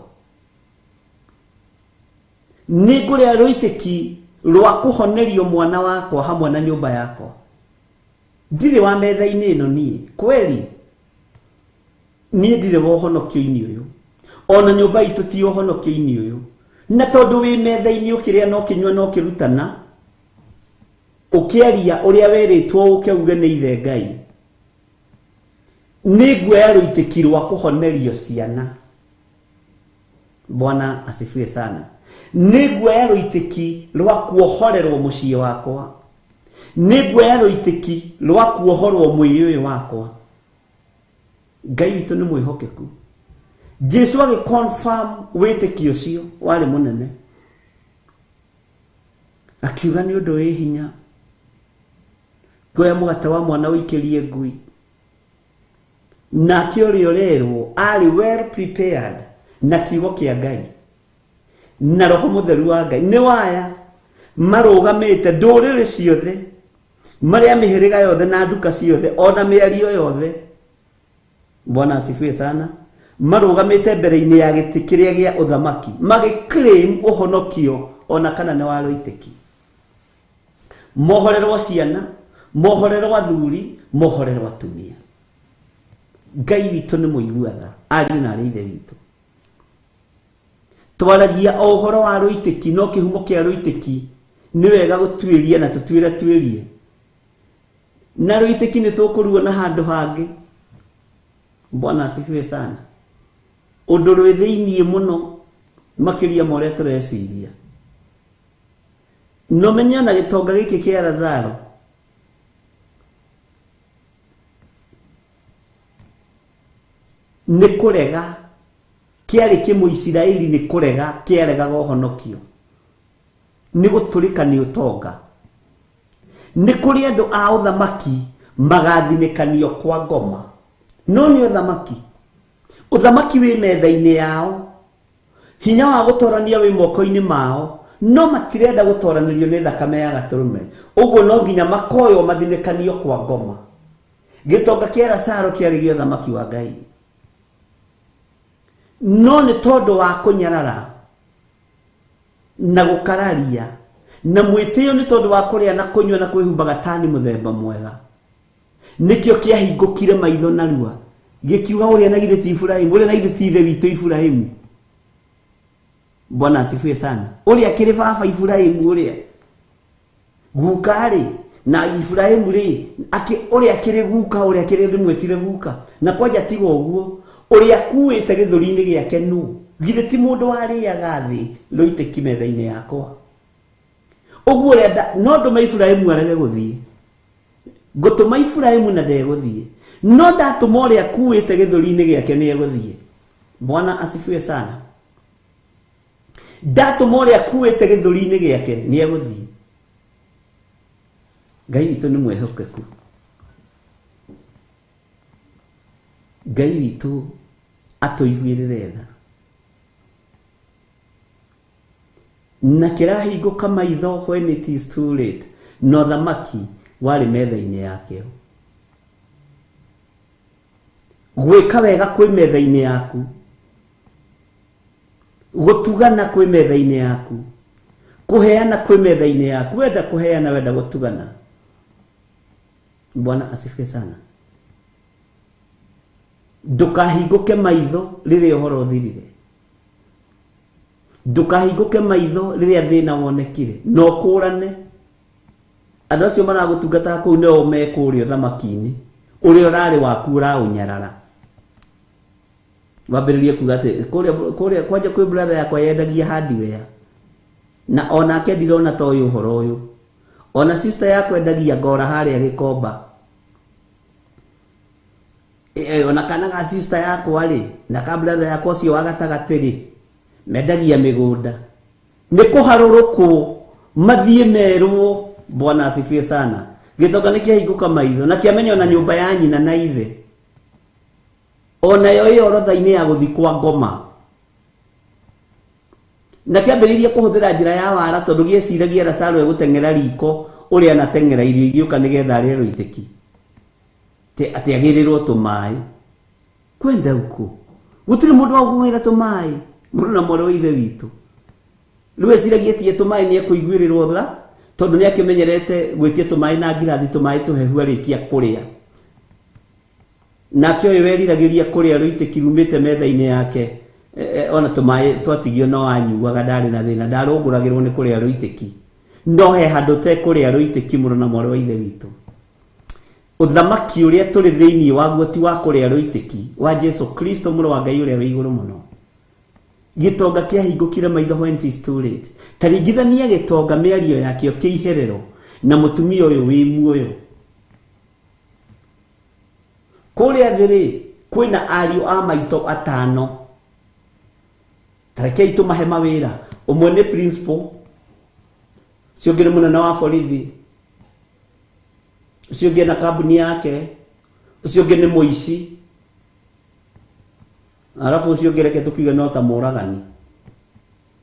Nĩ ngũrĩa rũitĩki rwa kũhonerio mwana wakwa hamwe na nyũmba yakwa. Ndirĩ wa metha-inĩ ĩno niĩ, kweli niĩ ndirĩ wa ũhonokio-inĩ ũyũ, ona nyũmba itũ ti ũhonokio-inĩ ũyũ. Na tondũ wĩ metha-inĩ ũkĩrĩa na ũkĩnyua na ũkĩrutana, ũkĩaria ũrĩa werĩtwo ũke uge nĩ ithe Ngai, nĩ nguoya rũitĩki rwa kũhonerio ciana. Bwana asifiwe sana. Nĩ nguoya rũitĩki rwa kuohorerwo mũciĩ wakwa. Nĩ nguoya rũitĩki rwa kuohorwo mwĩrĩ ũyũ wakwa. Ngai witũ nĩ mwĩhokeku. Jesu agĩ-confirm wĩtĩkio ũcio warĩ mũnene. Akiuga nĩ ũndũ wĩ hinya kuoya mũgate wa mwana ũikĩrie ngui. Nake ũrĩa ũrerwo arĩ well prepared na kiugo kĩa Ngai na roho mũtheru wa Ngai. Nĩ waya marũgamĩte ndũrĩrĩ ciothe, marĩa mĩhĩrĩga yothe na nduka ciothe ona mĩario yothe. Bwana asifiwe sana. Marũgamĩte mbere-inĩ ya gĩtĩ kĩrĩa gĩa ũthamaki magĩ-claim ũhonokio ona kana nĩ wa rũitĩki. Mohorerwo ciana, mohorerwo athuri, mohorerwo atumia. Ngai witũ nĩ mũigua tha, ariũ na arĩ ithe witũ. Twaragia o ũhoro wa rũitĩki, no kĩhumo kĩa rũitĩki nĩ wega gũtuĩria na tũtuĩre tuĩrie. Na rũitĩki nĩ tũkũruona handũ hangĩ. Bwana asifiwe sana. Ũndũ rwĩ thĩiniĩ mũno makĩria ma ũrĩa tũreciria. No menye ona gĩtonga gĩkĩ kĩa Lazaro nĩ kũrega kĩarĩ kĩmũisiraeli, nĩ kũrega kĩaregaga ũhonokio, nĩ gũtũrĩka nĩ ũtonga. Nĩ kũrĩ andũ a ũthamaki magathinĩkanio kwa ngoma. No nĩ ũthamaki. Ũthamaki wĩ metha-inĩ yao. Hinya wa gũtorania wĩ moko-inĩ mao. No matirenda gũtoranĩrio nĩ thakame ya gatũrũme. Ũguo no nginya makoywo mathinĩkanio kwa ngoma. Gĩtonga kĩa Lazaro kĩarĩ gĩa ũthamaki wa Ngai. No nĩ tondũ wa kũnyarara na gũkararia na mwĩtĩo nĩ tondũ wa kũrĩa na kũnyua na kwĩhumba gatani mũthemba mwega. Nĩkĩo kĩahingũkire maitho narua. Gĩkiuga ũrĩa na githĩ ti Iburahĩmu, ũrĩa na githĩ ti ithe witũ Iburahĩmu. Bwana asifiwe sana. Ũrĩa kĩrĩ baba Iburahĩmu ũrĩa. Guka rĩ, na Iburahĩmu rĩ, ũrĩa kĩrĩ guka, ũrĩa kĩrĩ ndĩmwĩtire guka. Na kwanja tiga ũguo, ũrĩa akuĩte gĩthũri-inĩ gĩake nũ? Githĩ ti mũndũ warĩaga thĩ rũitĩki metha-inĩ yakwa. Ũguo ũrĩa no ndũme Iburahĩmu arege gũthiĩ. Ngũtũma Iburahĩmu na ndegũthiĩ. No ndatũma ũrĩa akuĩte gĩthũri-inĩ gĩake nĩ egũthiĩ. Bwana asifiwe sana. Ndatũma ũrĩa akuĩte gĩthũri-inĩ gĩake nĩ egũthiĩ. Ngai witũ nĩ mwĩhokeku. Ngai witũ atũiguĩrĩre tha. Na kĩrahingũka maitho when it is too late. Na ũthamaki warĩ metha-inĩ yakĩo. Gwĩka wega kwĩ metha-inĩ yaku. Gũtugana kwĩ metha-inĩ yaku. Kũheana kwĩ metha-inĩ yaku. Wenda kũheana, wenda gũtugana. Bwana asifiwe sana. Ndũkahingũke maitho rĩrĩa ũhoro ũthirire. Ndũkahingũke maitho rĩrĩa thĩna wonekire. Na ũkũrane. Andũ acio maragũtungata kũu nĩo me kũrĩa ũthamaki-inĩ. Ũrĩa ũrarĩ waku ũraũnyarara. Wambĩrĩrie kuga atĩ kũrĩa kwanja kwĩ brother yakwa yendagia hardware. Na onake ndirona ta ũyũ ũhoro ũyũ. Ona sister yakwa endagia ngora harĩa Gĩkomba. Ona kana ga sister yakwa rĩ, na ka brother yakwa ũcio wa gatagatĩ rĩ, mendagia mĩgũnda. Nĩ kũharũrũkwo mathiĩ merwo. Bwana asifiwe sana. Gĩtonga nĩ kĩahingũka maitho na kĩamenya ona nyũmba ya nyina na ithe. Onayo ĩ orotha-inĩ ya gũthiĩ kwa ngoma. Na kĩambĩrĩirie kũhũthĩra njĩra ya wara tondũ gĩeciragia Lazaro egũteng'era riko ũrĩa anateng'era irio igĩũka nĩgetha arĩe rũitĩki. Atĩ agĩrĩrwo tũmaĩ. Kwenda uko. Gũtirĩ mũndũ wa gũkũgĩra tũmaĩ. Mũndũ na mwarĩ wa ithe witũ. Rĩu eciragia etie tũmaĩ nĩ ekũiguĩrĩrwo tha tondũ nĩ akĩmenyerete gwĩtia tũmaĩ na ngirathi tũmaĩ tũhehu arĩkia kũrĩa. Nake ũyũ weriragĩria kũrĩa rũitĩki rumĩte metha-inĩ yake, ona tũmaĩ twatigio no anyuaga, ndarĩ na thĩna, ndarũngũragĩrwo nĩ kũrĩa rũitĩki. No he handũ te kũrĩa rũitĩki mũno na mwarĩ wa ithe witũ. Ũthamaki ũrĩa tũrĩ thĩinĩ waguo ti wa kũrĩa rũitĩki, wa Jesu Kristo mũrũ wa Ngai ũrĩa wĩ igũrũ mũno. Gĩtonga kĩahingũkire maitho when it is too late. Ta ringithania gĩtonga mĩario yakĩo kĩiherero na mũtumia ũyũ wĩ muoyo. Kũrĩa thĩ rĩ, kwĩna ariũ a maitũ atano. Ta rekei tũmahe mawĩra. Ũmwe nĩ principal, ũcio ũngĩ nĩ mũnene wa borithi, ũcio ũngĩ ena kambuni yake, ũcio ũngĩ nĩ mũici, arabu ũcio ũngĩ reke tũkiuge no ta mũragani.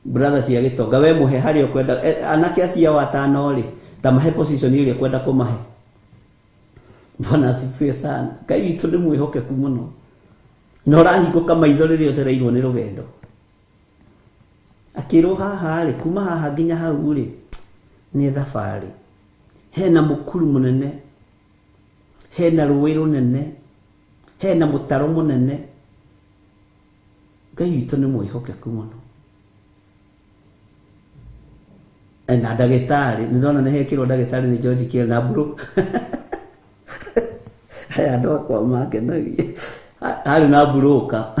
Brother cia gĩtonga, we mũhe harĩa ũkwenda, anake acio ao atano rĩ, ta mahe position ĩrĩa ũkwenda kũmahe. Bwana asifiwe sana. Ngai witũ nĩ mwĩhokeku mũno. Na ũrahingũka maitho rĩrĩa ũcereirwo nĩ rũgendo. Akĩrwo haha rĩ, kuma haha nginya hau rĩ, nĩ thabarĩ. Hena mũkuru mũnene, hena rũĩ rũnene, hena mũtaro mũnene. Ngai witũ nĩ mwĩhokeku mũno. Na ndagĩtarĩ, nĩ ndona nĩ hekĩrwo ndagĩtarĩ nĩ George Kiel na Mburu. Aya andũ akwa mangenagia. Harĩ na mburũka.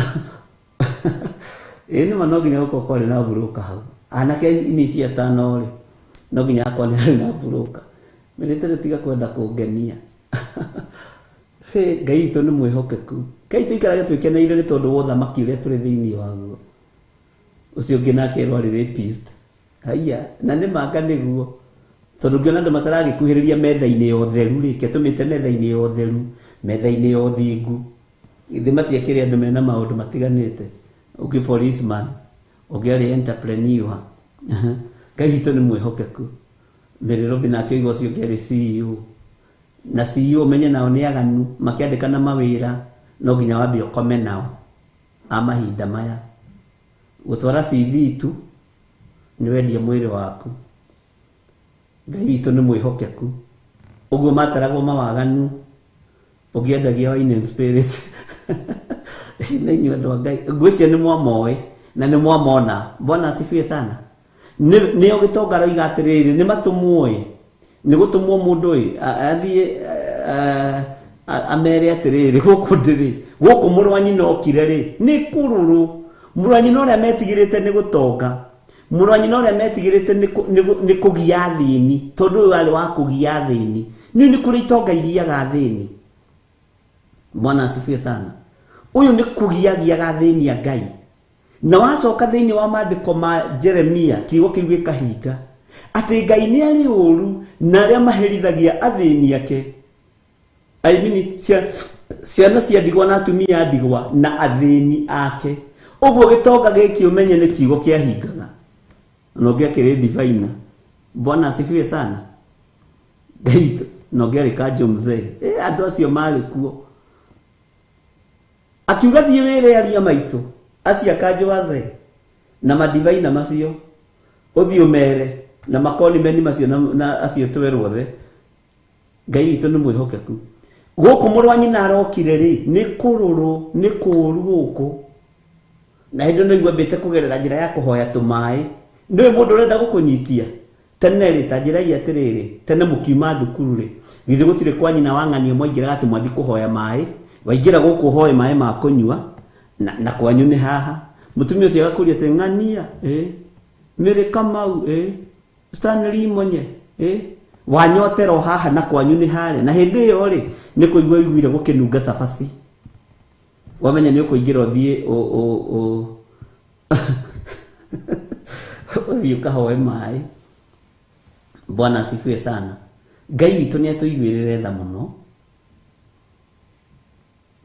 Ĩĩ nĩma no nginya gũkorwo kwarĩ na mburũka hau. Anake ini ici atano rĩ, no nginya akorwo nĩ harĩ na mburũka. Mĩrĩte tiga kwenda kũngenia. Ngai witũ nĩ mwĩhokeku. Ngai tũikarage twĩkeneire nĩ tondũ wa ũthamaki ũrĩa tũrĩ thĩinĩ waguo. Ũcio ũngĩ nake erwo arĩ rapist. Haiya, na nĩ manga nĩguo. Tondũ ngĩona andũ mataragĩkuhĩrĩria metha-inĩ ya ũtheru rĩ, kĩatũmĩte metha-inĩ ya ũtheru, metha-inĩ ya ũthingu. Githĩ matiakĩrĩ andũ mena maũndũ matiganĩte. Ũngĩ policeman, ũngĩ arĩ entrepreneur. Ngai witũ nĩ mwĩhokeku. Mary Robin akĩuga ũcio ũngĩ arĩ CEO. Na CEO menye nao nĩ aganu, makĩandĩkana mawĩra, no nginya wambe ũkome nao a mahinda maya. Gũtwara CV tu, nĩ wendia mwĩrĩ waku. Ngai witũ nĩ mwĩhokeku. Ũguo mataragwo mawaganu, ũngĩendagia wine and spirit. Na inyuĩ andũ a Ngai, ngwĩciria nĩ mwamoĩ na nĩ mwamona. Bwana asifiwe sana. Nĩo gĩtonga aroiga atĩrĩrĩ, nĩ matũmwo ĩ, nĩ gũtũmwo mũndũ ĩ, athiĩ amere atĩrĩrĩ, gũkũ ndĩrĩ, gũkũ mũrũ wa nyina okire rĩ, nĩ kũrũrũ. Mũrũ wa nyina ũrĩa metigĩrĩte nĩ gũtonga. Mũrũ wa nyina ũrĩa metigĩrĩte nĩ kũgia athĩni, tondũ ũyũ arĩ wa kũgia athĩni. Nĩ nĩ kũrĩ itonga igiaga athĩni. Bwana asifiwe sana. Ũyũ nĩ kũgiagiaga athĩni a Ngai. Na wacoka thĩinĩ wa maandĩko ma Jeremia, kiugo kĩu gĩkahinga atĩ Ngai nĩ arĩ ũru na arĩa maherithagia athĩni ake. I mean, ciana cia ndigwa na atumia a ndigwa na athĩni ake. Ũguo gĩtonga gĩkĩ ũmenye nĩ kiugo kĩahingaga. Na ũngĩ akĩrĩ diviner. Bwana asifiwe sana. Ngai witũ, na ũngĩ arĩ kanjũ mzee. Andũ acio marĩ kuo. Akiuga thiĩ wĩre aria maitũ, acio akanjũ wazee, na madivaina macio, ũthiĩ ũmere, na makoni meni macio na acio twerwo othe. Ngai witũ nĩ mwĩhokeku. Gũkũ mũrũ wa nyina arokire rĩ, nĩ kũrũrũ, nĩ kũũru gũkũ. Na hĩndĩ ĩno nĩguo ambĩte kũgerera njĩra ya kũhoya tũmaĩ. Nĩũĩ mũndũ ũrenda gũkũnyitia? Tene rĩ, ta njĩra ii atĩrĩrĩ, tene mũkiuma thukuru rĩ, githĩ gũtirĩ kwa nyina wa ng'ania mwaingĩraga atĩ mwathiĩ kũhoya maĩ, waingĩra gũkũ ũhoe maĩ ma kũnyua, na kwanyu nĩ haha. Mũtumia ũcio agakũria atĩ ng'ania, Mary Kamau, Stanley Monye, wanyotera o haha na kwanyu nĩ harĩa. Na hĩndĩ ĩyo rĩ, nĩ kũigua ũiguire gũkĩnunga cabaci. Wamenya nĩ ũkũingĩra ũthiĩ ũthiĩ ũkahoe maĩ. Bwana asifiwe sana. Ngai witũ nĩ atũiguĩrĩre tha mũno,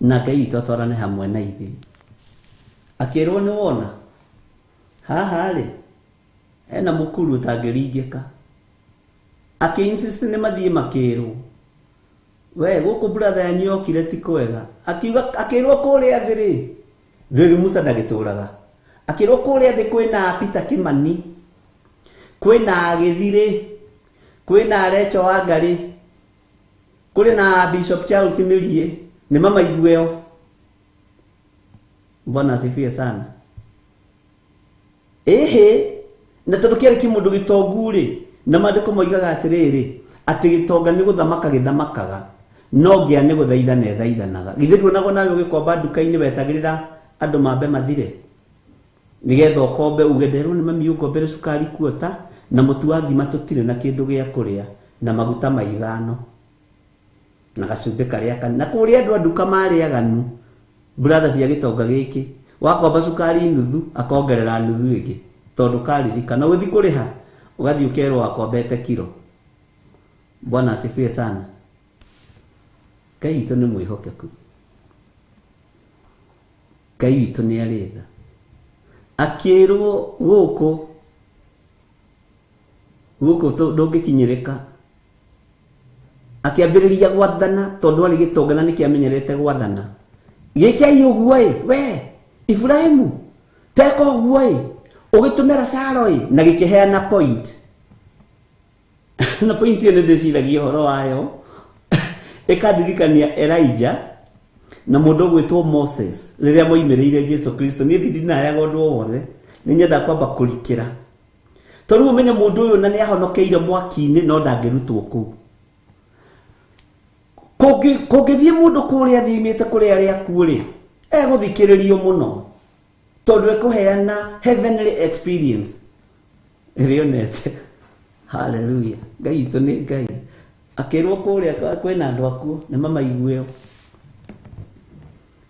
na Ngai witũ atwarane hamwe na ithuĩ. Akĩrwo nĩ wona haha rĩ, hena mũkuru ũtangĩringĩka. Akĩ-insist nĩ mathiĩ makĩrwo, we gũkũ brother yanyu yokire ti kwega. Akiuga, akĩrwo kũrĩa thĩ rĩ, rĩrĩ Musa ndagĩtũraga. Akĩrwo kũrĩa thĩ kwĩna Peter Kimani, kwĩna Gĩthirĩ, kwĩna Recho Wangari, kũrĩ na Bishop Charles Mirie, nĩ mamaigueo. Bwana asifiwe sana. Ĩhĩ, na tondũ kĩarĩ kĩmũndũ gĩtongu rĩ, na maandĩko moigaga atĩrĩrĩ, atĩ gĩtonga nĩ gũthamaka gĩthamakaga, no ngĩa nĩ gũthaithana ĩthaithanaga. Githĩ nduonagwo nawe ũgĩkomba nduka-inĩ wetagĩrĩra andũ mambe mathire, nĩgetha ũkombe uge nderwo nĩ mami ũngombere cukari kuota, na mũtu wa ngima tũtirĩ na kĩndũ gĩa kũrĩa, na maguta ma ithano, na gacumbĩ karĩa kanini. Na kũrĩa andũ a nduka marĩ aganu, brother cia gĩtonga gĩkĩ, wakomba cukari nuthu, akongerera nuthu ĩngĩ, tondũ karirikana. Ũgĩthiĩ kũrĩha, ũgathiĩ ũkerwo wakombete kiro. Bwana asifiwe sana. Ngai witũ nĩ mwĩhokeku. Ngai witũ nĩ arĩ tha. Akĩrwo gũkũ, gũkũ ndũngĩkinyĩrĩka. Akĩambĩrĩria gwathana tondũ arĩ gĩtonga na nĩkĩamenyerete gwathana. Gĩkĩai ũguo ĩ, we Ibrahimu, teka ũguo ĩ, ũgĩtũmĩra Sara ĩ, na gĩkĩheana point. Na point ĩyo nĩndĩciragia ũhoro wayo. Ĩkandirikania Elijah na mũndũ ũgwĩtwo Moses rĩrĩa moimĩrĩire Jesu Kristo. Niĩ ndinayaga ũndũ o wothe, nĩ nyenda kwamba kũrikĩra. Tondũ ũmenye mũndũ ũyũ na nĩahonokeire mwaki-inĩ no ndangĩrutwo kũu. Kũngĩthiĩ mũndũ kũrĩa thiũmĩte kũrĩa arĩa akuũ rĩ, egũthikĩrĩrio mũno tondũ ekũheana heavenly experience ĩrĩa onete. Hallelujah. Ngai witũ nĩ Ngai. Akĩrwo kũrĩa kwĩna andũ akuũ nĩ mamaigueo.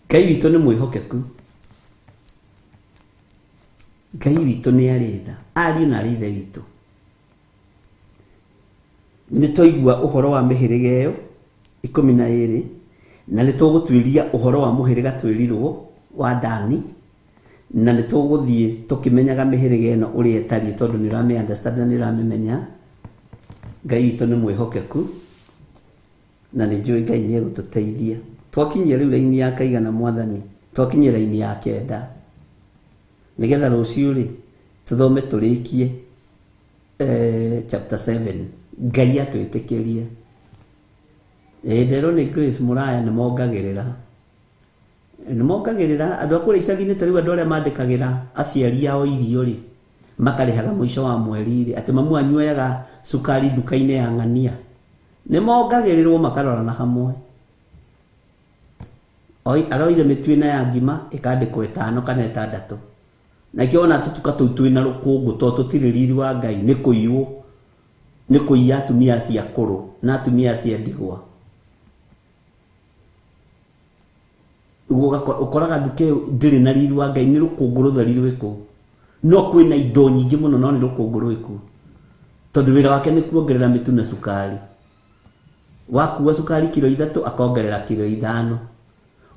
Ngai witũ nĩ mwĩhokeku. Ngai witũ nĩ arĩ tha. Ariũ na arĩ ithe witũ. Nĩ twaigua ũhoro wa mĩhĩrĩga ĩyo 12, na nĩ tũgũtuĩria ũhoro wa mũhĩrĩga twĩrirwo wa Dani, na nĩ tũgũthiĩ tũkĩmenyaga mĩhĩrĩga ĩno ũrĩa ĩtariĩ, tondũ nĩ ũramĩ understand na nĩ ũramĩmenya. Ngai witũ nĩ mwĩhokeku na nĩ njũĩ Ngai nĩ egũtũteithia. Twakinyia rĩu raini ya kaigana mwathani, twakinyia raini ya 9, nĩgetha rũciũ rĩ tũthome tũrĩkie chapter 7. Ngai atwĩtĩkĩrie. Nderwo nĩ Grace Mũraya nĩ mongagĩrĩra, nĩ mongagĩrĩra andũ a kũrĩa icagi-inĩ. Ta rĩu andũ arĩa mandĩkagĩra aciari ao irio rĩ, makarĩhaga mũico wa mweri rĩ, atĩ mamu wanyu oyaga cukari nduka-inĩ ya ng'ania, nĩ mongagĩrĩrwo makarorana hamwe. Aroire mĩtu ĩna ya ngima ĩkandĩkwo 5 kana 6, na kĩo ona tũtuka tũu twĩna rũkũngũ tondũ tũtirĩ riri wa Ngai, nĩ kũiywo, nĩ kũiya atumia acio akũrũ na atumia acio a ndigwa. Ũguo ũkoraga nduka ĩyo ndĩrĩ na riri wa Ngai, nĩ rũkũngũ rũtheri rwĩ kũu. No kwĩna indo nyingĩ mũno, no nĩ rũkũngũ rwĩ kũu, tondũ wĩra wake nĩ kuongerera mĩtu na cukari. Wakua cukari kiro 3 akongerera kiro 5.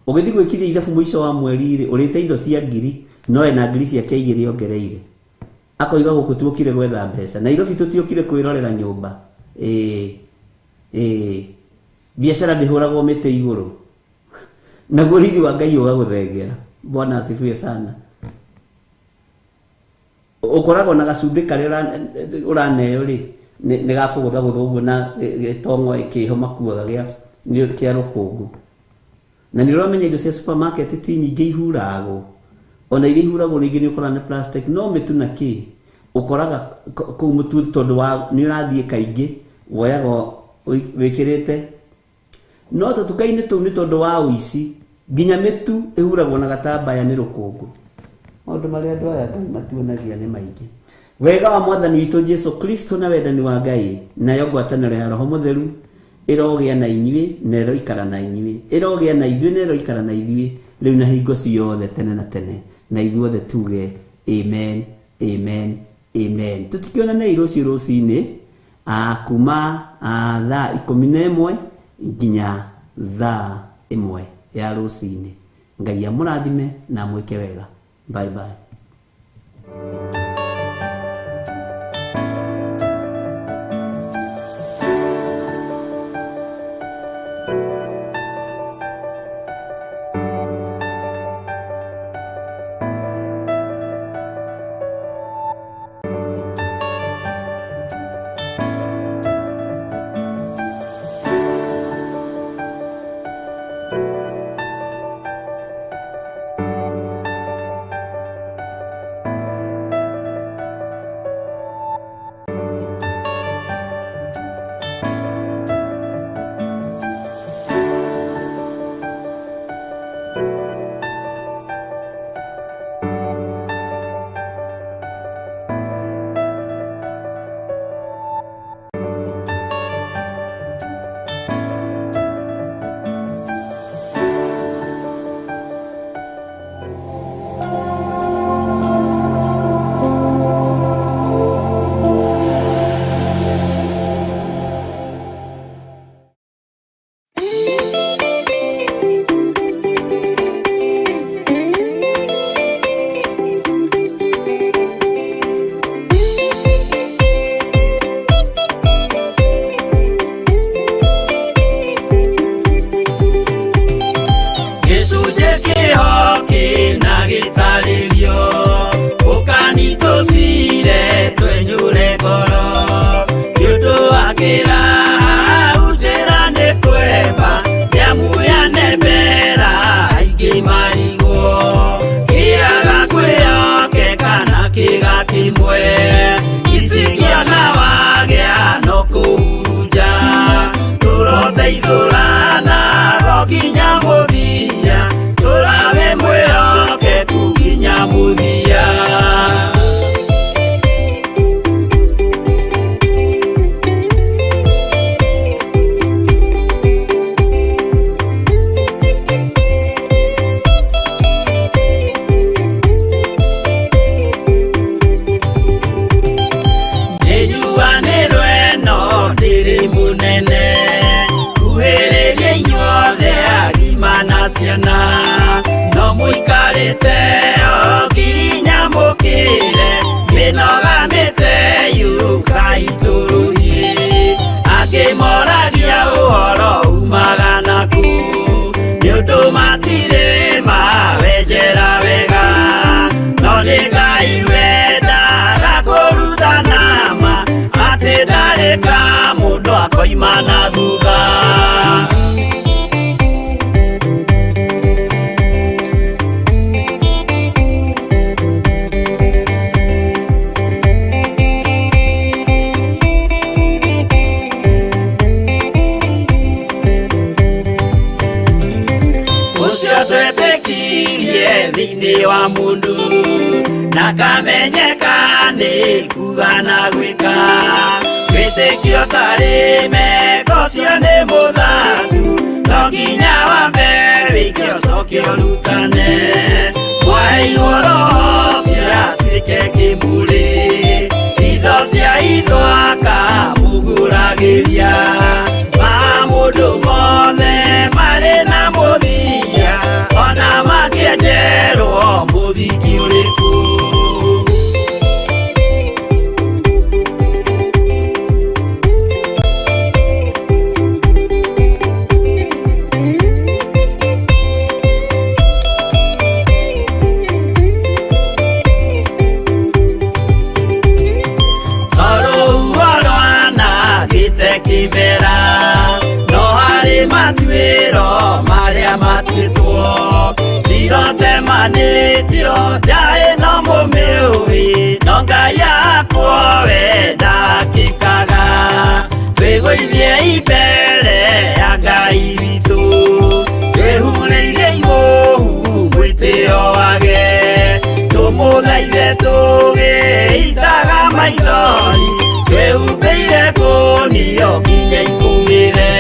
Ũgĩthiĩ gwĩkithia ithabu mũico wa mweri rĩ, ũrĩte indo cia ngiri, no ena ngiri ciake 2 ongereire. Akoiga gũkũ tuokire gwetha mbeca, Nairobi tũtiokire kwĩrorera nyũmba. Biacara ndĩhũragwo mĩtĩ igũrũ, naguo riri wa Ngai ũgagũthengera. Bwana asifiwe sana. Ũkoragwo na gacumbĩ karĩa ũraneo rĩ, nĩ gakũgũthagũtha ũguo na gĩtongo kĩho makuaga kĩa rũkũngũ. Na nĩ ũramenya indo cia supermarket ti nyingĩ ihuragwo, ona iria ihuragwo rĩngĩ nĩ ũkoraga nĩ plastic, no mĩtu na kĩ ũkoraga kũu mũtu, tondũ wa nĩ ũrathiĩ kaingĩ woyaga wĩkĩrĩte. No tũtuka-inĩ tũu nĩ tondũ wa ũici, nginya mĩtu ĩhuragwo na gatambaya nĩ rũkũngũ. Maũndũ marĩa andũ aya Ngai matuonagia nĩ maingĩ. Wega wa Mwathani witũ Jesu Kristo na wendani wa Ngai nayo ngwatanĩro ya Roho Mũtheru ĩrogĩa na inyuĩ na ĩroikara na inyuĩ, ĩrogĩa na ithuĩ na ĩroikara na ithuĩ rĩu na hingo ciothe tene na tene, na ithuothe tuge amen, amen, amen. Tũtikĩonane rũciũ rũcinĩ kuma thaa 11 nginya thaa 1 ya rũcinĩ. Ngai amũrathime na amwĩke wega. Bye bye. Mũnene kuhĩrĩria inyuothe agima na ciana no mũikarĩte o nginya mũkĩre mĩnoga mĩte yũkai tũrũthiĩ angĩ moragia ũhoro umaga naku nĩ ũndũ matirĩ mawenjera wega no nĩ Ngai wendaga kũrutana ma atĩ ndarĩ ka mũndũ akoima na thutha. Ũcio twetĩkirie thĩinĩ wa mũndũ na kamenyeka nĩ kuga na gwĩka wĩtĩkio tarĩ meko ũcio nĩ mũthangu no nginya wambe wĩke ũcoke ũrutane mwaheirwo roho ũcio atuĩke kĩmũrĩ itho cia itho akamũgũragĩria ma mũndũ mothe marĩ na mũthia ona makĩenjerwo mũthingi ũrĩkũ. Tondũ rwanangĩte kĩmera no harĩ matuĩro marĩa matuĩtwo cirotemanĩtio njaĩ no mũmĩũĩ no Ngai yakwo we ndakĩkaga twĩgũithie mbere ya Ngai witũ twĩhurĩire imũhu mwĩtĩo wage tũmũthaithe tũgĩitaga maithori twĩhumbĩire ngũnio nginya ikũmĩre.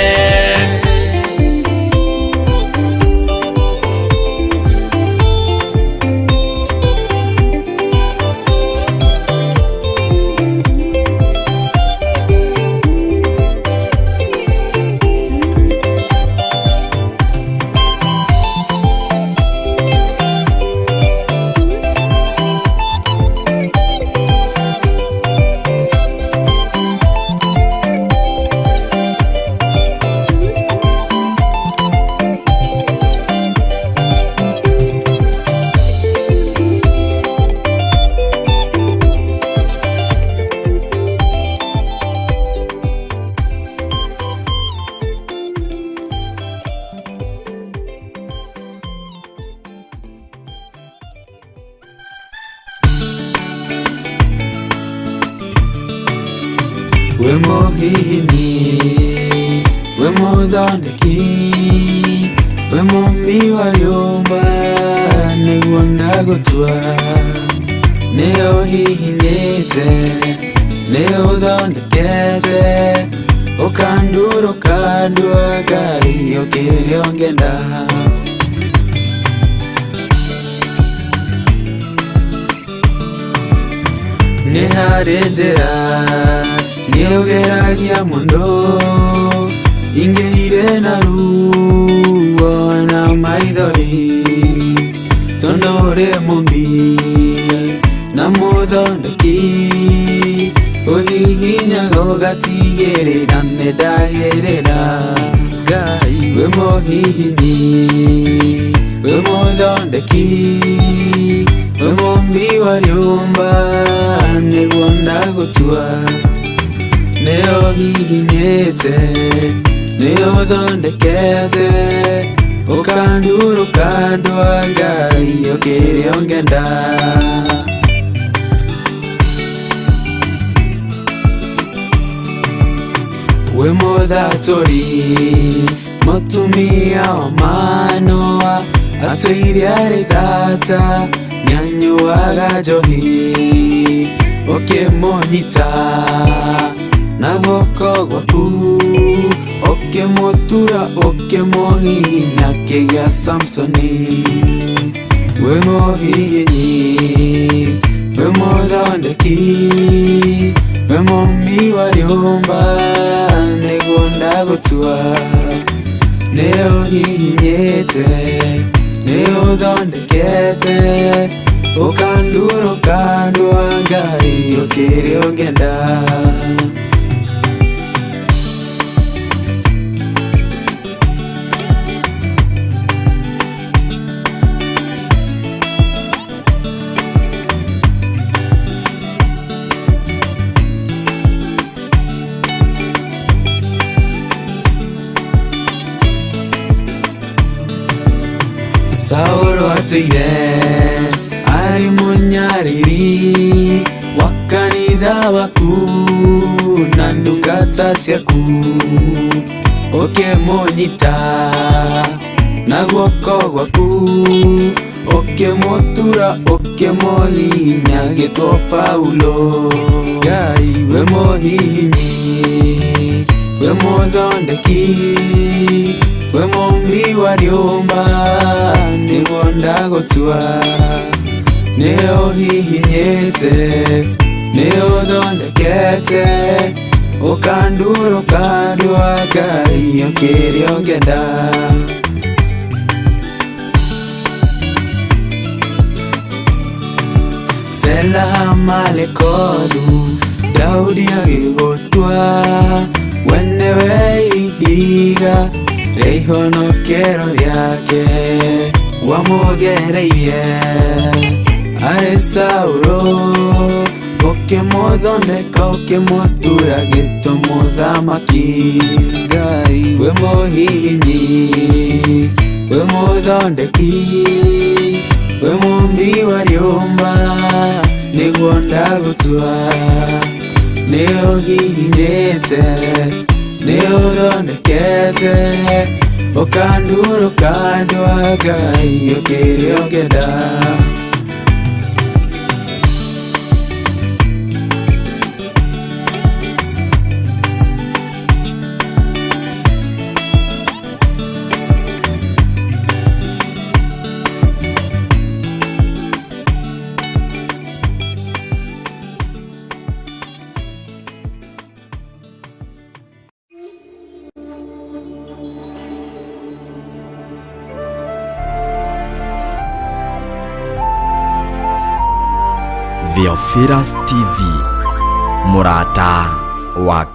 We mũhihinyi we mũthondeki we mũmbi wa rĩũmba nĩguo ndagũtua nĩ ũhihinyĩte nĩ ũthondekete ũkandura ũkandua Ngai ũkĩrĩa ũngĩenda. Nĩ harĩ njĩra nĩ ũgeragia mũno ingĩire na ruo na maithori tondũ ũrĩ mũmbi na mũthondeki ũhihinyaga ũgatigĩrĩra nĩ ndagĩrĩra Ngai wĩ mũhihinyi wĩ mũthondeki wĩ mũmbi wa rĩũmba nĩguo ndagũtua nĩ ũhihinyĩte nĩ ũthondekete ũkandura ũkandua Ngai ũkĩrĩa ũngĩenda. Wĩ mũthatũri mũtumia wa Manoa atũire arĩ thata nĩanyuaga njohi ũkĩmũnyita na guoko gwaku ũkĩmũtura ũkĩmũhihinya kĩgĩa Samsoni. Wĩ mũhihinyi wĩ mũthondeki wĩ mũmbi wa rĩũmba nĩguo Nĩũhihinyĩte, nĩũthondekete, ũkandura ũkandua Ngai ũkĩrĩa ũngĩenda. Saũlũ atũire arĩ mũnyariri wa kanitha waku na ndungata ciaku, ũkĩmũnyita na guoko gwaku, ũkĩmũtura ũkĩmũhihinya agĩtwo Paulo. Ngai we mũhihinyi, we mũthondeki, we mũmbi wa rĩũmba, nĩguo ndagũtua. Nĩũhihinyĩte, nĩũthondekete, ũkandura ũkandua Ngai ũkĩrĩa ũngĩenda. Sela Malekothu, Daudi agĩgũtua, we nĩwe ihiga rĩa ihonokero rĩake, wamũgereirie arĩ Saũlũ, ũkĩmũthondeka ũkĩmũtura gĩtwo mũthamaki. Ngai we mũhihinyi, we mũthondeki, we mũmbi wa rĩũmba, nĩguo ndagũtua. Nĩũhihinyĩte, nĩũthondekete, ũkandura ũkandua Ngai ũkĩrĩa ũngĩenda. Theophilus TV, mũrata wa